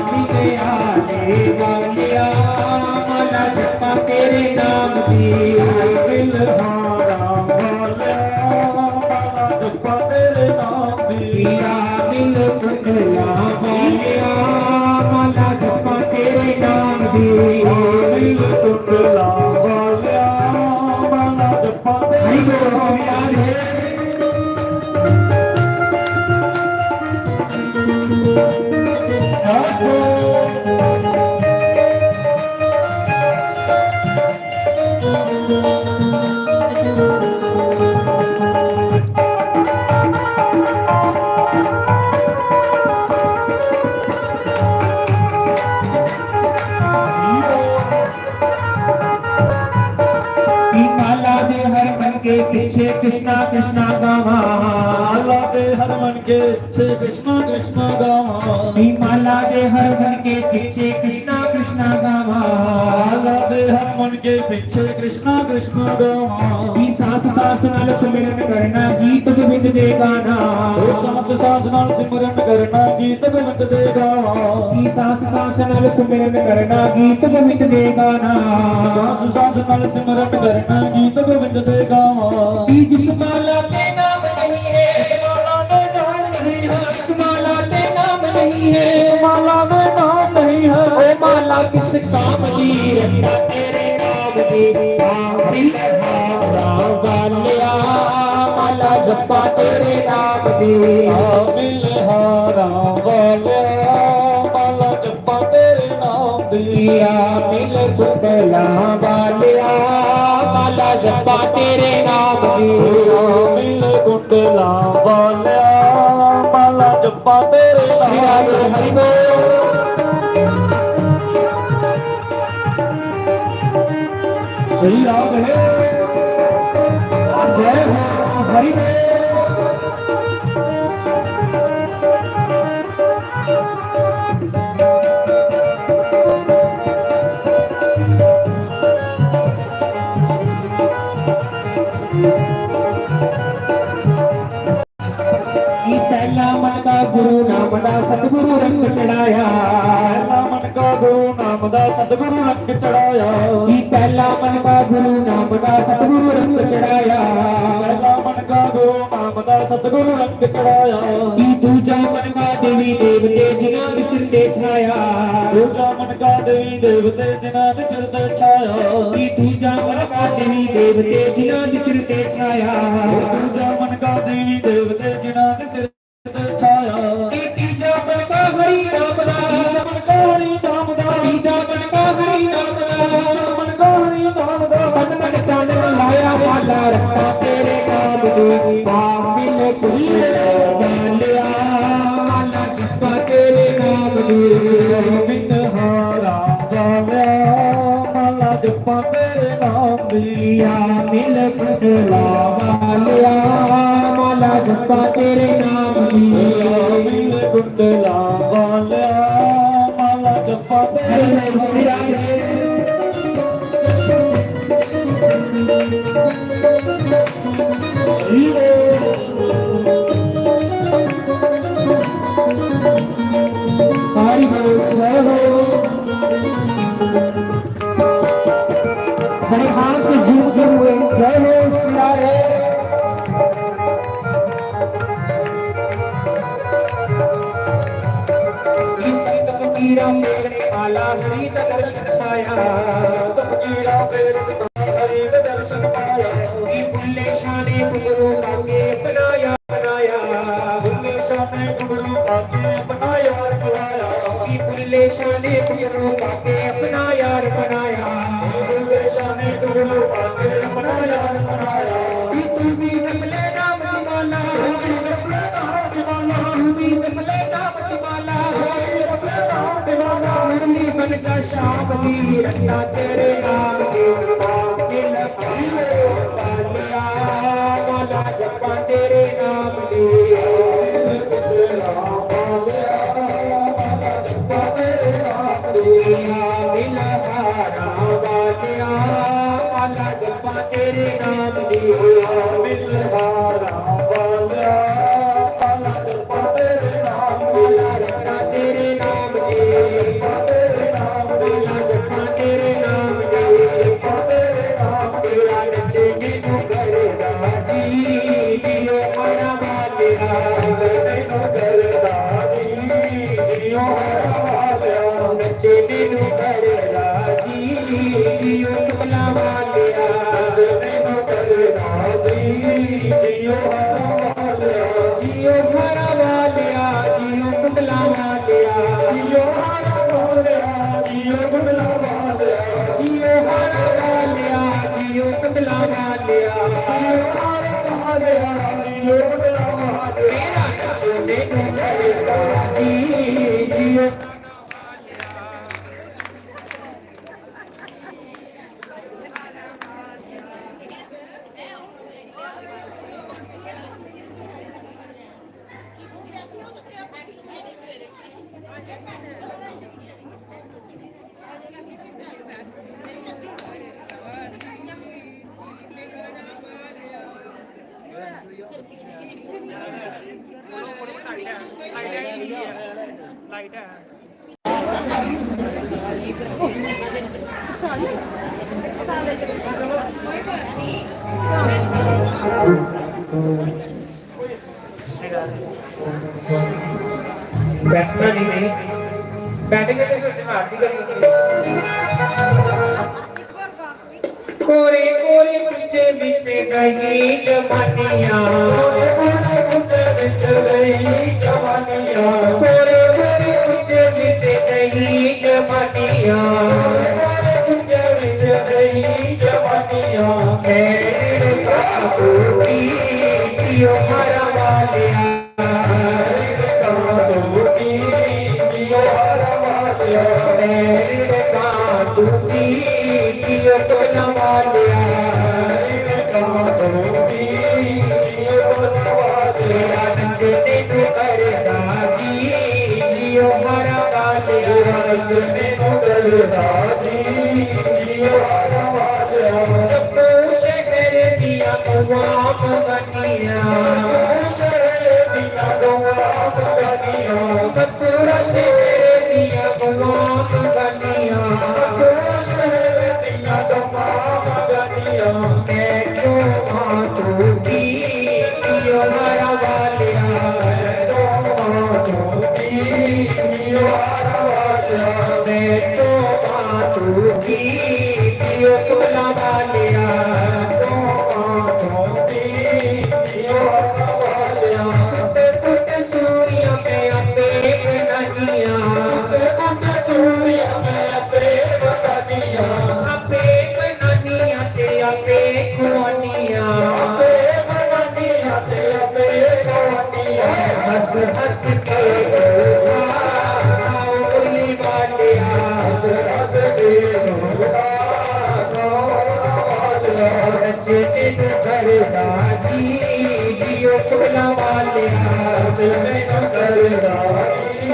मिले आने वालिया, माला जप्पा तेरे नाम दी। मिल हारा वालिया, माला जप्पा तेरे नाम दी। या मिल कुंडला वालिया, माला जप्पा तेरे नाम दी। मिल कुंडला वालिया, माला जप्पा तेरे नाम दी। माला दे हर मन के पीछे कृष्णा कृष्णा गावा। माला दे हर मन के पीछे कृष्णा कृष्णा गावा। माला दे हर मन के पीछे कृष्णा कृष्णा गावा। माला दे हर मन के पीछे कृष्णा कृष्णा गावा। सांस सांस नाल सिमरन करना गीत गोविंद दे गाना। सांस सांस नाल सिमरन करना गीत गोविंद दे गावा। सांस सांस नाल सिमरन करना गीत गोविंद दे गाना। सांस सांस नाल सिमरन करना गीत गोविंद दे गावा। जिस माला के नाम नहीं है, जिस माला के नाम नहीं है, जिस माला के नाम नहीं है, जिस माला के नाम नहीं है, ओ माला किस काम की? रखा तेरे नाम की। मिल हारा वालिया, माला जप्पा तेरे नाम की। मिल हारा वालिया, माला जप्पा तेरे नाम दी। या मिल कुंडला वालिया, माला जप्पा तेरे नाम दी। या मिल कुंडला वालिया, माला जप्पा तेरे नाम दी। हरि बोल। सही राग है। जय हो हरि बोल। पहला मन का गुरु नाम दा सतगुरु रंग चढ़ाया। पहला मन का गुरु नाम दा सतगुरु रंग चढ़ाया। पहला मन का गुरु नाम दा सतगुरु रंग चढ़ाया। पहला मन का गुरु नाम दा सतगुरु रंग चढ़ाया। दूजा मन का देवी देवते जिन्हां दे सिर ते छाया। दूजा मन का देवी देवते जिन्हां दे सिर ते छाया। दूजा मन का देवी देवते जिन्हां दे सिर ते छाया। दूजा मन का देवी देवते जिन्हां दे सिर छाया। तीजा मन का हरि नाम दा। तीजा मन का हरि नाम दा। तीजा मन का हरि नाम दा। तीजा मन का हरि नाम दा। तन मन चानन लाया माला रखा तेरे नाम दी। मिल कुंडला वालिया, माला जप्पा तेरे नाम दी। मिल हारा वालिया, माला जप्पा तेरे नाम दी। या मिल कुंडला वालिया, माला जप्पा तेरे नाम दी। मिल कुंडला वालिया, माला जप्पा तेरे नाम दी। हरि बोल, जय हो। बड़े भाव से झूम झूम हुए, जय हो श्री राधे। ये संत फकीरा फेर ने माला हरि का दर्शन पाया। संत फकीरा फेर ने माला हरि का दर्शन पाया। ये बुल्ले शाह ने घुंघरू पाके अपना यार बनाया। बुल्ले शाह ने घुंघरू पाके अपना यार बनाया। बुल्ले शाह ने घुंघरू पाके अपना यार बनाया। बुल्ले शाह ने घुंघरू पाके अपना यार बनाया। तू भी जप ले नाम की माला। तू भी जप ले नाम की माला। तू भी जप ले नाम की माला। तू भी जप ले नाम की माला। मुरली बन जा श्याम दी, रखा तेरे नाम की। दिल पाले वालिया, माला जप्पा तेरे नाम दी। दिल कुंडला वालिया, माला जप्पा तेरे नाम दी। दिल हारा वालिया, माला जप्पा तेरे नाम दी। दिल हारा वालिया, माला जप्पा तेरे नाम दी। माला रखा तेरे नाम दी। जप्पा तेरे नाम दी, जप्पा तेरे नाम दी, जप्पा तेरे नाम दी। तेरा नच्चे मैनू करदा जी, जियो हरा वालिया। नच्चे मैनू करदा जी, जियो हरा वालिया। नच्चे मैनू करदा जी, जियो टुकला वालिया। नच्चे मैनू करदा जी, जियो हरा वालिया। जियो हरा वालिया, जियो टुकला वालिया। जियो हरा वालिया, जियो टुकला वालिया। जियो हरा वालिया, जियो टुकला वालिया। जियो हरा वालिया, जियो टुकला वालिया। तेरा नच्चे मैनू करदा जी, जियो बैठना नहीं, नहीं। बैठेंगे तो फिर दिमाग की गलती। कोरे कोरे कुचे विच गई जवानियां। कोरे कोरे कुचे विच गई जवानियां। कोरे कोरे कुचे विच गई जवानियां। कोरे कोरे कुचे विच गई जवानियां। मेरे बाबू की पियो हरा वालिया। जम्मू शहर दिया नवाब गनिया। शहर दिया नवाब गनिया। मथुरा शहर दिया नवाब गनिया। मथुरा शहर दिया नवाब गनिया। मैं क्यों मातू की पियो हरा वालिया। मैं क्यों मातू की पियो हरा वालिया। मैं क्यों मातू की पियो टुकला वालिया। क्यों मातू की पियो हरा वालिया। कुट कुट चूड़ियां मैं आपे बनानियां। कुट कुट चूड़ियां मैं आपे बनानियां। आपे बनानियां ते आपे खुआनियां। आपे बनानियां ते आपे खुआनियां। हंस हंस के रोना, आओ बोली वालिया। हंस हंस के रोना, आओ बोली वालिया। नच्चे मैनू करदा जी, जियो टुकला वालिया। नच्चे मैनू करदा जी,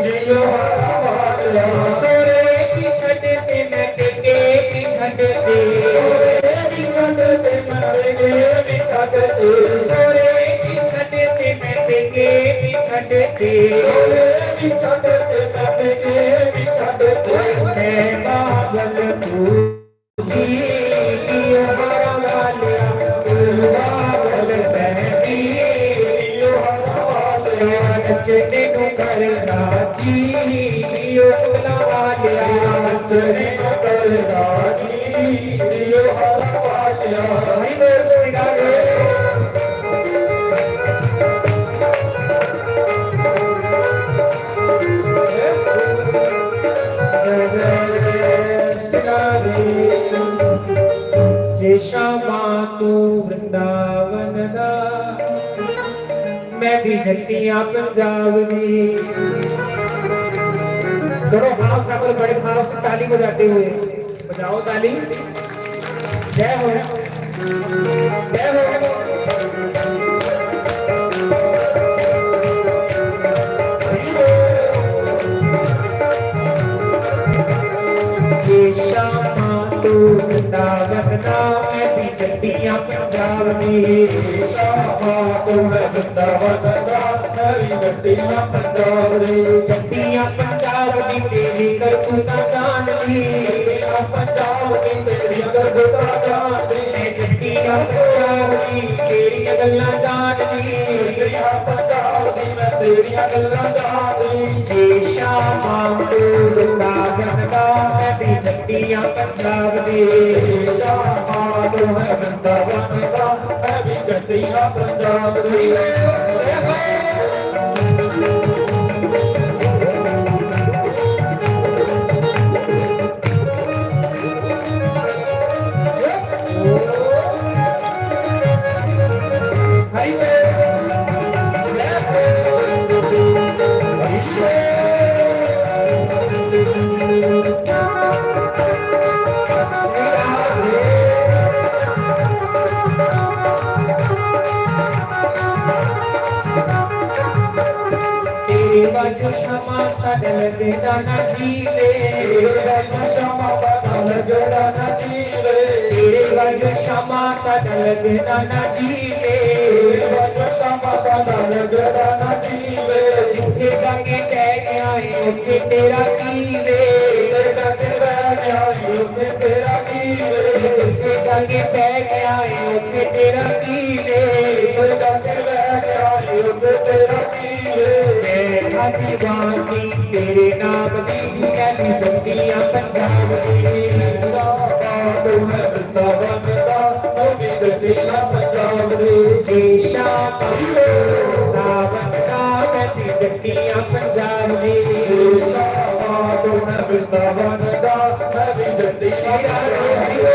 जियो हरा वालिया। सोरे की छड्ड ते मैं पेके भी छड्ड दे। सोरे की छड्ड ते मैं पेके भी छड्ड दे। सोरे की छड्ड ते मैं पेके भी छड्ड दे। सोरे की छड्ड ते मैं पेके भी छड्ड दे। मैं बादल तू जे शामा तू वृंदावन दा, मैं भी जट्टियां पंजाब दी। दोनों हाथ रख कर बड़े भाव से ताली बजाते हुए बजाओ ताली। जय हो, जय हो। जे शामा तू वृंदावन दा, मैं भी जट्टियां पंजाब दी। शामा तू मैं वृंदावन दा, मैं भी जट्टियां पंजाब दी। जट्टियां पंजाब पंजाब दी तेरी करतूतां जानदी, जट्टियां पंजाब दी तेरी करतूतां जानदी। जट्टियां पंजाब दी तेरियां गल्लां जानदी, जट्टियां पंजाब दी मैं तेरियां गल्लां जानदी। जे शामा तू वृंदावन दा, मैं भी जट्टियां पंजाब दी। जे शामा तू है वृंदावन दा, मैं भी जट्टियां पंजाब दी। तेरे बाजू शमा साडा लगदा ना जी वे। तेरे बाजू शमा साडा लगदा ना जी वे। तेरे बाजू शमा साडा लगदा ना जी वे। तेरे बाजू शमा साडा लगदा ना जी वे। जिथे जाके कह गया है, उथे तेरा की वे। जिथे जाके कह गया है, उथे तेरा की वे। जिथे जाके कह गया है, उथे तेरा की वे। जिथे जाके कह गया है, उथे तेरा की वे। मैं दीवानी तेरे नाम दी, मैं भी जट्टियां पंजाब दी। शामा तू है वृंदावन दा, मैं भी जट्टियां पंजाब दी। जे शामा तू वृंदावन दा, मैं भी जट्टियां पंजाब दी। जे शामा तू है वृंदावन दा, मैं भी जट्टियां पंजाब दी।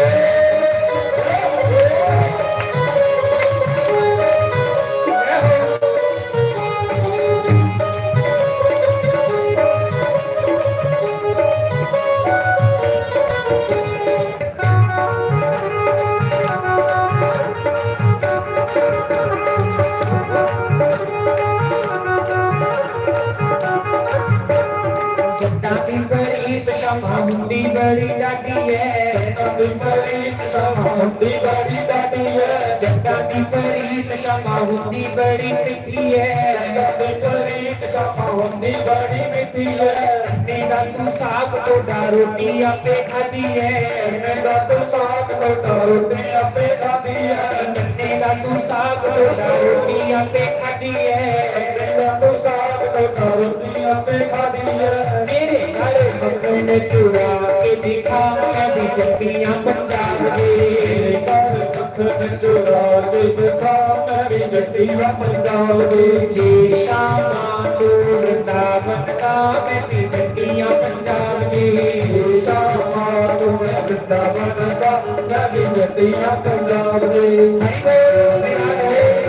जट्टां दी परीत शमा हुंदी बड़ी डाढी ऐ। जट्टां दी परीत शमा हुंदी बड़ी डाढी ऐ। जट्टां दी परीत शमा हुंदी बड़ी मिट्ठी ऐ। जट्टां दी परीत शमा हुंदी बड़ी मिट्ठी ऐ। नन्ने दा तू साग ढोडा रोटी आपे खादी ऐ। नन्ने दा तू साग ढोडा रोटी आपे खादी ऐ। नन्ने दा तू साग ढोडा रोटी आपे खादी ऐ। नन्ने दा तू साग ढोडा रोटी आपे खादी ऐ। मेरे घर मक्खन चुरा के दिखा, मैं भी जट्टियां पंजाब दी। मेरे घर मक्खन चुरा के दिखा, मैं भी जट्टियां पंजाब दी। जे शामा तू वृंदावन दा, मैं भी जट्टियां पंजाब दी। जे शामा तू है वृंदावन दा, मैं भी जट्टियां पंजाब दी। हरि बोल, हरि बोल।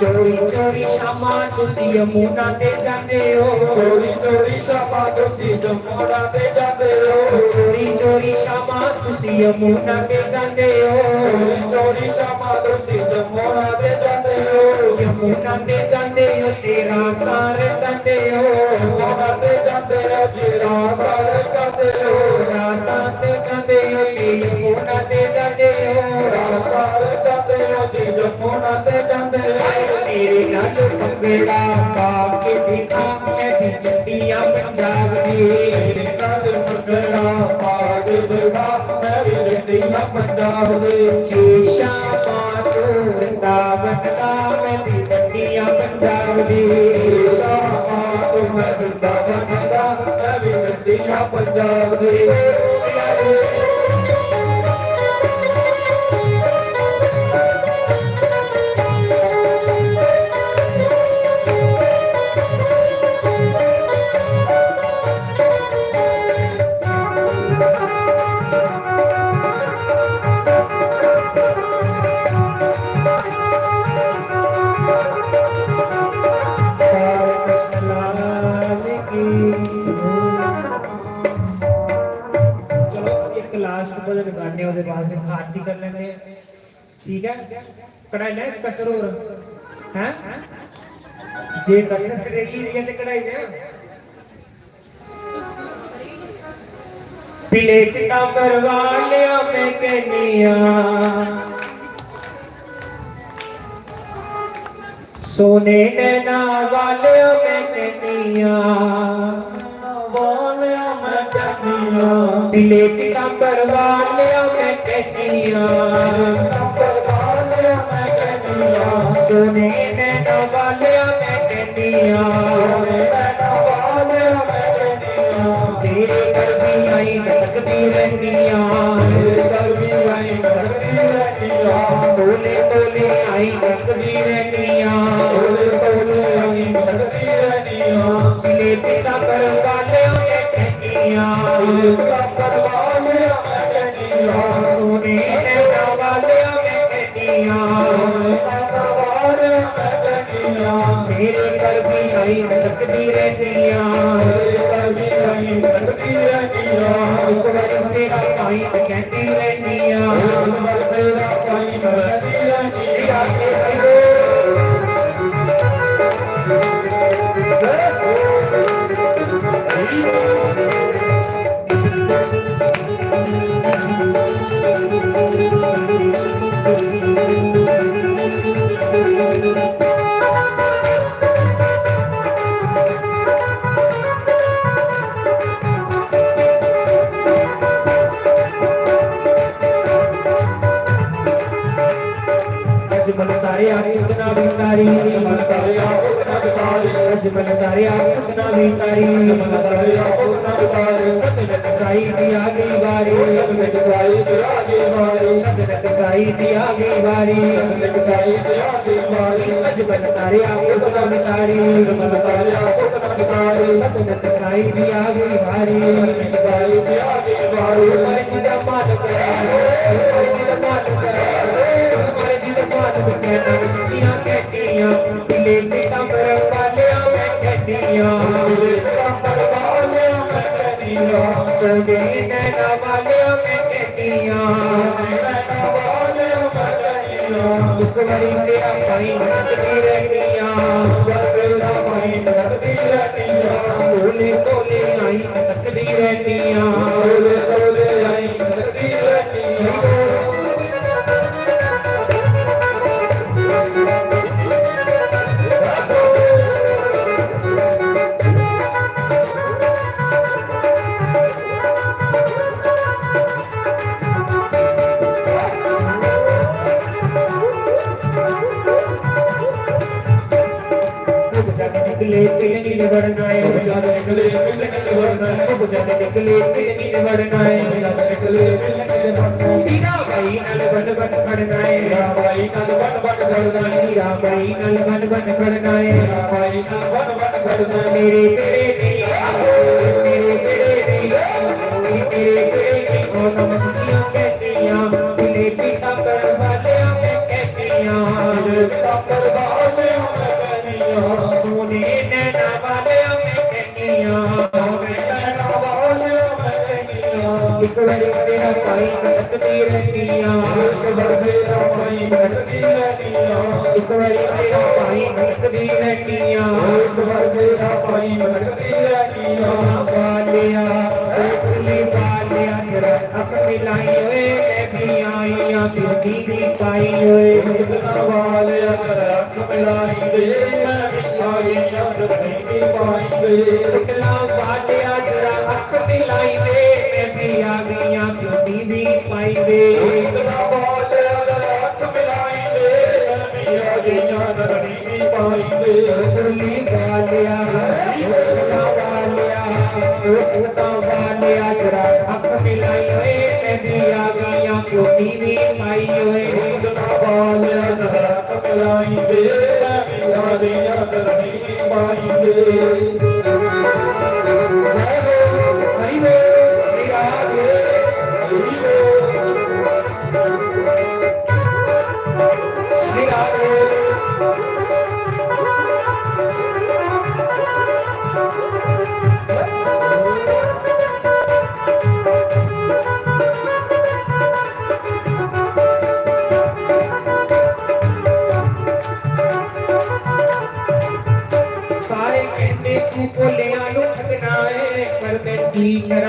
चोरी चोरी शामा तुसी यमुना ते जांदे हो। चोरी चोरी शामा तुसी यमुना ते जांदे हो। चोरी चोरी शामा तुसी यमुना ते जांदे हो। चोरी चोरी शामा तुसी यमुना ते जांदे हो। यमुना ते जांदे हो, तेरा सार जांदे हो। यमुना ते जांदे हो, तेरा सार जांदे हो। रासां ते जांदे हो, ते यमुना ते जांदे हो। रासां ते जांदे हो, ते यमुना ते जांदे हो। मेरे नाल पंगड़ा पा के दिखा, मैं भी जट्टियां पंजाब दी। मेरे नाल पंगड़ा पा के दिखा, मैं भी जट्टियां पंजाब दी। जे शामा तू वृंदावन दा, मैं भी जट्टियां पंजाब दी। जे शामा तू मैं वृंदावन दा, मैं भी जट्टियां पंजाब दी। लास्ट भजन गाने, ओह्दे बाद फिर आरती कर लेंदे हैं। ठीक है, कढ़ाई लें कसर होर, हैं? जे कसर रेही दी है ते कढ़ाई लें। प्लेट तां भरवा लेआ मैं कहनिया, सोने नैना वाले मैं कहनिया, वाले मैं कहनिया। प्लेट तां भरवा लेआ मैं कहनिया, भरवा लेआ मैं कहनिया। सोने नैना वाले मैं कहनिया, सोने नैना वाले मैं कहनिया। तेरे घर भी आई भटकदी रहनिया, तेरे घर भी आई भटकदी रहनिया। कोले कोले आई भटकदी रहनिया, कोले कोले आई भटकदी रहनिया। प्लेट तां भरवा लेआ मैं कहनिया, प्लेट तां भरवा लेआ मैं कहनिया। सोने नैना वाले मैं कहनिया, सोने नैना वाले मैं कहनिया। तेरे घर भी आई भटकदी रहनिया, तेरे घर भी आई भटकदी रहनिया। एक बार तेरा पाई कहती रहनिया, एक बार तेरा पाई कहती रहनिया। अजमल तारे आ कितना भिखारी, अजमल तारे आ कितना भिखारी, अजमल तारे आ कितना भिखारी, अजमल तारे आ कितना भिखारी। सतन कसाई दी आ गई बारी, सतन कसाई दी आ गई बारी, सतन कसाई दी आ गई बारी, सतन कसाई दी आ गई बारी। अजमल तारे आ कितना भिखारी, अजमल तारे आ कितना भिखारी। सतन कसाई दी आ गई बारी, सतन कसाई दी आ गई बारी। मर्जी दा मालक है, मर्जी दा मालक है, मर्जी दा मालक है। मैं सच्चियां कहनियां, दिले ते कमर वालियां मैं कहनियां, दिले ते कमर वालियां मैं कहनियां। सोने नैना वालियां मैं कहनियां, सोने नैना वालियां मैं कहनियां। एक बारी तेरा पाई भटकदी रहनियां, एक बारी तेरा पाई भटकदी रहनियां। कोले कोले आई भटकदी रहनियां, कोले कोले आई भटकदी रहनियां। जग निकले तिल नील वरना है, जग निकले तिल नील वरना है, जग निकले तिल नील वरना है, जग निकले तिल नील वरना है। हीरा बाई नाल बन बन खड़ना है, हीरा बाई नाल बन बन खड़ना है, हीरा बाई नाल बन बन खड़ना है, हीरा बाई नाल बन बन खड़ना है। मेरे बेड़े दी, मेरे बेड़े दी, मेरे बेड़े दी औरत सच्चियां कहतियां, दिले पीता कर वाले मैं कहतियां, दिले पीता कर वाले मैं कहतियां, सोने नैना वाले मैं कहतियां, सोने नैना वाले मैं कहतियां। एक बारी तेरा पाई भटकदी रहनियां, एक बारी तेरा पाई भटकदी रहनियां, एक बारी तेरा पाई भटकदी रहनियां, एक बारी तेरा पाई भटकदी रहनियां। वालिया, ओ कुली वालिया, जरा अख मिलाई ओए, मैं भी आई आं, बिंदी भी पाई ओए। कुली वालिया, जरा अख मिलाई दे, मैं भी आई आं, बिंदी भी पाई दे। कुली वालिया, जरा अख मिलाई दे, मैं भी आ गई आं, बिंदी भी पाई दे। कुली वालिया, जरा अख मिलाई दे, मैं भी आ गई आं, बिंदी भी पाई दे। कुली वालिया, ओ सुना वालिया, ओ सुना वालिया, जरा अख मिलाई ओए, मैं भी आ गई आं, बिंदी भी पाई ओए। ओ सुना वालिया, जरा अख मिलाई दे, मैं भी आ गई आं, बिंदी भी पाई दे। जय हो, हरि बोल, श्री राधे, हरि बोल। श्री राधे।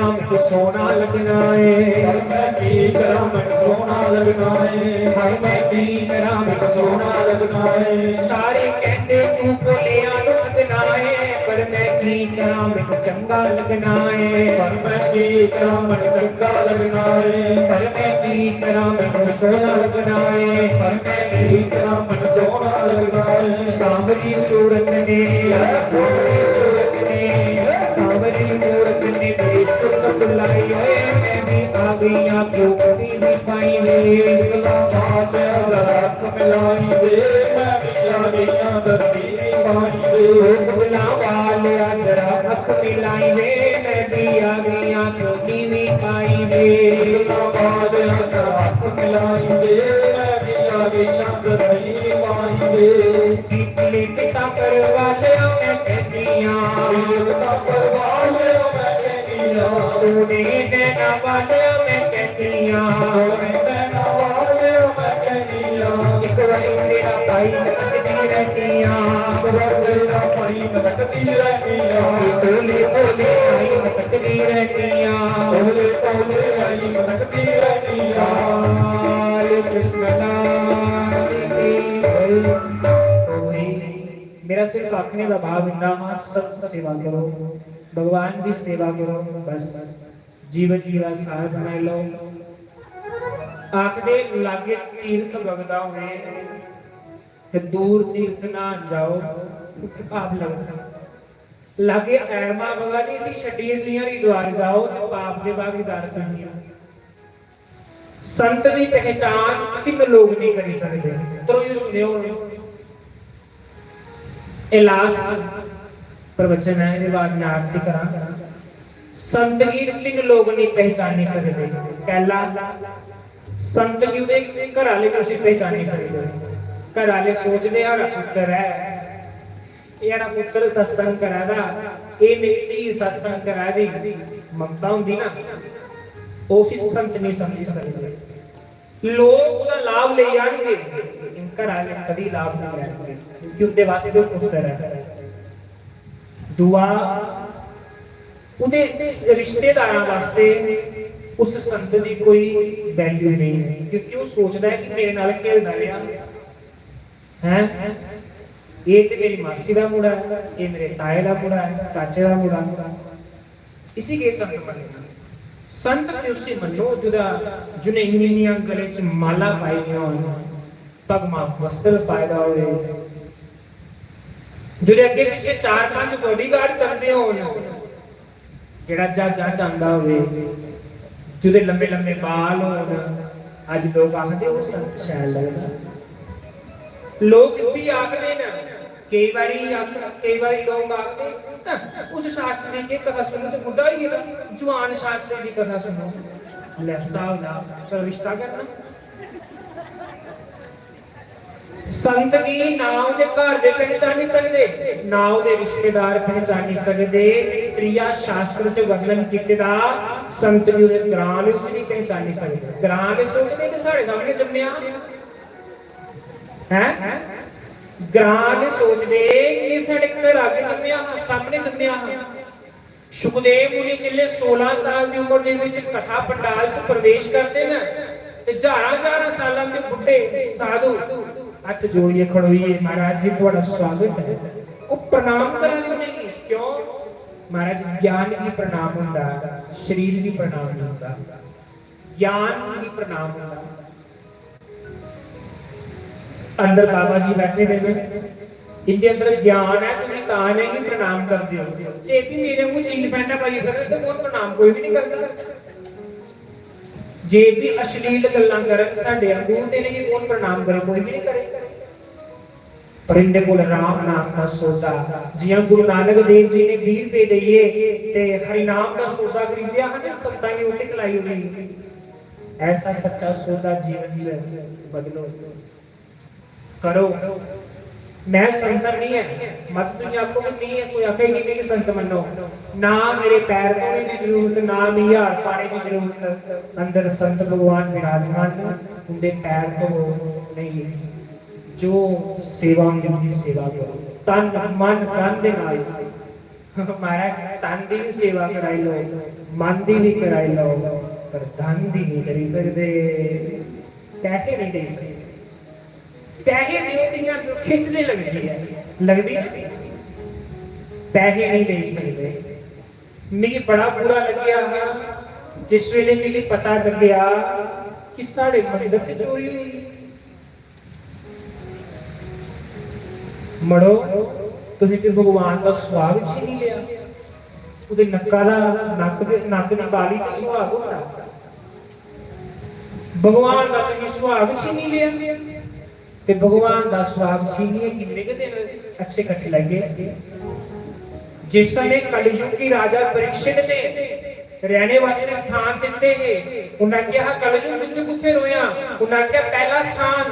मैनू सोहना लगना है। पर मैं की करां, मैनू सोहना लगना है। हाय, मैं की करां, मैनू सोहना लगना है। सारे कहंदे तू भोलिया लुटना है, पर मैं की करां, मैनू चंगा लगना है। पर मैं की करां, मैनू चंगा लगना है। पर मैं की करां, मैनू सोहना लगना है। पर मैं की करां, मैनू सोहना लगना है। सांवरी सूरत ने, सांवरी सूरत ने, सांवरी मूरत ने मेरी सुरत बुलाई वे, मैं भी आ गई आं धरती दी पाई वे। इकला बात अगर हथ मिलाई वे, मैं भी आ गई आं धरती दी पाई वे। इकला बात अगर हथ मिलाई वे, मैं भी आ गई आं धरती दी पाई वे। इकला बात अगर हथ मिलाई वे, मैं भी आ गई आं धरती दी पाई वे। लिखता पर वाले मैं कहनी आं। लिखता पर वाले मैं कहनी आं। सोने नैना वाले मैं कहनी आं। सोने नैना वाले मैं कहनी आं। एक बारी मेरा भाई मैं तकदी रहनी आं। एक बार मेरा भाई मैं तकदी रहनी आं। भोले भोले आई मैं तकदी रहनी आं। भोले भोले आई मैं तकदी रहनी आं। लाल कृष्ण लाल की जय। तो भाई, मेरा सिर्फ आखने का भाव इतना हा, सत सेवा करो, भगवान की सेवा करो, बस जीवन की राह सार बनाई लो। आखदे, लागे तीर्थ बगदा होए ते दूर तीर्थ ना जाओ, उत्थे पाप लगदा। लागे ऐरमा बगा दी, इसी छड्डियै तुहीं हरिद्वार जाओ ते पाप दे भागीदार तुहीं हो। संत दी पहचान तिन्न लोग नहीं करी सकदे। त्रोई सुनेओ हुन। एह् last प्रवचन ऐ, एह्दे बाद मैं आरती करां। संत गी तिन्न लोग नहीं पहचानी सकदे। पैह्ला, संत गी ओह्दे घर आह्ले नहीं उसी पहचानी सकदे। घर आह्ले सोचदे, "हाड़ा पुत्तर ऐ, एह् हाड़ा पुत्तर सत्संग करा दा, एह् मेरी धी सत्संग करा दी।" ममता होंदी ना, ओह् उसी संत नहीं समझी सकदे। लोग ओह्दा लाभ लेई जाणगे, लेकिन घर आह्ले कदी लाभ नहीं लैणगे, क्योंकि उं'दे वास्तै ओह् पुत्तर ऐ। दूआ, ओह्दे रिश्तेदारां वास्तै उस संत दी कोई value नहीं है, क्योंकि ओह् सोचदा ऐ कि मेरे नाल खेलदा रेहा, हैं? एह् ते मेरी मासी दा मुड़ा ऐ, एह् मेरे ताए दा मुड़ा ऐ, चाचे दा मुड़ा ऐ। इसी केह् संत मन्नना? संत ते उसी मन्नो जेह्दा, जुने इन्नियां गले च माला पाई दियां होन, भगमा वस्त्र पाए दा होए, जेह्दे अग्गें पिच्छें चार पंज bodyguard चलदे होन, जेह्ड़ा ज्हाजां च आंदा होवे, जेह्दे लम्मे लम्मे बाल होन, अज्ज लोक आखदे, "ओह् संत शैल लगदा।" लोक इब्बी आखदे न, केई बारी आख-, केई बारी लोक आखदे, "अह, उस शास्त्री दी केह् कथा सुनो, ते बुड्ढा होई गेदा, जवान शास्त्री दी कथा सुनो।" लै स्हाब दा, फिर रिश्ता करना। संत गी ना ओह्दे घर दे पहचानी सकदे, ना ओह्दे रिश्तेदार पहचानी सकदे। त्रीया शास्त्र च वर्णन कीते दा, संत गी ओह्दे ग्रां आह्ले उसी नहीं पहचानी सकदे। ग्रां आह्ले सोचदे कि साढ़े सामने जम्मेआ, हैं? ग्रां आह्ले सोचदे कि एह् साढ़े घर अग्गें जम्मेआ हा, सामने जम्मेआ हा। सुखदेव मुनि जिसलै सोलां साल दी उम्र दे विच कथा पंडाल च प्रवेश करदे न ते ज्हारां ज्हारां सालां दे बुड्ढे साधु हत्थ जोड़ियै खड़ोइयै, "महाराज जी, थुआढ़ा स्वागत ऐ।" ओह् प्रणाम करा दे उ'नेंगी। क्यों? महाराज, ज्ञान गी प्रणाम होंदा, शरीर गी प्रणाम नहीं होंदा। ज्ञान गी प्रणाम होंदा। अंदर बाबा जी बैठे दे न, इंदे अंदर ज्ञान है, तुसीं तां इ'नेंगी प्रणाम करदे हो। जे भी मेरे वांगू जीन पैंटां पाइयै फिरन ते कौन प्रणाम? कोई भी नहीं करदा। जे भी अश्लील गल्लां करन साढ़े वांगू, ते इ'नेंगी कौन प्रणाम करे? कोई भी नहीं करे। पर इंदे कोल राम नाम दा सौदा, जियां गुरु नानक देव जी ने बीह् रपेऽ देइयै ते हरि नाम दा सौदा खरीदेआ हा ना, संतां गी उल्टी खलाई ओड़ी। ऐसा सच्चा सौदा जीवन च बदलो, करो। मैं संत नहीं है, मत तुम आखो कि नहीं है, कोई आखे कि नहीं संत मन्नो। ना मेरे पैर धोने की जरूरत, ना मिगी हार पाने की जरूरत। अंदर संत भगवान विराजमान न, उंदे पैर धो नहीं। जो सेवा होंदी, उंदी सेवा करो, तन मन धन दे नाल। महाराज, तन दी बी सेवा कराई लो, मन दी बी कराई लो, पर धन दी नहीं करी सकदे, पैसे नहीं दे सकदे। पैसे देओ ते इ'यां खिच्च जे लगदी ऐ, लगदी ना? पैसे नहीं दे सकदे। मिगी बड़ा बुरा लग्गेआ हा जिस वेले मिगी पता लग्गेआ कि साढ़े मंदर च चोरी होई। मड़ो, तुसीं ते भगवान दा सुहाग छीनी लेआ। ओह्दे नक्का दा, नक्क दे, नक्क दी बाली ते सुहाग होंदा। भगवान दा तुसीं सुहाग छीनी लेआ। ते भगवान दा सुहाग छीनियै किन्ने गै दिन अच्छे कट्टी लैगे। जिस समें कलयुग गी राजा परीक्षित ने रैह्ने वास्तै स्थान दित्ते हे, उन्नै आखेआ हा, "कलयुग कुत्थै कुत्थै रोयां?" उन्नै आखेआ, "पैह्ला स्थान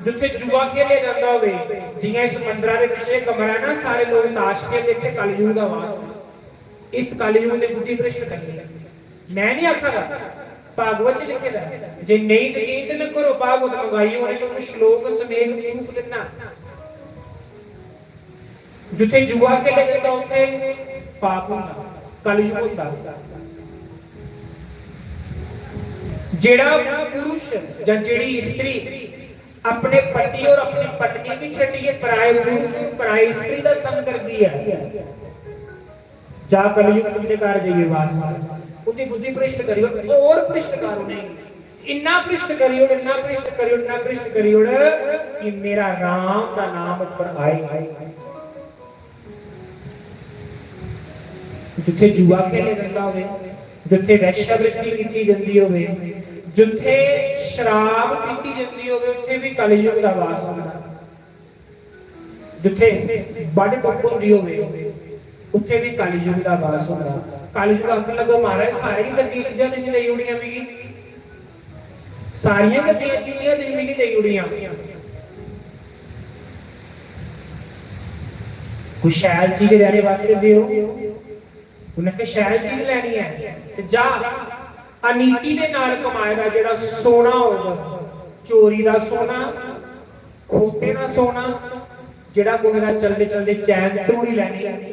जित्थै जुआ खेलेआ जंदा होवे, जि'यां इस मंदरा दे पिच्छे कमरा ना, सारे लोक ताश खेलदे, इत्थै कलयुग दा वास ऐ।" इस कलयुग ने बुद्धि भ्रष्ट करनी ऐ। मैं नहीं आखा दा, भागवत च लिखे दा ऐ। जे नेईं जकीन ते मैं घरों भागवत मंगाई, उ'नें तुहानू श्लोक समेत proof दिन्ना। जित्थै जुआ खेलेआ जंदा, उत्थै पाप होंदा, कलयुग होंदा। जेह्ड़ा पुरुष जां जेह्ड़ी स्त्री अपने पति और अपनी पत्नी गी छड्डियै पराए पुरुष, पराई स्त्री दा संग करदी ऐ, जा कलयुग उं'दे घर जाइयै वास कर। उं'दी बुद्धि भ्रष्ट करी ओड़, होर भ्रष्ट कर उ'नेंगी। इन्ना भ्रष्ट करी ओड़, इन्ना भ्रष्ट करी ओड़, इन्ना भ्रष्ट करी ओड़ कि मेरा राम दा नाम उप्पर आए। जित्थै जुआ खेलेआ जंदा होवे, जित्थै वैश्यावृत्ति कीती जंदी होवे, जित्थै शराब पीती जंदी होवे, उत्थै भी कलयुग दा वास होंदा। जित्थै बड्ढ टुक्क होंदी होवे, उत्थै बी कलयुग दा वास होंदा। कलयुग आखन लगा, "महाराज, सारियां गंदियां चीजां तुसें देई ओड़ियां मिगी, सारियां गंदियां चीजां तुसें मिगी देई ओड़ियां, कोई शैल चीज लैने वास्तै देओ।" उन्नै आखेआ, "शैल चीज लैनी ऐ ते जा, अनीति दे नाल कमाए दा जेह्ड़ा सोना होग, चोरी दा सोना, खोटे दा सोना, जेह्ड़ा कुसै दा चलदे चलदे चैन त्रोड़ी लैनी।"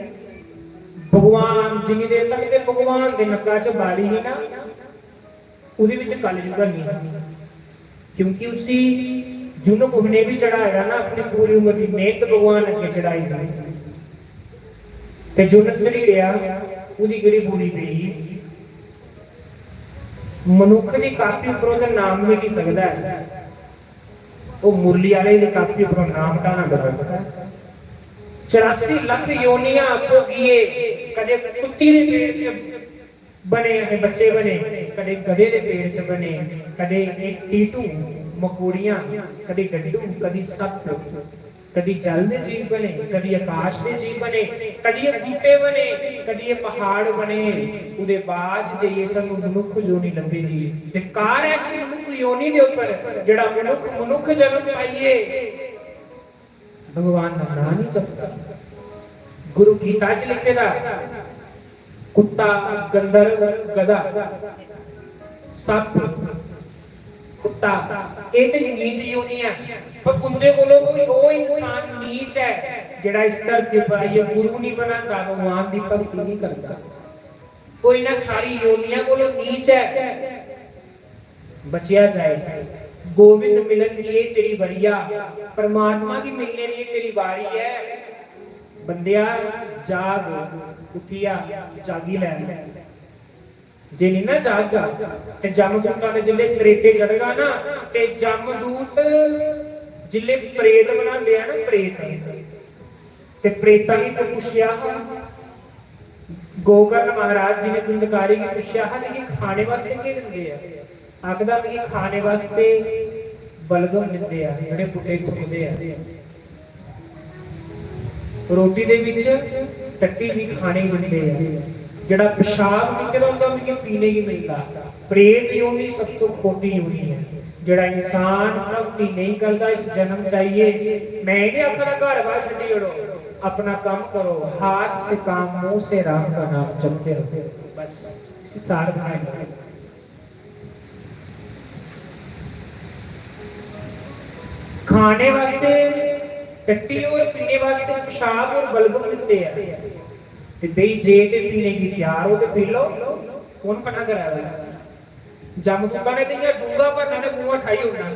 भगवान, जिन्नी देर तक ते भगवान दे नक्का च बाली ही ना, ओह्दे बिच कलयुग हैनी, क्योंकि उसी जुन्न कुसै ने बी चढ़ाए दा ना, अपनी पूरी उम्र दी मेहनत भगवान अग्गें चढ़ाई दी। ते जुन्न त्रीड़ेआ, ओह्दी केह्ड़ी बुरी पेई? मनुक्ख दी कापी उप्परों ते नाम मिटी सकदा ऐ, ओह् मुरली आह्ले दी कापी उप्परों नाम हटाना बड़ा औखा ऐ। चरासी लक्ख योनियां भोगिये, कदे कुत्ती दे पेट च बने, असें बच्चे बने, कदे गधे दे पेट च बने, कदे एटी टू मकोड़ियां, कदे डड्डू, कदी सप्प, कदी जल दे जीव बने, कदी आकाश दे जीव बने, कदी एह् बूह्टे बने, कदी एह् प्हाड़ बने। ओह्दे बाद च जाइयै सानूं मनुक्ख योनि लब्भेगी। धिक्कार ऐ इस मनुक्ख योनि दे उप्पर, जेह्ड़ा मनुक्ख मनुक्ख जन्म पाइयै भगवान दा नाम नहीं जपदा। गुरु गीता च लिखे दा, कुत्ता, गंधर्व, गधा, सप्प, कुत्ता, एह् ते नीच योनि ऐ, पर उं'दे कोलों कोई ओह् इंसान नीच ऐ जेह्ड़ा इस धरती पर आइयै गुरु नहीं बनांदा, भगवान दी भक्ति नहीं करदा। कोई ना, सारी योनियां कोलों नीच ऐ। बचेआ जाए। गोविंद मिलन की ये तेरी बरिया, परमात्मा गी मिलने दी एह् तेरी बारी ऐ। बंदेआ, जाग, उट्ठिया, जागी लै। जे निं ना जागगा, ते जमदूता ने जिसलै त्रेते चढ़गा ना, ते जमदूत जिसलै प्रेत बनांदे आ ना, प्रेत, ते प्रेतां गी ते पुच्छेआ हा, गोकर्ण महाराज जी ने धुंधकारी गी पुच्छेआ हा, "तुगी खाने वास्तै केह् दिंदे आ?" आखदा, "मिगी खाने वास्तै बलगम दिंदे आ, जेह्ड़े पुट्ठे थुकदे आ। रोटी दे बिच टट्टी भी खाने गी दिंदे आ, जेह्ड़ा पेशाब कीते दा होंदा, मिगी पीने गी मिलदा।" प्रेत योनि सब तो खोटी योनि ऐ। जेह्ड़ा इंसान भक्ति नेईं करदा, इस जन्म च आइयै, मैं एह् निं आखा दा घर बाह्र छड्डी ओड़ो, अपना कम्म करो, हाथ से काम, मुंह से राम का नाम जपते रहो। बस, इसी सार बनाई लैओ। खाने वास्ते टट्टी और पीने वास्ते पेशाब और बलगम दिंदे आ। ते बेही जे ते पीने गी त्यार हो ते पी लो। कौन मना करा दा? जम्म कुत्ता ने ते इ'यां डूंगा भरना ते मूंहा ठाई ओड़ना।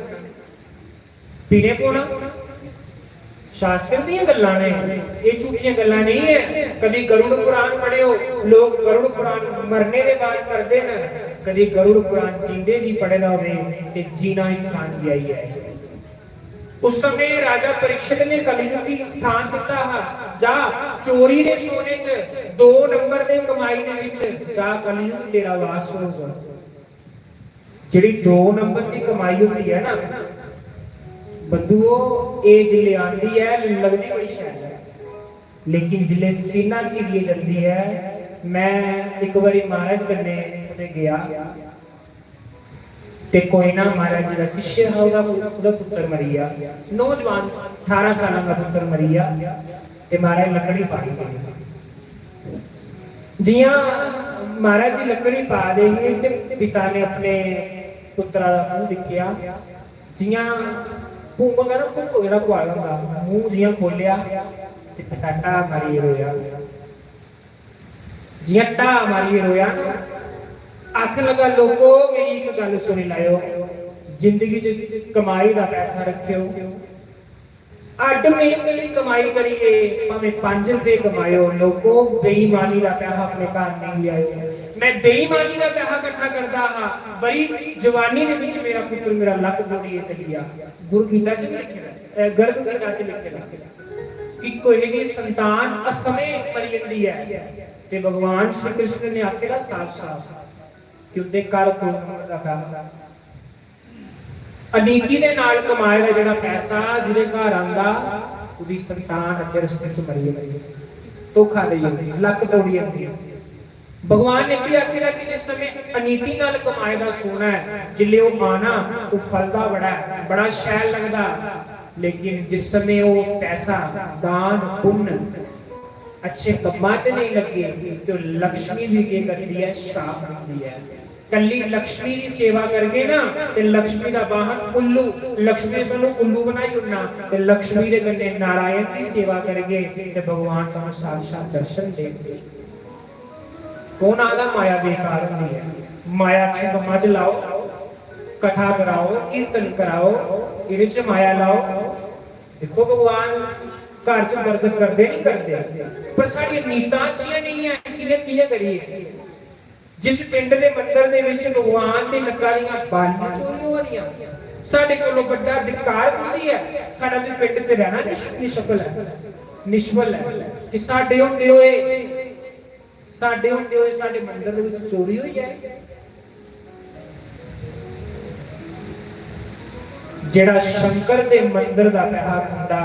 पीने पौना। शास्त्र दियां गल्लां ने, एह् झूठियां गल्लां नेईं ऐ। कदी गरुड़ पुराण पढ़ेओ, लोक गरुड़ पुराण मरने दे बाद करदे न। कदी गरुड़ पुराण जींदे जी पढ़े दा होवे ते जीना इंसान गी आई ऐ। उस समय राजा परीक्षित ने कलयुग गी स्थान दिता हा। जा, चोरी दे सोने च, दो नंबर दे कमाई दे विच जा, कलयुग तेरा वास होगा। जेह्ड़ी दो नंबर दी कमाई होंदी ऐ ना बंधुओ, एह् जिल्ले आंदी ऐ, लगदी बड़ी शैल ऐ, लेकिन जिल्ले सीना चीरियै जंदी ऐ। मैं इक बारी महाराज कन्नै कुतै गेआ ते कोयना महाराज जी दा शिष्य हा, ओह्दा ओह्दा पुत्तर मरी गेआ। नौजवान, ठारां सालां दा पुत्तर मरी गेआ। ते महाराज लकड़ी पाई गेई। जियां महाराज जी लकड़ी पा दे हे ते पिता ने अपने पुत्तरा दा मूंह दिक्खेआ। जियां भूंग होंदा ना, भूंग जेह्ड़ा कुआला होंदा, मूंह जियां खोलेआ ते पिता ढाह मारियै रोया। जियां ढाह मारियै रोया ना, आखन लगा, "लोको, मेरी इक गल्ल सुनी लैओ, जिंदगी च कमाई दा पैसा रखेओ, अड्ड मेहनत दी कमाई करियै भामें पंज रपेऽ कमाएओ, लोको, बेईमानी दा पैहा अपने घर नेईं लेआएओ।" मैं बेईमानी दा पैहा कट्ठा करदा हा, बड़ी जवानी दे विच मेरा पुत्तर मेरा लक्क तोड़ियै चली गेआ। गुरु गीता च भी लिखे दा ऐ, अ, गर्भ गीता च लिखे दा ऐ कि कोई भी संतान असमय मरी जंदी ऐ ते भगवान श्री कृष्ण ने आखे दा साफ साफ कि उंदे घर कोई रखा। अनीति दे नाल कमाए दा जेह्ड़ा पैसा जिदे घर आंदा, ओह्दी संतान अग्गे रस्ते च मरी जंदी, धोखा देई जंदी, लक्क तोड़ी जंदी। भगवान ने भी आखे दा कि जिस समय अनीति नाल कमाए दा सोना ऐ, जिल्ले ओह् आना, ओह् फलदा बड़ा ऐ, बड़ा शैल लगदा। लेकिन जिस समय ओह् पैसा दान पुण्य अच्छे कम्मां च नेईं लग्गे, ते ओह् लक्ष्मी जी केह् करदी ऐ? श्राप दिंदी ऐ। कल्ली लक्ष्मी दी सेवा करगे ना, ते लक्ष्मी दा वाहन उल्लू, लक्ष्मी ने सानू उल्लू बनाई ओड़ना। ते लक्ष्मी दे कन्नै नारायण दी सेवा करगे, ते भगवान तुहानू साक्षात दर्शन देंगे। कौन आखदा माया बेकार होंदी ऐ? माया अच्छे कम्मां च लाओ, कथा कराओ, कीर्तन कराओ, एह्दे च माया लाओ। दिक्खो भगवान घर च बरकत करदे नहीं करदे, पर साढ़ियां नीतां अच्छियां नहीं है, कि'यां, कि'यां करिए? जिस पिंड दे मंदर दे विच भगवान दे नक्का दियां बालियां चोरी होआ दियां, साढ़े कोलों बड्डा धिक्कार कुसी ऐ? साढ़ा ते पिंड च रहना निश-, निष्फल ऐ, निष्फल ऐ कि साढ़े होंदे होए, साढ़े होंदे होए साढ़े मंदर दे विच चोरी होई जाए। जेड़ा शंकर दे मंदर दा पैहा खंदा,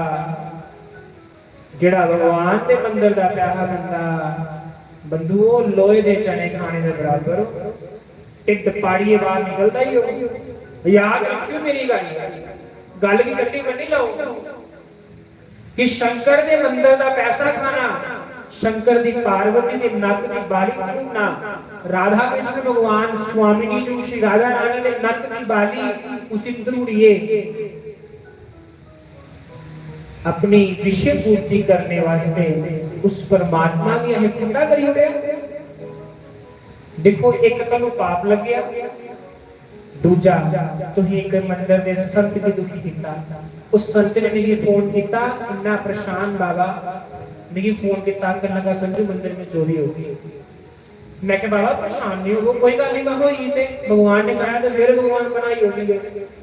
जेड़ा भगवान दे मंदर दा पैहा खंदा, बंधुओ, लोहे दे चने खाने दे बराबर हो। ढिड्ड पाड़ियै बाहर निकलदा ही हो। याद रखियो मेरी गल्ल, गल्ल गी गड्डी बन्नी लाओ कि शंकर दे मंदर दा पैसा खाना, शंकर दी पार्वती दे नक दी बाली त्रुड़ना, राधा कृष्ण भगवान स्वामी जी जो श्री राधा रानी दे नक दी बाली उसी त्रुड़िए अपनी विषय पूर्ति करने वास्ते उस परमात्मा गी असें ठंडा करी ओड़ेआ। देखो, इक तुहानू पाप लग्गेआ, दूजा तुसीं इक मंदर दे संत गी दुखी कीता। उस संत ने मिगी फोन कीता, इन्ना परेशान बाबा, मिगी फोन कीता, आखन लगा, "संजू, मंदर में चोरी हो गई।" मैं कहा, "बाबा, परेशान नहीं हो, कोई गल्ल नहीं, मैं होई ते भगवान ने चाहेआ ते फिर भगवान बनाई ओड़नगे।"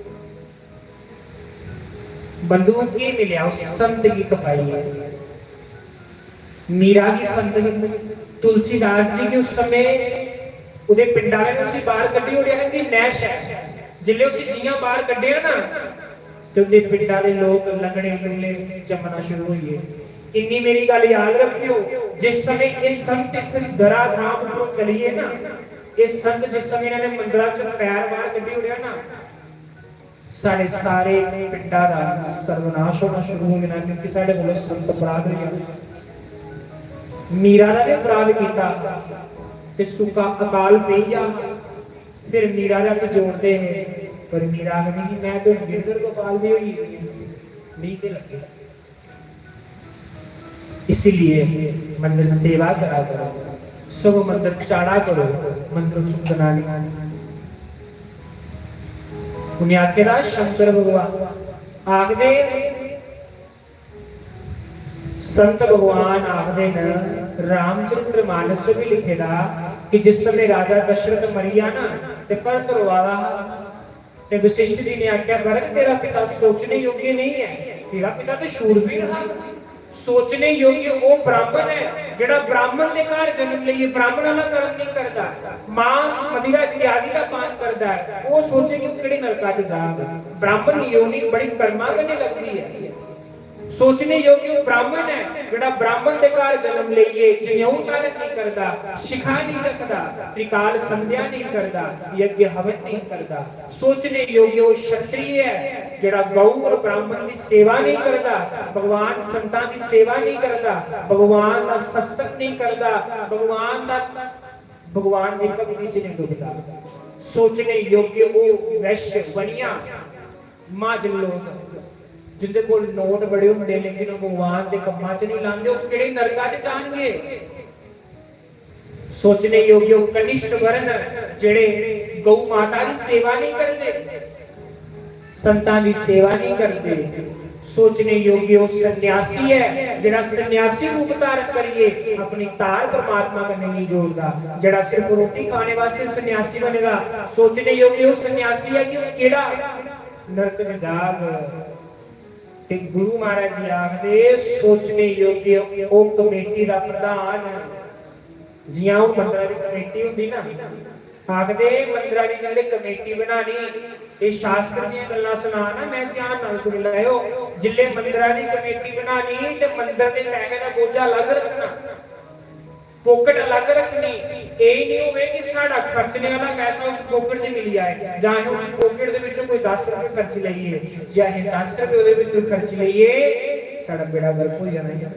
बंधुओं, केह् मिलेआ उस संत गी खपाइयै? मीरा गी संत गी, तुलसीदास जी गी उस समय ओह्दे पिंड आह्ले ने उसी बाहर कड्ढी ओड़ेआ हा कि नैश ऐ। जिसलै उसी जियां बाहर कड्ढेआ ना, ते ओह्दे पिंड आह्ले लोक लंगड़े लुंगड़े जम्मना शुरू होई गे। इन्नी मेरी गल्ल याद रक्खेओ, जिस समय एह् संत इस दरा धाम उप्परों चली गे ना, एह् संत जिस समय इन्होंने मंदरा च पैर बाहर कड्ढी ओड़ेआ ना, साढ़े सारे पिंडा दा सर्वनाश होना शुरू हो जाना, क्योंकि साढ़े कोलों संत अपराध होई जाना। मीरा दा भी अपराध कीता ते सुक्का अकाल पेई जा, फिर मीरा दा भी जोड़दे हे, पर मीरा आखदी कि मैं ते हुन गिरधर गोपाल दी होई गेदी आं, मिगी केह् लग्गे। इसीलिए मंदर सेवा करा करो, सगों मंदर चाढ़ा करो, मंदर चुक्कना नहीं। उन्हें आखे दा शंकर भगवान आखदे, संत भगवान आखदे न, रामचरित्र मानस च भी लिखे दा कि जिस समय राजा दशरथ मरी गया ना, ते भरत रोआ दा हा, ते वशिष्ठ जी ने आख्या, "भरत, तेरा पिता सोचने योग्य नहीं है, तेरा पिता तो शूरवीर था।" सोचने योग्य वो ब्राह्मण है, जेड़ा ब्राह्मण दे घर जन्म लेइए ब्राह्मण वाला कर्म नहीं करता, मांस, मदिरा इत्यादि का पान करता है, वो सोचे कि केड़े नरका च जाग। ब्राह्मण योनि बड़ी कर्मा कन्नै लगदी है। सोचने योग्य ब्राह्मण है, जेड़ा ब्राह्मण दे घर जन्म लेइए जनेऊ धारण नहीं करता, शिखा नहीं रखता, त्रिकाल संध्या नहीं करता, यज्ञ हवन नहीं करता। सोचने योग्य वो क्षत्रिय है, जेड़ा गौ और ब्राह्मण की सेवा नहीं करता, भगवान संतां की सेवा नहीं करता, भगवान का सत्संग नहीं करता, भगवान का, भगवान की भक्ति से नहीं डुबता। सोचने योग्य वो वैश्य, वनिया, महाजन लोग, जिंदे कोल नोट बड़े होंदे, लेकिन वो भगवान दे कम्मां च नहीं लांदे, वो केड़े नरका च जाणगे? सोचने योग्य वो कनिष्ठ वर्ण, जेड़े गौ माता की सेवा नहीं करते, संतां की सेवा नहीं करते। सोचने योग्य वो सन्यासी है, जेड़ा सन्यासी रूप धारण करिए अपनी तार परमात्मा कन्नै नहीं जोड़दा, जेड़ा सिर्फ रोटी खाने वास्ते सन्यासी बनेगा। सोचने योग्य वो सन्यासी है कि वो केड़ा नरक च जाग। ते गुरु महाराज जी आखदे, सोचने योग्य ओ कमेटी दा प्रधान, जियां हून मंदरा दी कमेटी होंदी ना, आखदे मंदरा दी जिसलै कमेटी बनानी, एह् शास्त्र दियां गल्लां सनाना, मैं ध्यान नाल सुनी लैओ, जिसलै मंदरा दी कमेटी बनानी ते मंदर दे पैहे दा बोझा अलग रखना। पोकट अलग रखनी। एह् नहीं होवे कि साढ़ा खर्चने वाला पैसा उस पोकट च मिली जाए, जां असें उस पोकट दे विचों कोई दस रुपये खर्च लइए। जे असें दस रुपये ओह्दे विचों खर्च लइए, साढ़ा बेड़ा गर्क हो जाना है।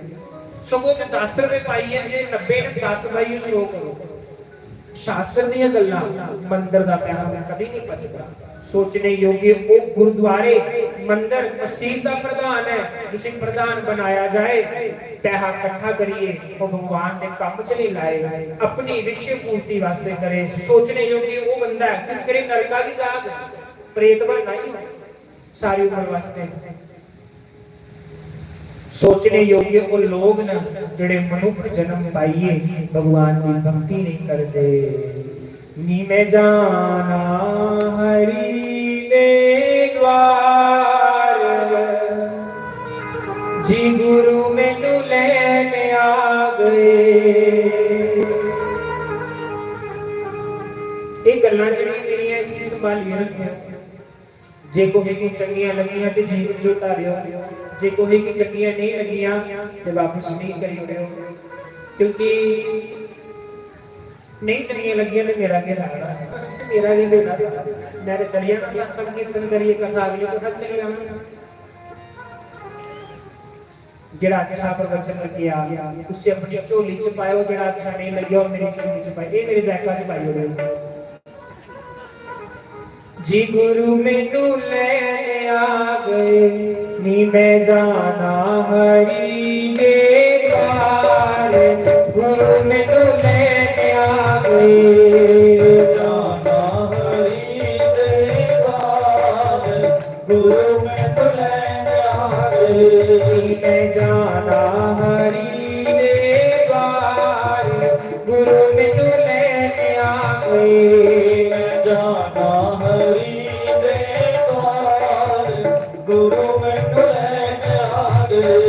सगों च दस रुपये पाइए, जे नब्बे ने दस पाइए, सौ करो। शास्त्र दियां गल्लां, मंदर दा पैहा कदी नहीं पचदा। सोचने योग्य, वो गुरुद्वारे, मंदर, मसीत दा प्रधान है, जिसे प्रधान बनाया जाए, पैहा इकट्ठा करिए, वो भगवान दे कम्म च नहीं लाए, अपनी विषय पूर्ति वास्ते करे। सोचने योग्य वो बंदा है कि केड़े नरका दी जाग, प्रेत बनना ही हो सारी उम्र वास्ते। सोचने योग्य वो लोग न, जेड़े मनुख जन्म पाइए भगवान की भक्ति नहीं करते। नी मैं जाना हरि दे द्वार, जी गुरु मैनू लेने आ गए। ये गल्लां जेह्ड़ियां मेरियां, इसी संभालियै रखेआ। जे कुसै गी चंगियां लगियां ते जीवन च उतारेओ, जे कुसै गी चंगियां नेईं लगियां ते वापस नेईं करी ओड़ेओ, क्योंकि नेईं चंगियां लगियां ते मेरा केह् फैदा? मेरा केह् बेड़ा? मैं ते चली जाना सत्संग कीर्तन करियै, कथा अगली कथा च चली जाना। जेह्ड़ा अच्छा प्रवचन लग्गेआ, उसी अपनी झोली च पाएओ, जेह्ड़ा अच्छा नेईं लग्गेआ, ओह् मेरी झोली च पाएओ, एह् मेरे बैगा च पाई ओड़ेओ। जी गुरु मैनू लेने आ गए, नी मैं जाना हरि दे द्वार। गुरु मैनू लेने आ गए, जाना हरि दे द्वार। गुरु मैनू लेने आ गए, नी मैं जाना हरि दे द्वार। गुरु मैनू लेने आ गए, मैं जाना हरि दे द्वार। गुरु मैनू लेने आ गए।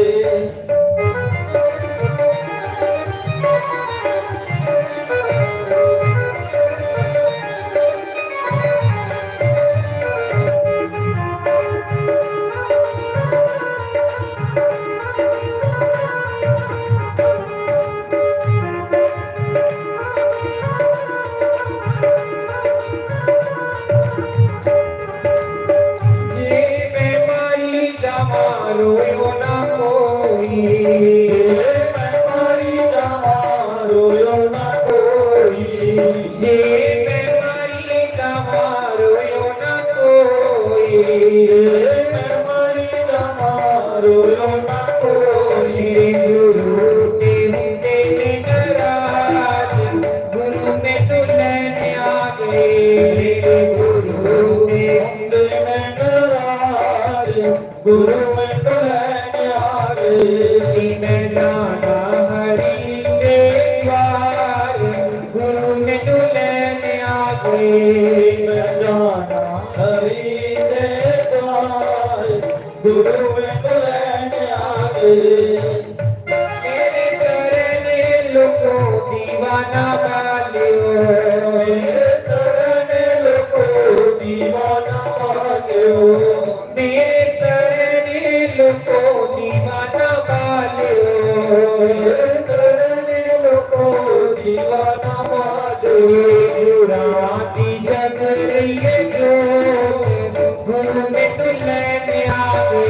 जे मैं मारी जावां, रोयो ना कोई। जे मैं मारी जावां, रोयो ना कोई। जे मैं मारी जावां, रोयो ना कोई। जे मैं मारी जावां, रोयो ना कोई। गुरु मेरे गुरु ने होंदे मैं नाराज, गुरु मैनू लैने आ गए। मैं जाना हरी दे द्वार, गुरु मैनू लैने आ गए। मैं जाना हरी दे द्वार, गुरु मैनू लैने आ गए। मेरे शरण लोको दीवाना वालियो, मेरे शरण लोको दीवाना वालियो, मेरे शरण लोको दीवाना वालियो, मेरे शरण लोको दीवाना वालियो। गुरां दी जग रही है जोत, गुरु मैनू लैने आ गए।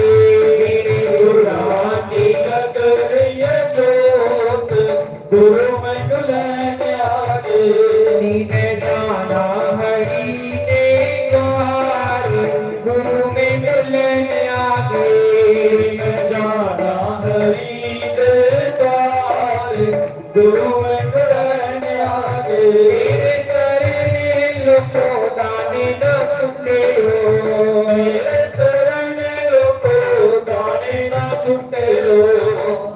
मेरे गुरां दी जग रही है जोत, गुरु मैनू लैने आ गए। नी मैं जाना हरी दे द्वार, गुरु मैनू लैने आ गए। मैं जाना हरी दे द्वार, गुरु मैनू लैने आ गए। मेरे शरण लोको दाने ना सुट्टियो, मेरे शरण लोको दाने ना सुट्टियो,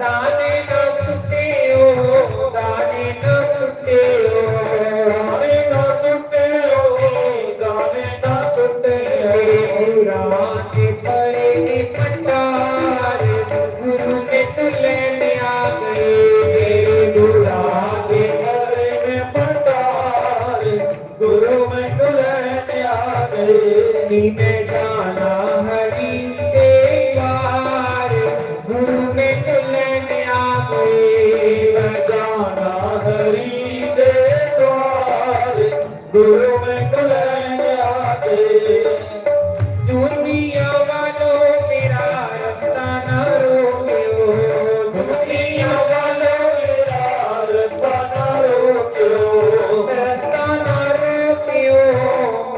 दाने ना सुट्टियो, दाने ना सुट्टियो, दाने ना सुट्टियो, दाने ना सुट्टियो। मेरे गुरां दे भरे ने भंडार, गुरु मैनू लैने आ गए। मेरे गुरां दे भरे ने भंडार, गुरु मैनू लैने आ गए। नी मैं जाना हरी दे द्वार, गुरु मैनू लैने आ गए। मैं जाना हरी दे द्वार, गुरु मैनू लैने आ गए। दुनिया वालों मेरा रास्ता ना रोकियो, दुनिया वालों मेरा रास्ता ना रोकियो, रास्ता ना रोकियो,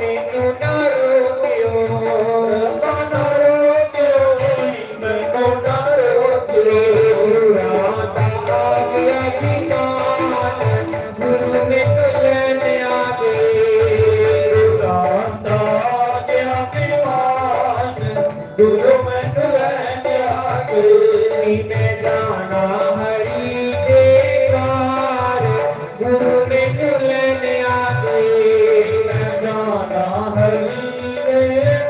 मैनू ना रोकियो, रास्ता ना रोकियो, मैनू ना रोकियो। गुरु राता आ गया दीवान, गुरु मैनू लैने आ गए। गुरु राता आ गया दीवान, गुरु मैनू लैने आ गए। मैं जाना हरी दे द्वार, गुरु मैनू लैने आ गए। मैं जाना हरी दे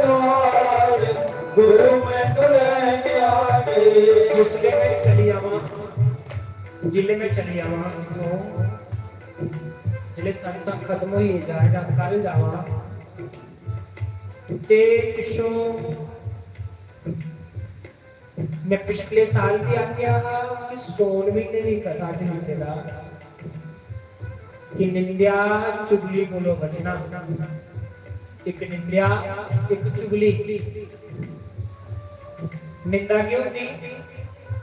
द्वार, गुरु मैनू लैने आ गए। जिसले मैं चली आवां, जिसले मैं चली आवां इत्थों, जिसले सत्संग खत्म होई जाए जां कल जावां, ते पिच्छों मैं पिछले साल भी आखेआ हा कि सौन म्हीने दी कथा च लिखे दा कि निंदेआ चुगली कोलों बचना। इक निंदेआ, इक चुगली। निंदा केह् होंदी?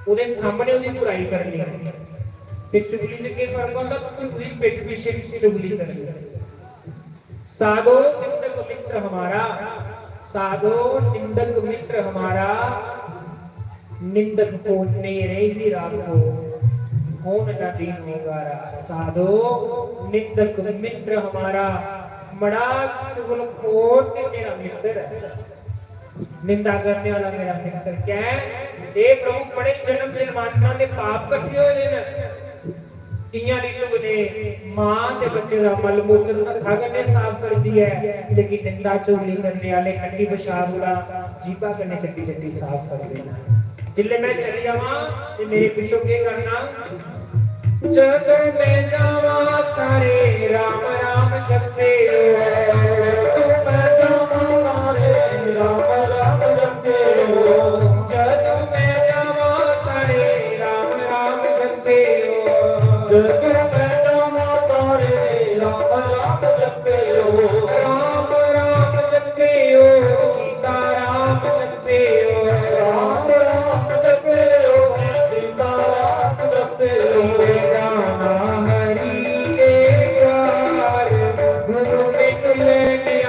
ओह्दे सामने ओह्दी बुराई करनी। ते चुगली च केह् फर्क होंदा? कोई ओह्दी पिट्ठ पिच्छे चुगली करनी। साधो निंदक मित्र हमारा, साधो निंदक मित्र हमारा, निंदक को नेरे ही राखो, होन न दीन निगारा। साधो निंदक मित्र हमारा, मड़ा चुगलखोर ते मेरा मित्र ऐ, निंदा करने वाला मेरा मित्र। कैं? हे प्रभु, बड़े जन्म जन्मांतरां दे पाप कट्ठे होए दे न। कि'यां रितु ने मां ते बच्चे दा मल मूत्र हत्था कन्नै साफ करदी ऐ, लेकिन निंदा चुगली करने आह्ले टट्टी पेशाब उड़ा जीभा कन्नै चट्टी चट्टी साफ करदे न। जिसलै मैं चली जावां ते मेरे पिच्छों केह् करना? जदों मैं जावां सारे राम राम जपदे ओ, जदों मैं जावां सारे राम राम जपदे ओ, जदों मैं जावां सारे राम राम जपदे ओ, जदों मैं जावां सारे राम राम जपदे ओ, राम राम जपदे ओ, सीता राम जपदे ओ, राम राम जपदे ओ, सीता राम जपदे ओ। मैं जाना हरी दे द्वार, गुरु मैनू लैने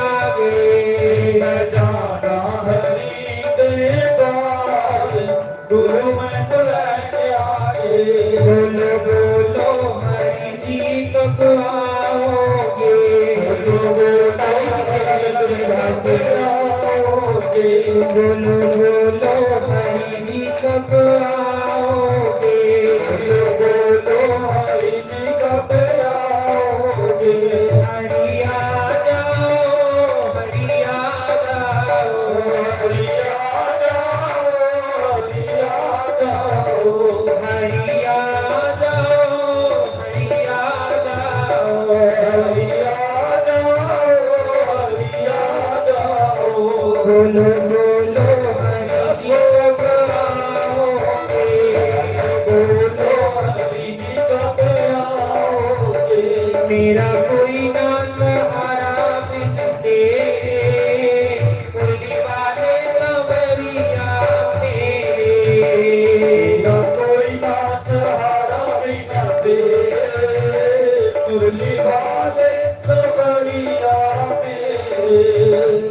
आओगे। बोलो बोलो हरि जी कब आओगे? बोलो बोलो हरि जी कब आओगे? हरि आ जाओ, हरि आ जाओ, हरि आ जाओ, हरि आ जाओ, हरि आ जाओ। हरि आ जाओ, हरि आ जाओ, हरि आ जाओ। बोलो बोलो हरि जी कब आओगे, बोलो हरि जी कब आओगे। मेरा कोई ना सहारा बिन तेरे, मुरली वाले सांवरिया मेरे। मेरा कोई ना सहारा बिना तेरे, मुरली वाले सांवरिया मेरे।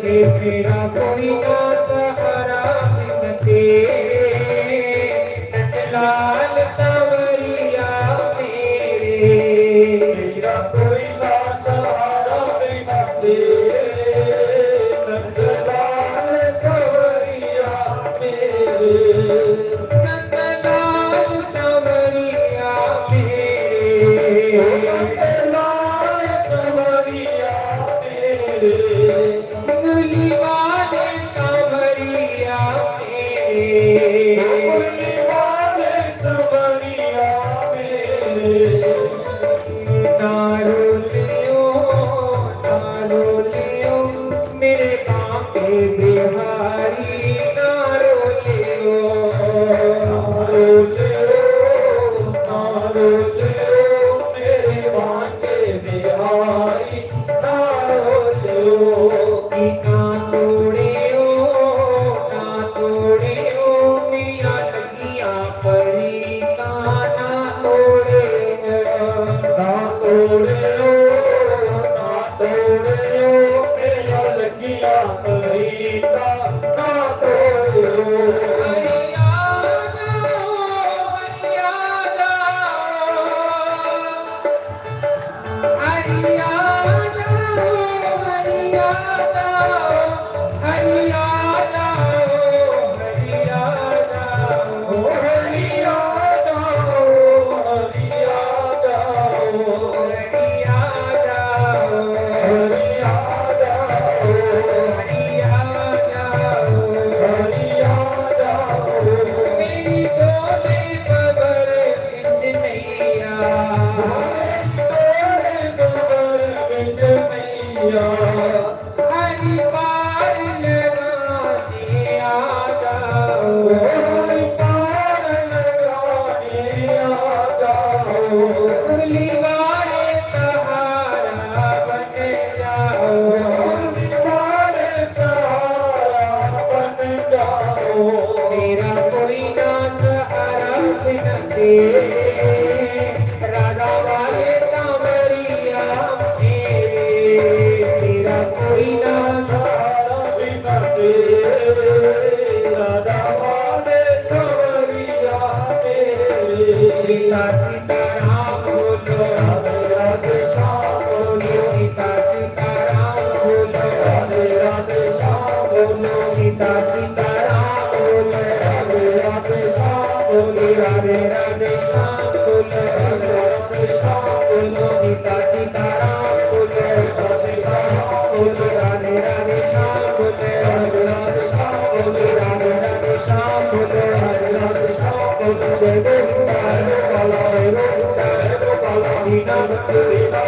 हे मेरा कोई ना सहारा बिन तेरे, नंदलाल सांवरिया मेरे। मेरा कोई ना सहारा बिना तेरे, नंदलाल सांवरिया मेरे। नंदलाल सांवरिया मेरे। नंदलाल सांवरिया मेरे। मुरली वाले सांवरिया मेरे। मुरली वाले सांवरिया मेरे। ना रो लियो, ना रो लियो, मेरे बांके बिहारी, ना रो लियो। ना रो लियो, ना रो लियो, मेरे बांके बिहारी, ना रो लियो। ना तोड़ियो, ना तोड़ियो, मेरिया लगियां परीतां ना तोड़ियो। ना तोड़ियो, ना तोड़ियो, मेरिया लगियां परीतां ना तोड़ियो। हरि आ जाओ, हरि आ जाओ। हरि आ जाओ, हरि आ जाओ, हरि आ जाओ, हरि आ जाओ। ओ हरि आ जाओ, हरि आ जाओ। हरि आ जाओ, हरि आ जाओ, हरि आ जाओ, हरि आ जाओ। मेरी डोली कबर बिच मैया, डोली कबर बिच मैया, हरि पार लगाने आ जाओ, हरि पार लगाने आ जाओ। मुरली वाले सहारा बन जाओ, मुरली वाले सहारा बन जाओ। मेरा कोई ना सहारा बिना तेरे, राधा वाले सांवरिया मेरे। मेरा कोई ना सहारा बिना तेरे, राधा वाले सांवरिया मेरे। सीता सीता राम बोलो, राधे राधे श्याम बोलो। सीता सीता राम बोलो, राधे राधे श्याम बोलो। सीता सीता राम बोलो, राधे राधे श्याम बोलो। राधे राधे श्याम बोलो, राधे राधे श्याम बोलो। सीता सीता राम बोलो, सीता सीता राम बोलो। राधे राधे श्याम बोलो, राधे राधे श्याम बोलो। राधे राधे श्याम बोलो, राधे राधे श्याम बोलो। जय गोविंदा है गोपाला, जय गोविंदा है गोपाला। दीना बंधु दीना,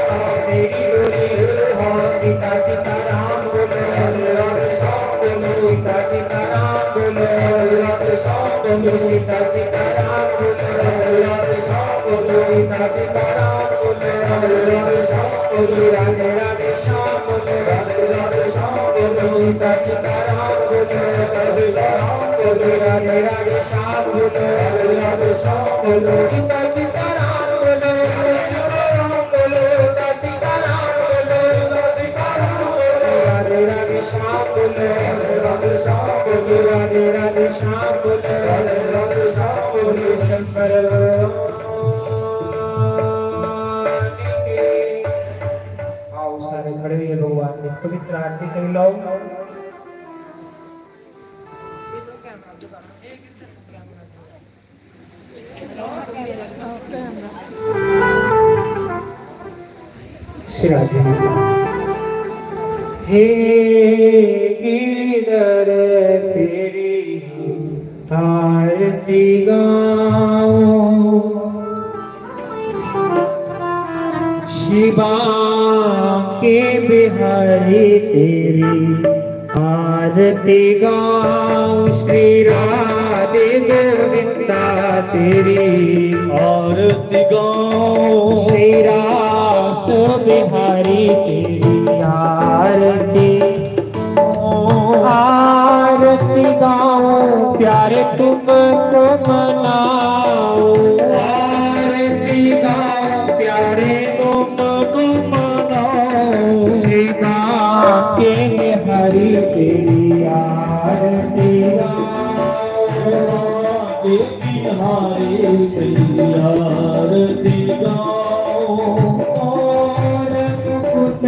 तेरी डोली है हाथ। सीता सीता राम बोलो, राधे राधे श्याम बोलो। सीता सीता राम बोलो, राधे राधे श्याम बोलो। सीता सीता राम बोलो, राधे राधे श्याम बोलो। सीता सीता राम बोलो, राधे राधे श्याम बोलो। राधे राधे श्याम बोलो, राधे राधे श्याम बोलो। सीता सीता राम बोलो, सीता सीता राम बोलो। राधे राधे श्याम बोलो, राधे राधे श्याम बोलो। सीता सीता राम बोलो, सीता सीता राम बोलो। सीता सीता राम बोलो, सीता सीता राम बोलो। राधे राधे श्याम बोलो, राधे राधे श्याम बोलो। राधे राधे श्याम बोलो, राधे राधे श्याम बोलो। शंकर भगवान की। आओ, सारे खड़े होइए, भगवान की पवित्र आरती कर लो। श्राद्ध। हे गिरधर तेरी आरती गाऊं, श्री बांके बिहारी तेरी आरती गाऊं, श्री राधे गोविंदा तेरी आरती गाऊं, श्री रास बिहारी तेरी आरती, आरती गाऊं, प्यारे तुमको मनाऊं, आरती गाऊं, प्यारे तुमको मनाऊं, श्री बांके बिहारी तेरी आरती गाऊं, श्री बांके बिहारी तेरी आरती गाऊं, और मुकुट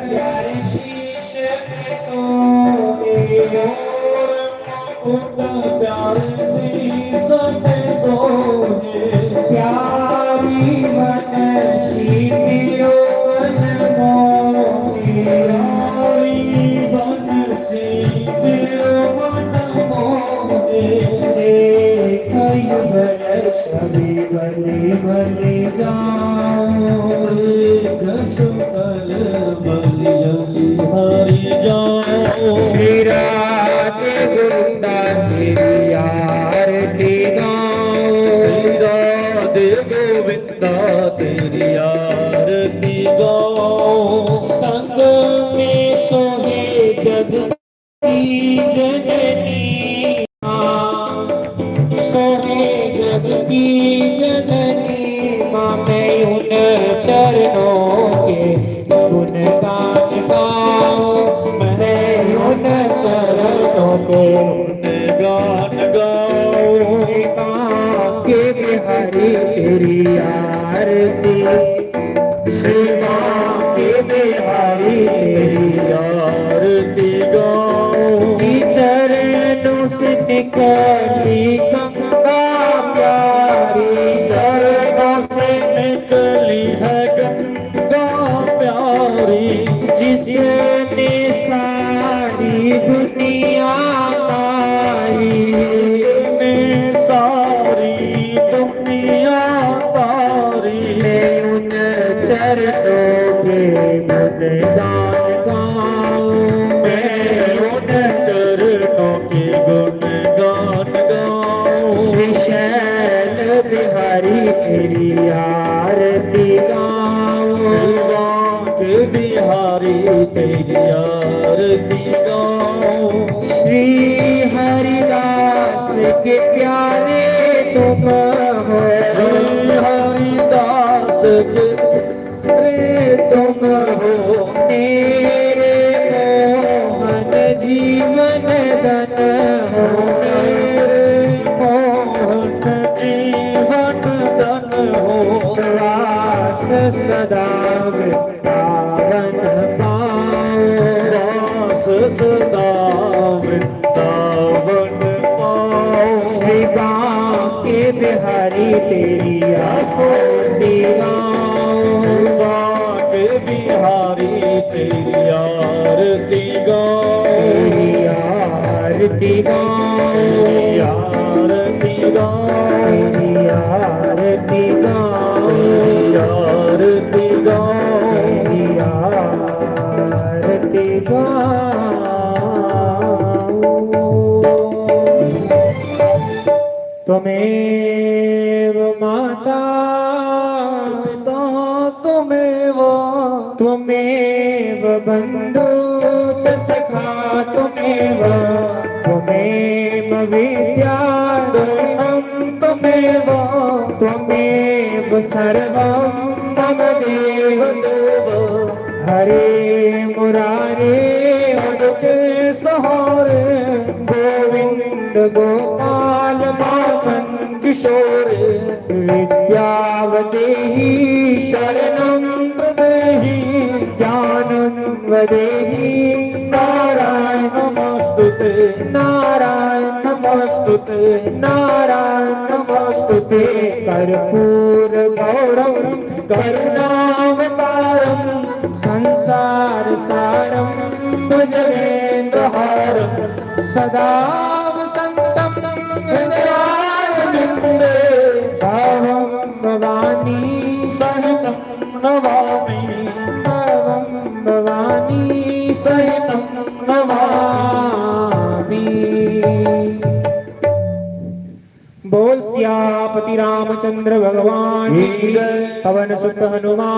प्यारे शीश पे सोहे, और मुकुट प्यारे शीश पे सोहे, प्यारी बनसी पिरो मन मोहे, प्यारी बनसी पिरो मन मोहे, देख युगल सभी बलि बलि जाऊं, देख सुतल बलि बलि हरि जाऊं, श्री राधे गोविंदा तेरी आरती गाऊं, श्री राधे गोविंदा तेरी आरती गाऊं, संग में सोहे जग की जननी माँ, सोहे जग की जननी माँ, मैं उन चरणों के गुणगान गाऊं, मैं उन चरणों के गुणगान गाऊं, श्री बांके बिहारी तेरी आरती, श्री बांके बिहारी तेरी आरती गाऊं, कि चरणों से निकली गंगा प्यारी, चरणों से निकली है गंगा प्यारी, जिसने सारी दुनिया तारी, जिसने सारी दुनिया तारी, मैं उन चरणों के गुणगान गाऊं, मैं उन चरणों के गुणगान गाऊं, श्री शैल बिहारी तेरी आरती गाऊं, श्री बांके बिहारी तेरी आरती गाऊं, श्री हरिदास के प्यारे तुम हो, श्री हरिदास के प्यारे तुम हो, मेरे मोहन जीवन धन हो, मेरे मोहन जीवन धन हो, वास सदा वृंदावन पाओ, वास सदा वृंदावन पाओ, श्री बांके बिहारी तेरी आरती गाऊं, श्री बांके बिहारी तेरी आरती गाऊं, तेरी आरती गाऊं, तेरी आरती गाऊं, तेरी आरती गाऊं, तेरी आरती गाऊं, तेरी आरती गाऊं। त्वमेव माता, पिता त्वमेव, त्वमेव बंधु च सखा त्वमेव, त्वमेव विद्या द्रविणं त्वमेव, त्वमेव सर्वं मम देव देव। हरे मुरारे पद के सहारे, गोविंद गोपाल माखन किशोर। विद्यावदेहि शरणं प्रदेहि, ज्ञानं वदेहि नारायण नमोस्तुते। नारायण नमोस्तुते, नारायण नमोस्तुते। कर्पूर गौरम करुणावतारम संसार सारम भुजगेंद्रहारम सदा वसंतम हृदयारविंदे। भवम भवानी सहितम नमामि, भवम भवानी सहितम नमामि। बोल सियापति रामचंद्र भगवान की, पवन सुत हनुमान